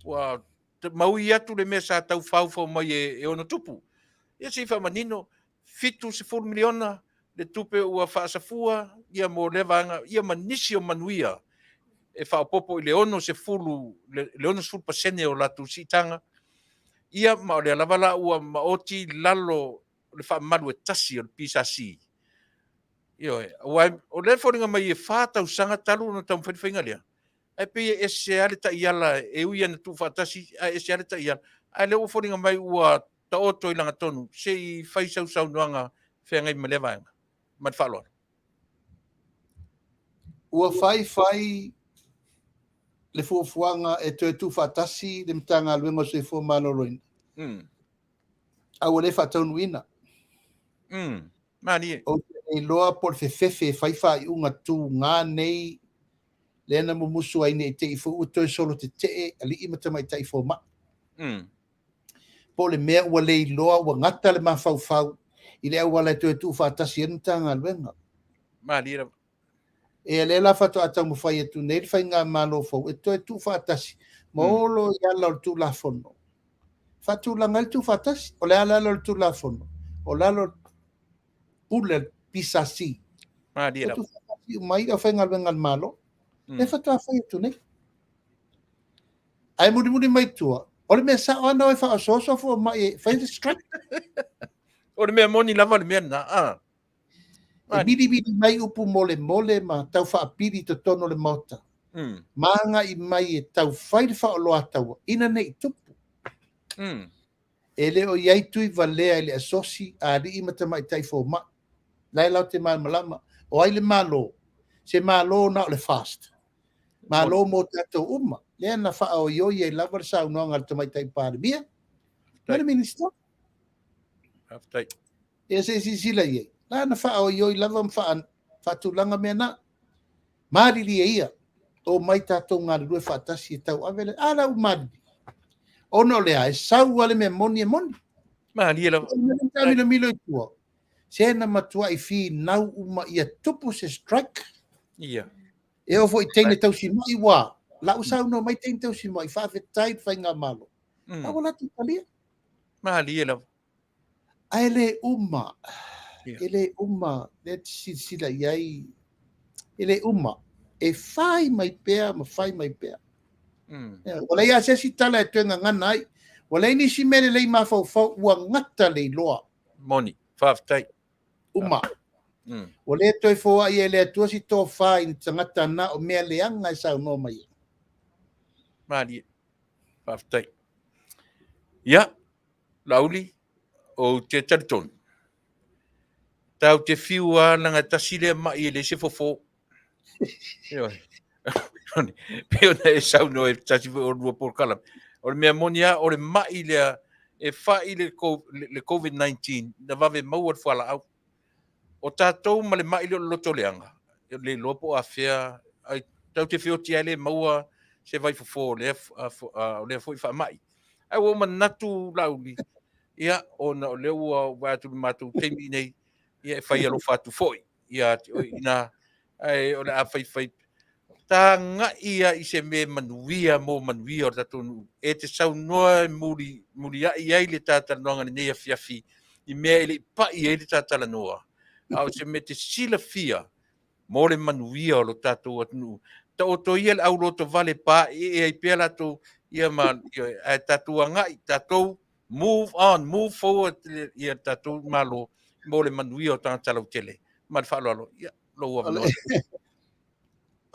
ua maui atu le mea sa tau faufau mai e ono tupu. Ia se i faamanino, $70 miliona le tupe ua faasafua ia mo lea vaega, ia ma nisi o manuia e faaopoopo i le 60, le 60% o latou siitaga. Ia ma o lea lava la ua maoti i lalo o le faamalu e tasi o le PSC. Ioe, aua o lea e foliga mai e 4 tausaga talu ona taumafai le faiga lea, ae pei e ese lava le taiala, e ui lava ina tuufaatasi ae ese lava le taiala, ae o lea ua foliga mai ua taoto i lagatonu. Se i fai sau saunoaga feagai ma lea vaega. Ma le faaaloalo. Ua faifai le fuafuaga e toe tuufaatasi le Matagaluega o le Soifua Maloloina, a ua le faataunuuina. Malie. Ou te le iloa po o le fefefe e fai faaiuga tuga nei lea na mumusu ai ne i te i foi ua toe solo tetee alii ma tamaitai fomai. Po o le mea ua le iloa ua gata le mafaufau i le auala e toe tuufaatasi ai le Matagaluega. Malie lava. E lea la faatoa taumafai atu nei le faigamalo fou e toe tuufaatasi ma olo i ala o le Tulafono. Faatulaga ai le tuufaatasi. O le a le ala o le Tulafono? O lalo o le pule a le PSC. Malie E lava. tuufaatasi uma ai le aufaigaluega a le Malo. Lea faatoa fai atu nei. Ae mulimuli mai tua, o le mea sao lava na o e faaosooso fomai e fai le strike. O le mea moni lava le mea lena. Ah. E milimili mai upu molemole ma tau faapili i totonu o le Maota. Ma agai mai e tau fai le faaoloataua ina ne i tupu. E le o i ai tui valea i le asosi a alii ma tamaitai fomai. La e latou te malamalama, o ai le Malo? Se Malo na o le FAST. Malo mo tatou uma. Lea na faaoioi ai lava le saunoaga a le Tamaitai Palemia ma le Minisita. Faafetai. Ia se i silasila i ai. La na faaoioi lava ma faatulaga mea na. Malilie ia, omai tatou galulue faatasi e tauave le... A la ua malilie. Ona o le a, e sau lava le mea moni e moni. Malie lava. O le milomilo i tua, se na matuai finau uma ia tupu se strike. Ia. E oo foi i teine tausimai ua, la ua saunoa mai teine tausimai, faafetai i le faigamalo. A ua latou talia. Malie lava. Ae le uma, e le uma, lea e te silasila i ai, e le uma, e fai mai pea ma fai mai pea. Ua leai lava se isi tala e toe gagana ai, ua leai nisi mea lelei mafaufau, ua gata le iloa. Moni, faafetai. Uma. Ua le toe foai e le Atua si tofa i ni tagata na o mea leaga e saunoa mai ai. Malie. Faafetai. Ia, Laauli, ou te talitonu, tatou te fiu lava leaga e tasi lea mai e leai se fofo. Ioe. Pei ona e saunoa i tasi foi o lua polokalame. O le mea moni lava, o le mai lea e fai le COVID-19 na vave maua le fualaau. O tatou ma le mai lea o le loto leaga, e le iloa po o afea, ai, tatou te feoti lava e le maua se vaifofo o lea, o lea foi faamai. Ae ua ou manatu Laauli, ia, ona o lea ua vaai atu i le matou taimi nei, ia e fai alofa atu foi ia te oe ina, ae o le a faifai tagai ia i se mea manuia mo manuia o le tatou nuu. E te saunoa e muli, muliai ai le ta talanoaga i lenei afiafi i mea e le i pai ai le ta talanoa, a o se mea te silafia mo le manuia o lo tatou atunuu. Taoto ia le aulotovale paee ai pea latou, ia ma, ia, ae tatou agai, tatou move on, move forward ia le tatou Malo mo le manuia o tagata lautele. Ma le faaaloalo, ia, lou avanoa.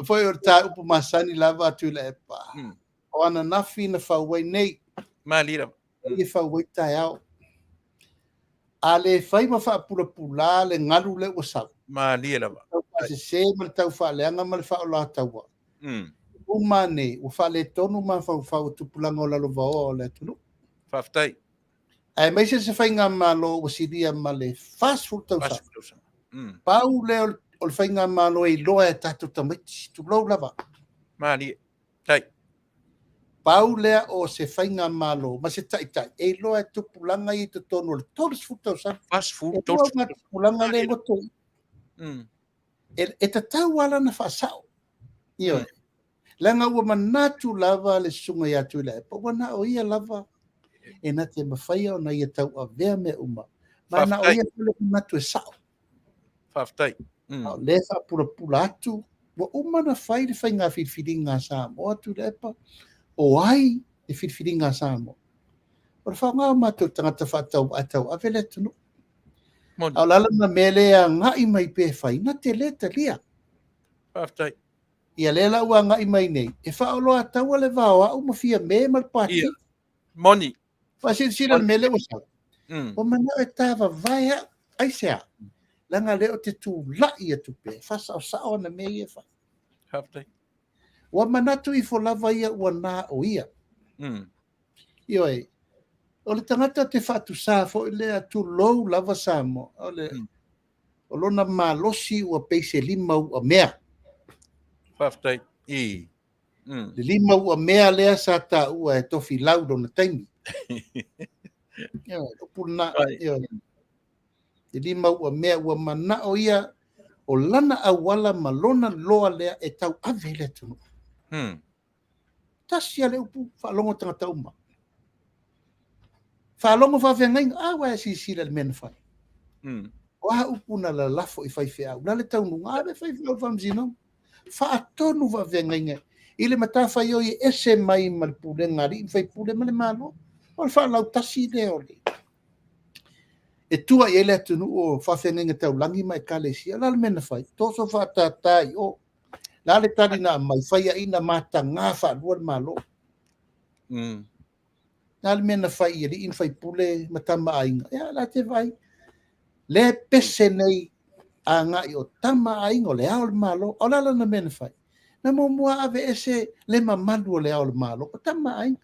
Foi o le tā upu masani lava Tuilaepa. O ananafi na fau ai nei. Malie lava. E fau ai taeao. A le fai ma faapulapula le galu lea ua sau. Malie lava. Tau faasese ma le tau faaleaga ma le faaolataua. Uma nei, ua faaletonu mafaufau o tupulaga o lalovaoa o le atunuu. Faafetai. Aemaise se faigamalo ua silia ma le 40 tausaga. 40 tausaga. Pau lea o le faigamalo e iloa e tatou tamaiti, tulou lava. Malie. Tai. Pau lea o se faigamalo ma se taitai e iloa e tupulaga ia i totonu o le 30 tausaga. 40, E lua 30. auga tupulaga lea e goto i. E tatau lava la ona faasao. Ioe. Leaga ua manatu lava le susuga ia Tuilaepa, ua na o ia lava e na te mafaia ona ia tauavea mea uma. Ma na o Faafetai. ia foi le manatu e sao. Faafetai. A o lea e faapulapula atu, ua uma ona fai le faiga filifiliga a Samoa Tuilaepa, o ai le filifiliga a Samoa? O le faaaoga o matou tagata faatauvaa e tauave le atunuu. Moni. A o le a lana mea lea e agai mai pea e fai, na te le talia. Faafetai. Ia lea la ua agai mai nei, e faaoloataua le va o au ma Fiame ma le Pati. Ia. Moni. Faasilasila le mea lea ua sau. Ua manao e tavavae au. Aisea? Leaga lea ou te tulai atu pea, e faasaosao ana mea ia e fai. Faafetai. Ua manatu ifo lava ia ua na o ia. Ioe. O le tagata te faatusa foi lea, tulou lava Samoa. O le, o lona malosi ua pei se lima uamea. Faafetai. I. Le lima uamea lea sa taua e Tofilau lona taimi. Ioe, upu lena. Ioe. Le lima uamea ua manao ia o lana auala ma lona loa lea e tauave i le atunuu. Tasi lava le upu, faalogo tagata uma. Faalogo faafeagaiga, a ua e silasila i le mea na fai. O a upu na lalafo i faifeau, la le taunuuga, ave faifeau i le faamasinoga. Faatonu faafeagaiga i le matafaioi e ese mai ma le pulega a alii ma faipule ma le Malo. O le faalautasi lea o le e tua i ai le atunuu o faafeagaiga taulagi ma ekalesia. O le a le mea na fai? Toso faatata i o. Le a le tali na aumai? Faiaina mataga faalua le Malo. Le a le mea na fai i alii ma faipule ma tama a aiga? Ia, la te vaai. Lea e pese nei agai o tama a aiga o le Ao o le Malo. O le a lana mea na fai? Na muamua aveese le mamalu o le Ao o le Malo, o tama a aiga.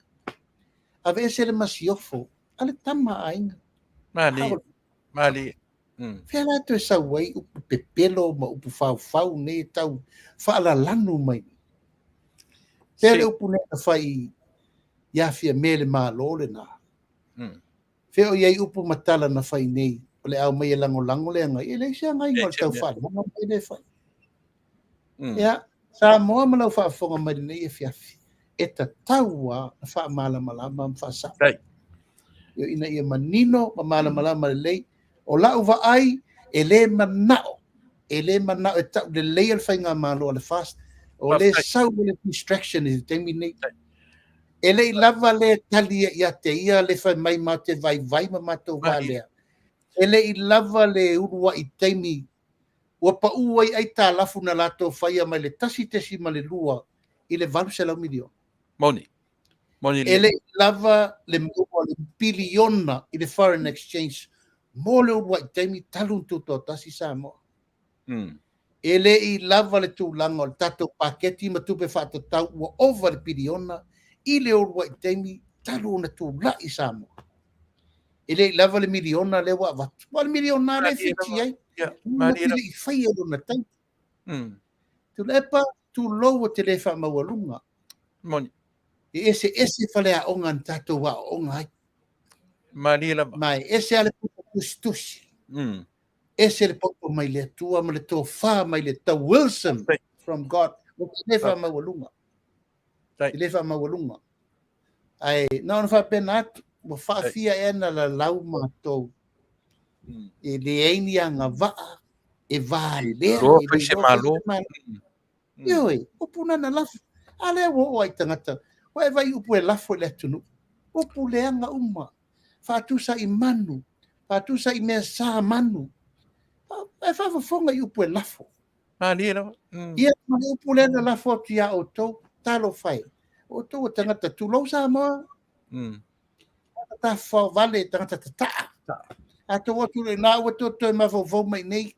Aveese le masiofo a le tama a aiga. Malie. Malie. Fea la toe sau ai upu pepelo ma upu faufau nei e tau faalalanu mai. Fea le upu nei na fai ia Fiame le Malo lena. Fea o i ai upu ma tala na fai nei o le ao mai e lagolago le agai. E leai se agaiga o le tau faaleaga mai lea e fai. Ia, Samoa ma lau faafofoga mai lenei afiafi, e tatau lava ona faamalamalama ma faasao. Ina ia manino ma malamalama lelei. O lau vaai, e le manao, e le manao e tau leleia le faigamalo a le FAST. O le sau le distraction i le taimi nei. E le i lava le tali ia te ia le fai mai ma te vaivai ma matou valea. E le i lava le uluai taimi ua pau ai aitalafu na latou faia mai le 1.2 i le 800 miliona. Moni. Moni E le i lava le maua o le piliona i le foreign exchange mo le uluai taimi talu ona tutoatasi Samoa. E le i lava le tulaga o le tatou paketi ma tupe faatatau ua ova le piliona i le uluai taimi talu ona tulai Samoa. E le i lava le miliona lea ua avatu. Aua o le miliona lea e fiti ai. Na te le i faia lona taimi. Tuilaepa, tulou ou te le faamaualuga. Moni. E eseese faleaoga na tatou aooga ai. Malie lava. Ma e ese lava le poto tusitusi. Ese le poto mai le Atua ma le tofa mai le the Wilson from God. Ou te le faamaualuga. Te le faamaualuga. Ae na ona faapena atu, ua faafia ea na lalau matou. E leai ni agavaa e valea. Loa fai se malo. Ioe, upu na na lafo. A lea ua oo ai tagata, ua e vaai i upu e lafo i le atunuu. Upu leaga uma. Faatusa i manu, faatusa i mea sa manu. E faafofoga i upu e lafo. Malie lava. Ia, ma le upu lea na lafo atu ia outou, talofa e. O outou o tagata, tulou Samoa. Tagata tafafao tagata tataa. A tou atu i ina, ua toe toe mafaufau mai nei.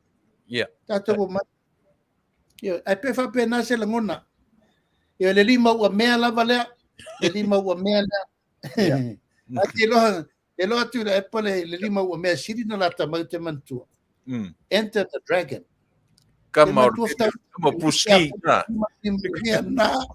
Tatou o mai. Ia, ae pe faapena se lagona. Ia, le lima ua mea lava lea. Le lima ua mea lea. Ae te iloa, te iloa atu i le epa le lima ua mea sili na lata mai o te manatua. Enter the Dragon. Kama o kama Bruce Lee. Na.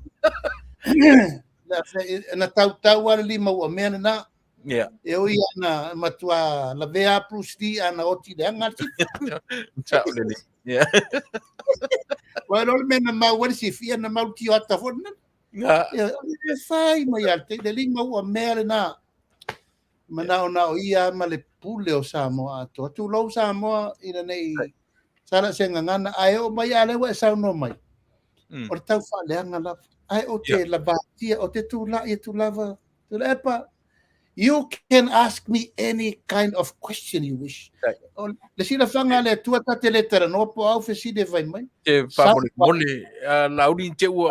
Na tautau lava le lima ua mea lena. Yeah. E ui ana matua lavea Bruce Lee ana oti leaga le sifa. Sao lelei. Yeah. Ua iloa le mea na mau ai le sifia na mau tio ata foi lena. Nga. Ia, e fai mai a le lima ua mea lena. Manao na o ia ma le pule o Samoa atoa. Tulou Samoa ina nei sala se gagana ae oo mai a lea ua e saunoa mai. O le tau faaleaga lava. Ae ou te lavatia, ou te tulai atu lava. Tuilaepa, you can ask me any kind of question you wish. O le silafaga a le Atua ta te le talanoa po o au fesili e fai mai. Te faamolemole, Laauli te ua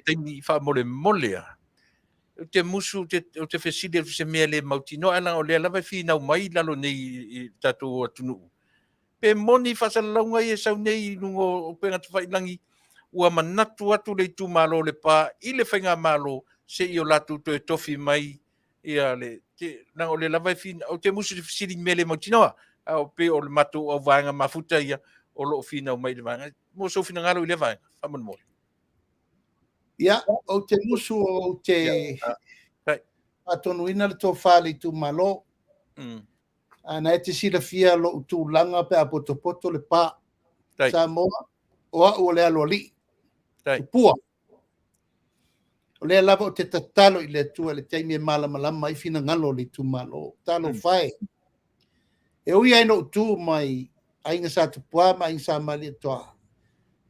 taimi faamolemole a. Ou te musu, ou te fesili atu se mea le mautinoa, ae leaga o lea lava e finau mai i lalo nei i le tatou atunuu. Pe moni faasalalauga ia e sau nei i luga o upega tafailagi, ua manatu atu le itumalo o Lepa i le faigamalo se i o latou toe tofi mai ia le, te, leaga o lea lava e finau, ou te musu i te fesili i mea le mautinoa, a o pei o le matou auvaega mafuta ia o lo o finau mai i le vaega. Mo sou finagalo i lea vaega, faamolemole. Ia, ou te musu ou te faatonuina le tofa a le itumalo. A na e te silafia lou tulaga pe a potopoto le pa. Samoa, o au o le aloalii. Tupua. O lea lava ou te tatalo i le Atua i le taimi e malamalama ai finagalo o le itumalo. Talofa e. E ui lava ina ou tu mai Aiga Sa Tupua ma Aiga Sa Malietoa,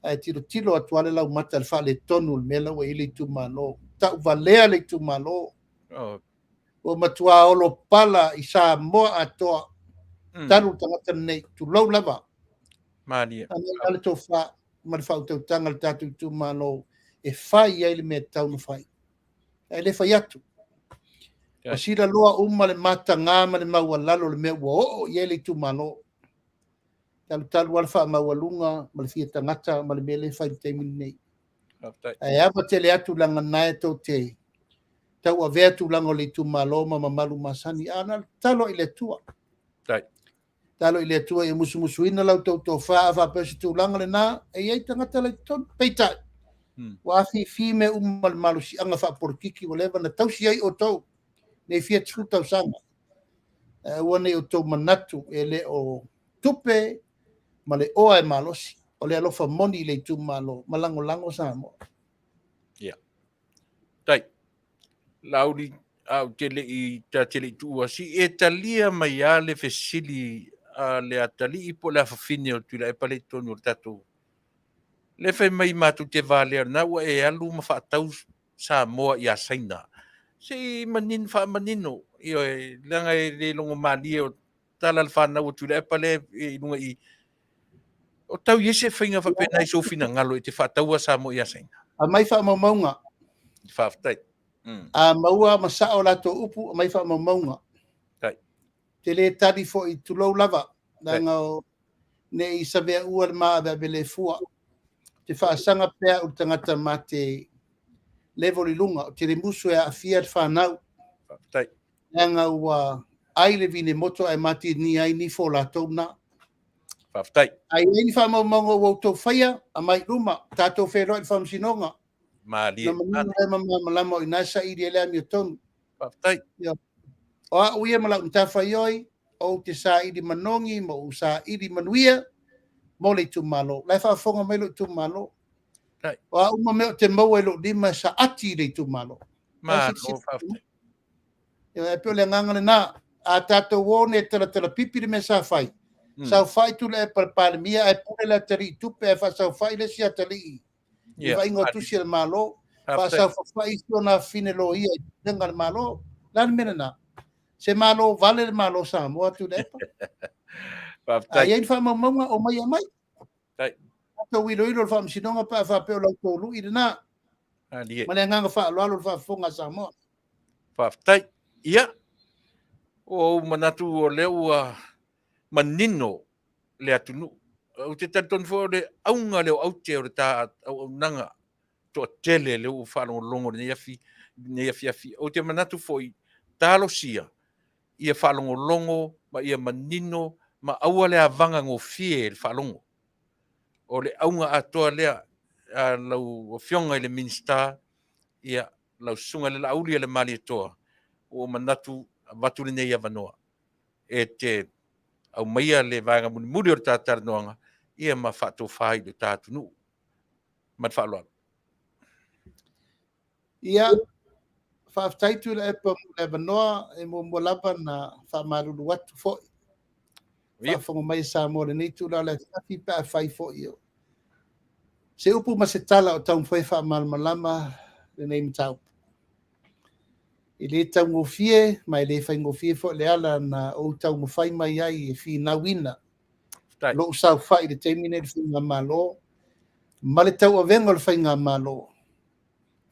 ae tilotilo atu lava le laumata i le faaletonu o le mea la ua i ai le itumalo. Tauvalea le itumalo. Ua matua olopala i Samoa atoa. Talu le tagata lenei, tulou lava. Malie. Aumai le tofa ma le faautautaga a le tatou itumalo e fai ai le mea e tatau ona fai. Ae le fai atu. Ua silaloa uma le mataga ma le maualalo o le mea ua oo i ai le itumalo. Talutalu lava le faamaualuga ma le fia tagata ma le mea lea e fai i le taimi lenei. Ae ava tele atu leaga na e tou te tauavea tulaga o le itumalo ma mamalu masani. A na tatalo i le Atua. Tatalo i le Atua ia musumusuina la outou tofa, a faapea o se tulaga lena, e i ai tagata la i totonu. Peitai, ua afifi mea uma ma le malosiaga faapolitiki ua leva ona tausi ai outou nei fia 10 tausaga. Ae aua ne i outou manatu e le o tupe ma le oa e malosi, o le alofa moni i le itumalo ma lagolago Samoa. Ia. Tai. Laauli, a ou te le i, ta te le i tuua, si e talia mai lava le fesili a le atalii po o le afafine o Tuilaepa lea i totonu o le tatou. Lea fai mai matou te valea, lena ua e alu ma faatau Samoa ia Saina. Se i manino, faamanino, ioe, leaga e le logomalie o tala le fanau a Tuilaepa lea i luga i o tau i ai se faiga faapena i sou finagalo e te faataua Samoa ia Saina. Aumai faamaumauga. Faafetai. A maua ma sao latou upu, aumai faamaumauga. Tai. Te le tali foi, tulou lava, leaga o ne i saveaua le maaveave le fua. Te faasaga pea au i le tagata ma te level i luga, o te le musu e aafia le fanau. Faafetai. Leaga ua ai le vine moto ae matini ai nifo o latou na. Faafetai. A i ai ni faamaumauga ua outou faia, aumai i luma, tatou feiloai i le faamasinoga. Malie. Na manino lea ma malamalama o i ina e saili ai le amiotonu. Faafetai. Ia. O au ia ma lau matafaioi, ou te saili manogi ma ou saili manuia mo le itumalo. La e faafofoga mai lou itumalo. O a uma mea ou te maua i lou lima e saati i le itumalo. Malo, faafetai. E pei o le agaga lena. A tatou o nei e talatalapipi le mea sa fai, saofai Tuilaepa le Palemia ae pule le atalii i tupe ae faasaofai le isi atalii i le vaaiga o tusi a le Malo, faasaofafai isi ona afafine loia i pulega a le Malo. O le a le mea lena? Se Malo vale le Malo o Samoa, Tuilaepa. A i ai ni faamaumauga, omai e aumai. Tatou iloilo le faamasinoga pe a faapea o la outou lui lena. Ma le agaga faaaloalo i le faafofoga a Samoa. Faafetai. Ia, ua ou manatu o lea ua manino le atunuu. Ou te talitonu foi o le auga lea o aute o le ta auaunaga toatele lea ua faalogologo i lenei afiafi. Ou te manatu foi, talosia ia faalogologo ma ia manino ma aua le avaga gofie i le faalogo. O le auga atoa lea a lau Afioga i le Minisita, ia lau susuga i le Laauli a le Malietoa, ua ou manatu avatu lenei avanoa e te aumaia le vaega mulimuli o le ta talanoaga ia ma faatofa ai i le ta atunuu. Ma le faaaloalo. Ia, faafetai Tuilaepa mo le avanoa. E muamua lava ona faamalulu atu foi. Faafofoga mai a Samoa i lenei itula o le afiafi pe afai foi o se upu ma se tala o taumafai e faamalamalama lenei mataupu. E le taugofie ma e le faigofie foi le ala na ou taumafai mai ai e finauina lou saofai i le taimi lenei i le Faigamalo ma le tauavega o le Faigamalo,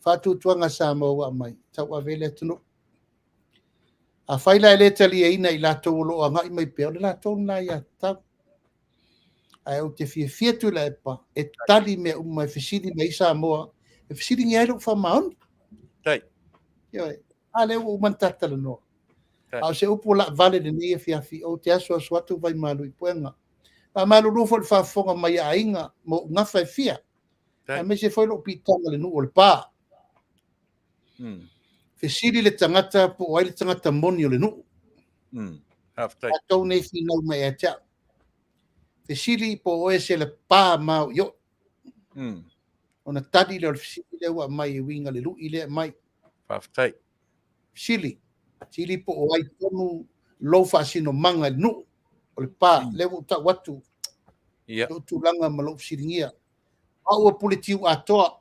faatuatuaga Samoa ua aumai, tauave ai le atunuu. Afai la e le taliaina e i latou o lo o agai mai pea, o le latou lena aiatatau. Ae ou te fiafia Tuilaepa e tali mea uma e fesili mai ai Samoa, e fesiligia ai lou faamaoni. Ioe. A lea ua uma ona ta talanoa. A o se upu laavale i lenei afiafi, ou te asuasu atu vaimalu i puega. Faamalulu foi i le faafofoga mai a aiga ma ou gafa e fia, aemaise foi lou piitaga i le nuu o Lepa. Fesili le tagata po o ai le tagata moni o le nuu. Tatou nei finau mai ia te au. Fesili po o oe se Lepa maoioi. Ona tali lea o le fesili lea ua aumai e uiga i le lui lea e aumai. Faafetai. Fesili, fesili po o ai tonu lou faasinomaga i le nuu o Lepa. Lea ua ou tau atu lou tulaga ma lou fesiligia. O au o Puletiu atoa,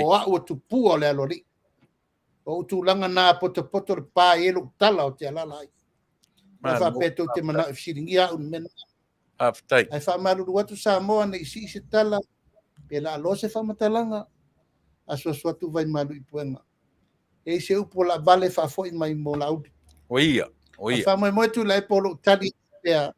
o au o Tupua o le Aloalii. O ou tulaga na potopoto Lepa e i ai lou tala ou te alaala ai. Ae faapea tou te manao e fesiligia au i le mea lena. Faafetai. Ae faamalulu atu Samoa ne i sii se tala pe laaloa se faamatalaga, asuasu atu vaimalu i puega. E i ai se upu o laavale faafoi mai mo Laauli. O ia, o ia. Ae faamoemoe Tuilaepa o lou tali pea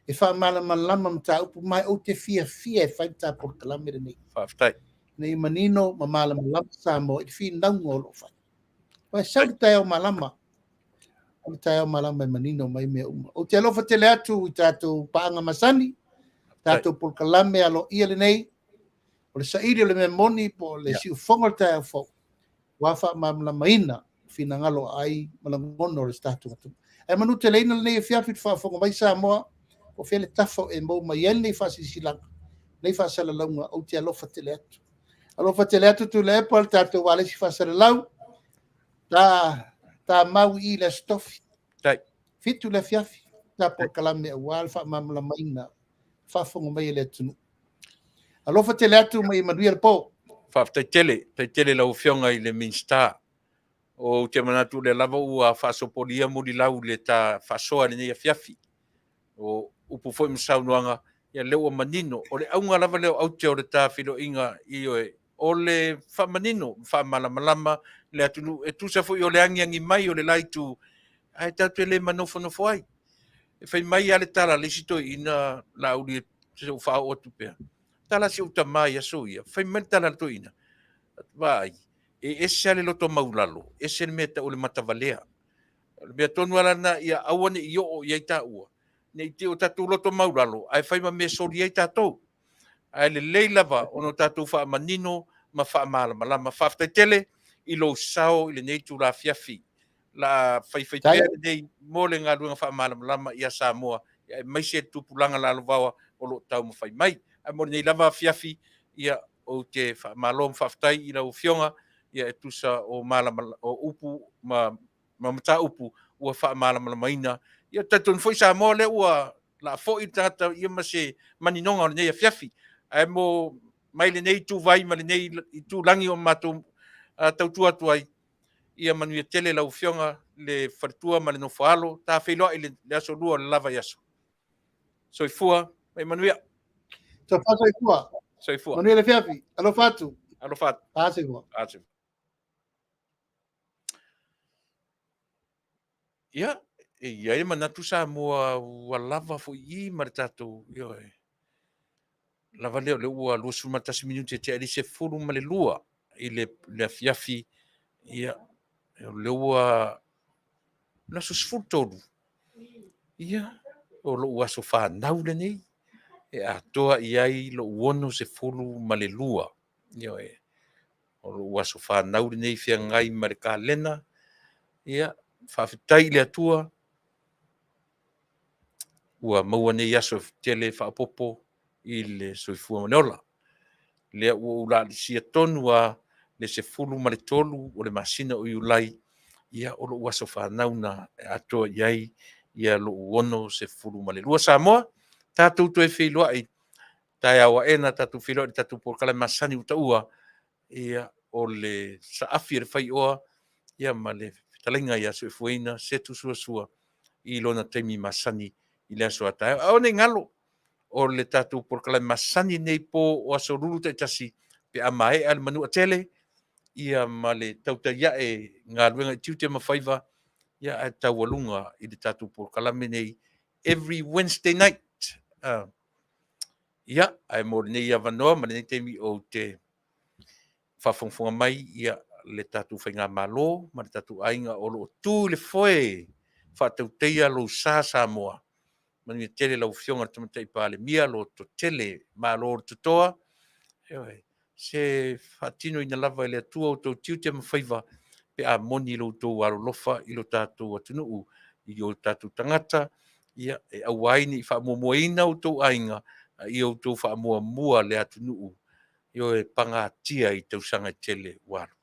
e faamalamalama mataupu ma ou te fiafia e fai le ta polokalame lenei. Faafetai. Ina ia manino ma malamalama Samoa i le finauga o lo o fai. Aua e sau le taeao malama, o le taeao malama e manino mai mea uma. Ou te alofa tele atu i tatou paaga masani, tatou polokalame aloaia lenei, o le saili o le mea moni po o le siufofoga o le taeao fou, ua faamalamalamaina finagalo o ai ma lagona o le tatou atunuu. Ae manuteleina lenei afiafi i le faafofoga mai Samoa, po o fea le tafa o e maua mai ai lenei faasilasilaga, lenei faasalalauga, ou te alofa tele atu. Alofa tele atu Tuilaepa, le tatou va i le isi faasalalau, ta mau i le Aso Tofi, 7 i le afiafi, ta polokalame aua le faamalamalamaina, faafofoga mai a le atunuu. Alofa tele atu ma ia manuia le po. Faafetai tele, faafetai tele i lau Afioga i le Minisita. Ou te manatu o lea lava ua faasopolia mulilau i le ta faasoa i lenei afiafi. O upu foi ma saunoaga, ia lea ua manino. O le auga lava lea o aute o le ta feiloaiga, ioe, o le faamanino, faamalamalama le atunuu e tusa foi o le agiagi mai o le la itu, ae tatou te le manofonofo ai. E fai mai lava le tala a le isi toeaina, Laauli, se i ou faaoo atu pea, tala a si ou tama i aso ia, fai mai le tala a le toeaina, vaai, e ese lava le loto maulalo, ese le mea e tau o le matavalea. O le mea tonu lava lena, ia aua ne i oo i ai taua, ne i te i ua tatou loto maulalo ae fai ma mea e soli ai tatou. Ae lelei lava ona o tatou faamanino ma faamalamalama. Faafetai tele i lou sao i lenei itula afiafi. La faifai pea lenei mo le galuega faamalamalama ia Samoa, aemaise le tupulaga lalovaoa o lo o taumafai mai. Ae mo lenei lava afiafi, ia, ou te faamalo ma faafetai i lau Afioga, ia e tusa o malama, o upu ma mataupu ua faamalamalamaina. Ia talitonu foi Samoa lea ua laa foi le tagata ia ma se maninoga o lenei afiafi. Ae mo mai lenei ituvai ma lenei itulagi o matou tautua atu ai, ia manuia tele lau Afioga le faletua ma le nofoaalo, ta feiloai i le aso 2 o le la vaiaso. Soifua ma ia manuia. Tofa soifua. Soifua. Manuia le afiafi. Alofa atu. Alofa atu. A soifua. A soifua. Ia, e i ai le manatu Samoa ua lava foi i ma le tatou, ioe, lava lea o lea ua 21 minute e tea i le 12 i le afiafi, ia, o lea ua le aso 13, ia, o lou aso fanau lenei, e atoa i ai lou 62, ioe. O lou aso fanau lenei feagai ma le kalena. Ia, faafetai i le Atua ua maua nei aso tele faaopoopo i le soifua ma le ola. Lea ua ou laalisia tonu lava le 13 o le masina o Iulai, ia o lou aso fanau lena e atoa i ai ia lou 62. Samoa, tatou toe feiloai taeao aena, tatou feiloai i le tatou polokalame masani ua taua, ia, o le saafi a le faioa, ia ma le fetalaiga ia Soifuaina Setu Suasua i lona taimi masani i le aso a taeao. Aua ne i galo, o le tatou polokalame masani nei po o Aso Lulu taitasi pe a maea le manuatele, ia ma le tautai ae i galuega i tiute ma faiva, ia ae taualuga i le tatou polokalame nei every Wednesday night. Ia, ae mo lenei avanoa ma lenei taimi ou te faafogafoga mai ia le tatou faigamalo ma le tatou aiga o lo o tu i le foe faatautaia lou sa Samoa. Manuia tele lau Afioga i le Tamaitai Palemia, lototele, malo le totoa. Ioe. Se faatinoina lava e le Atua outou tiute ma faiva pe a moni lo outou alolofa i lo tatou atunuu, i o tatou tagata, ia, e aua ai ne i faamuamuaina outou aiga, a ia outou faamuamua le atunuu, ioe, pagatia i tausaga e tele ua alu.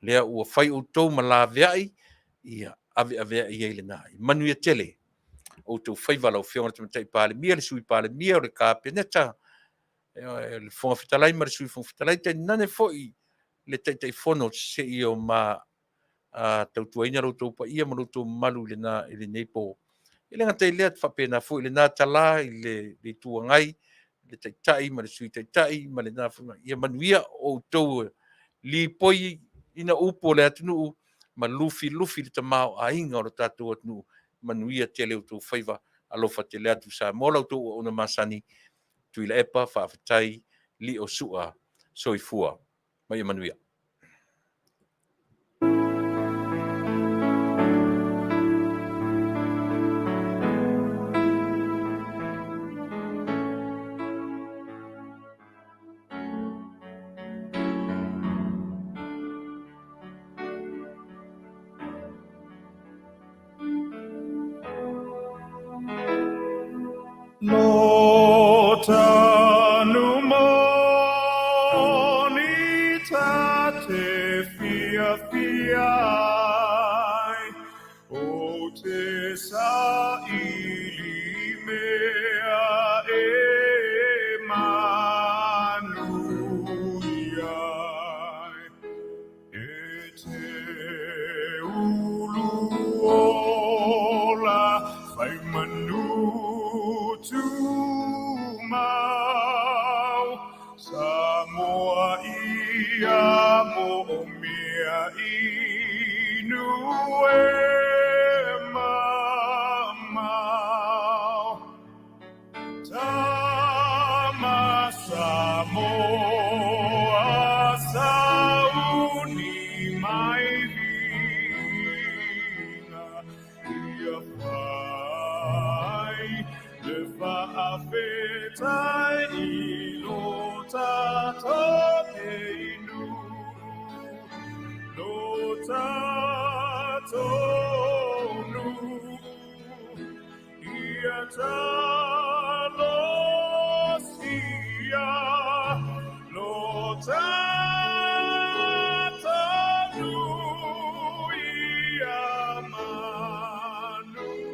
Lea ua fai outou ma laveai, ia aveaveai ai lena. Manuia tele outou faiva lau Afioga i le Tamaitai Palemia, le Sui Palemia, o le Kapeneta, le Fofoga Fetalai ma le Sui Fofoga Fetalai, tainane foi le Taitaifono se i o ma tautuaina lo outou paia ma lo outou mamalu i lenei po. E le gata i lea, e faapena foi lena tala i le Itu Agai, le Taitai ma le Sui Taitai ma lena foi. Ia manuia outou e lipoi ina upu o le atunuu ma lufilufi le tamaoaiga o le tatou atunuu. Manuia tele outou faiva. Alofa tele atu Samoa, la outou auauna masani, Tuilaepa faafetai Lio Sua. Soifua ma ia manuia. Lo tanu moni ta te fiafia ai, o te saili mea e manuia ai. E te ulu ola fai manu tumau, Samoa ia moomia inu e mamao. Tama Samoa sauni mai viiga, ia fai le faafetai i lo tatou inu, lo tatou nuu, ia talosia lo tatou nuu ia manuia.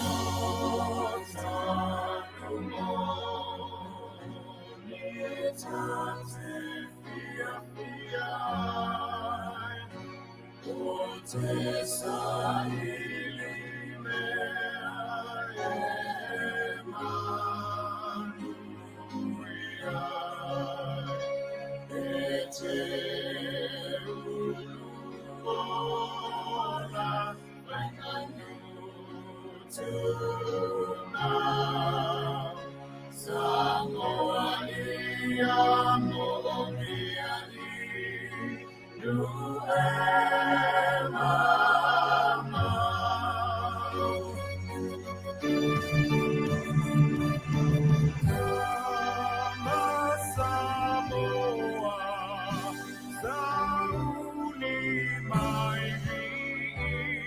Lo tanu moni ta te fiafia ai, o te saili mea e manuia ai. E te ulu ola fai manu tumau, Samoa ia moomia inu. mai viiga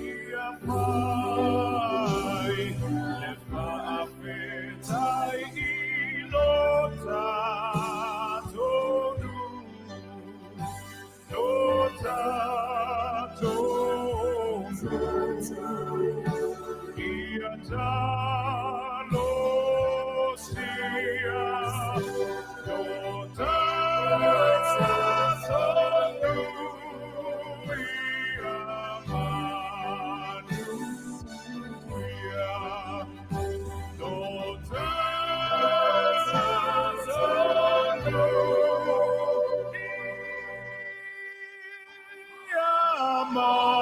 ia fai le faafetai i lo tatou nuu, lo tatou nuu. Ia talosia, lo tatou nuu ia manuia. Lo tatou nuu ia manuia.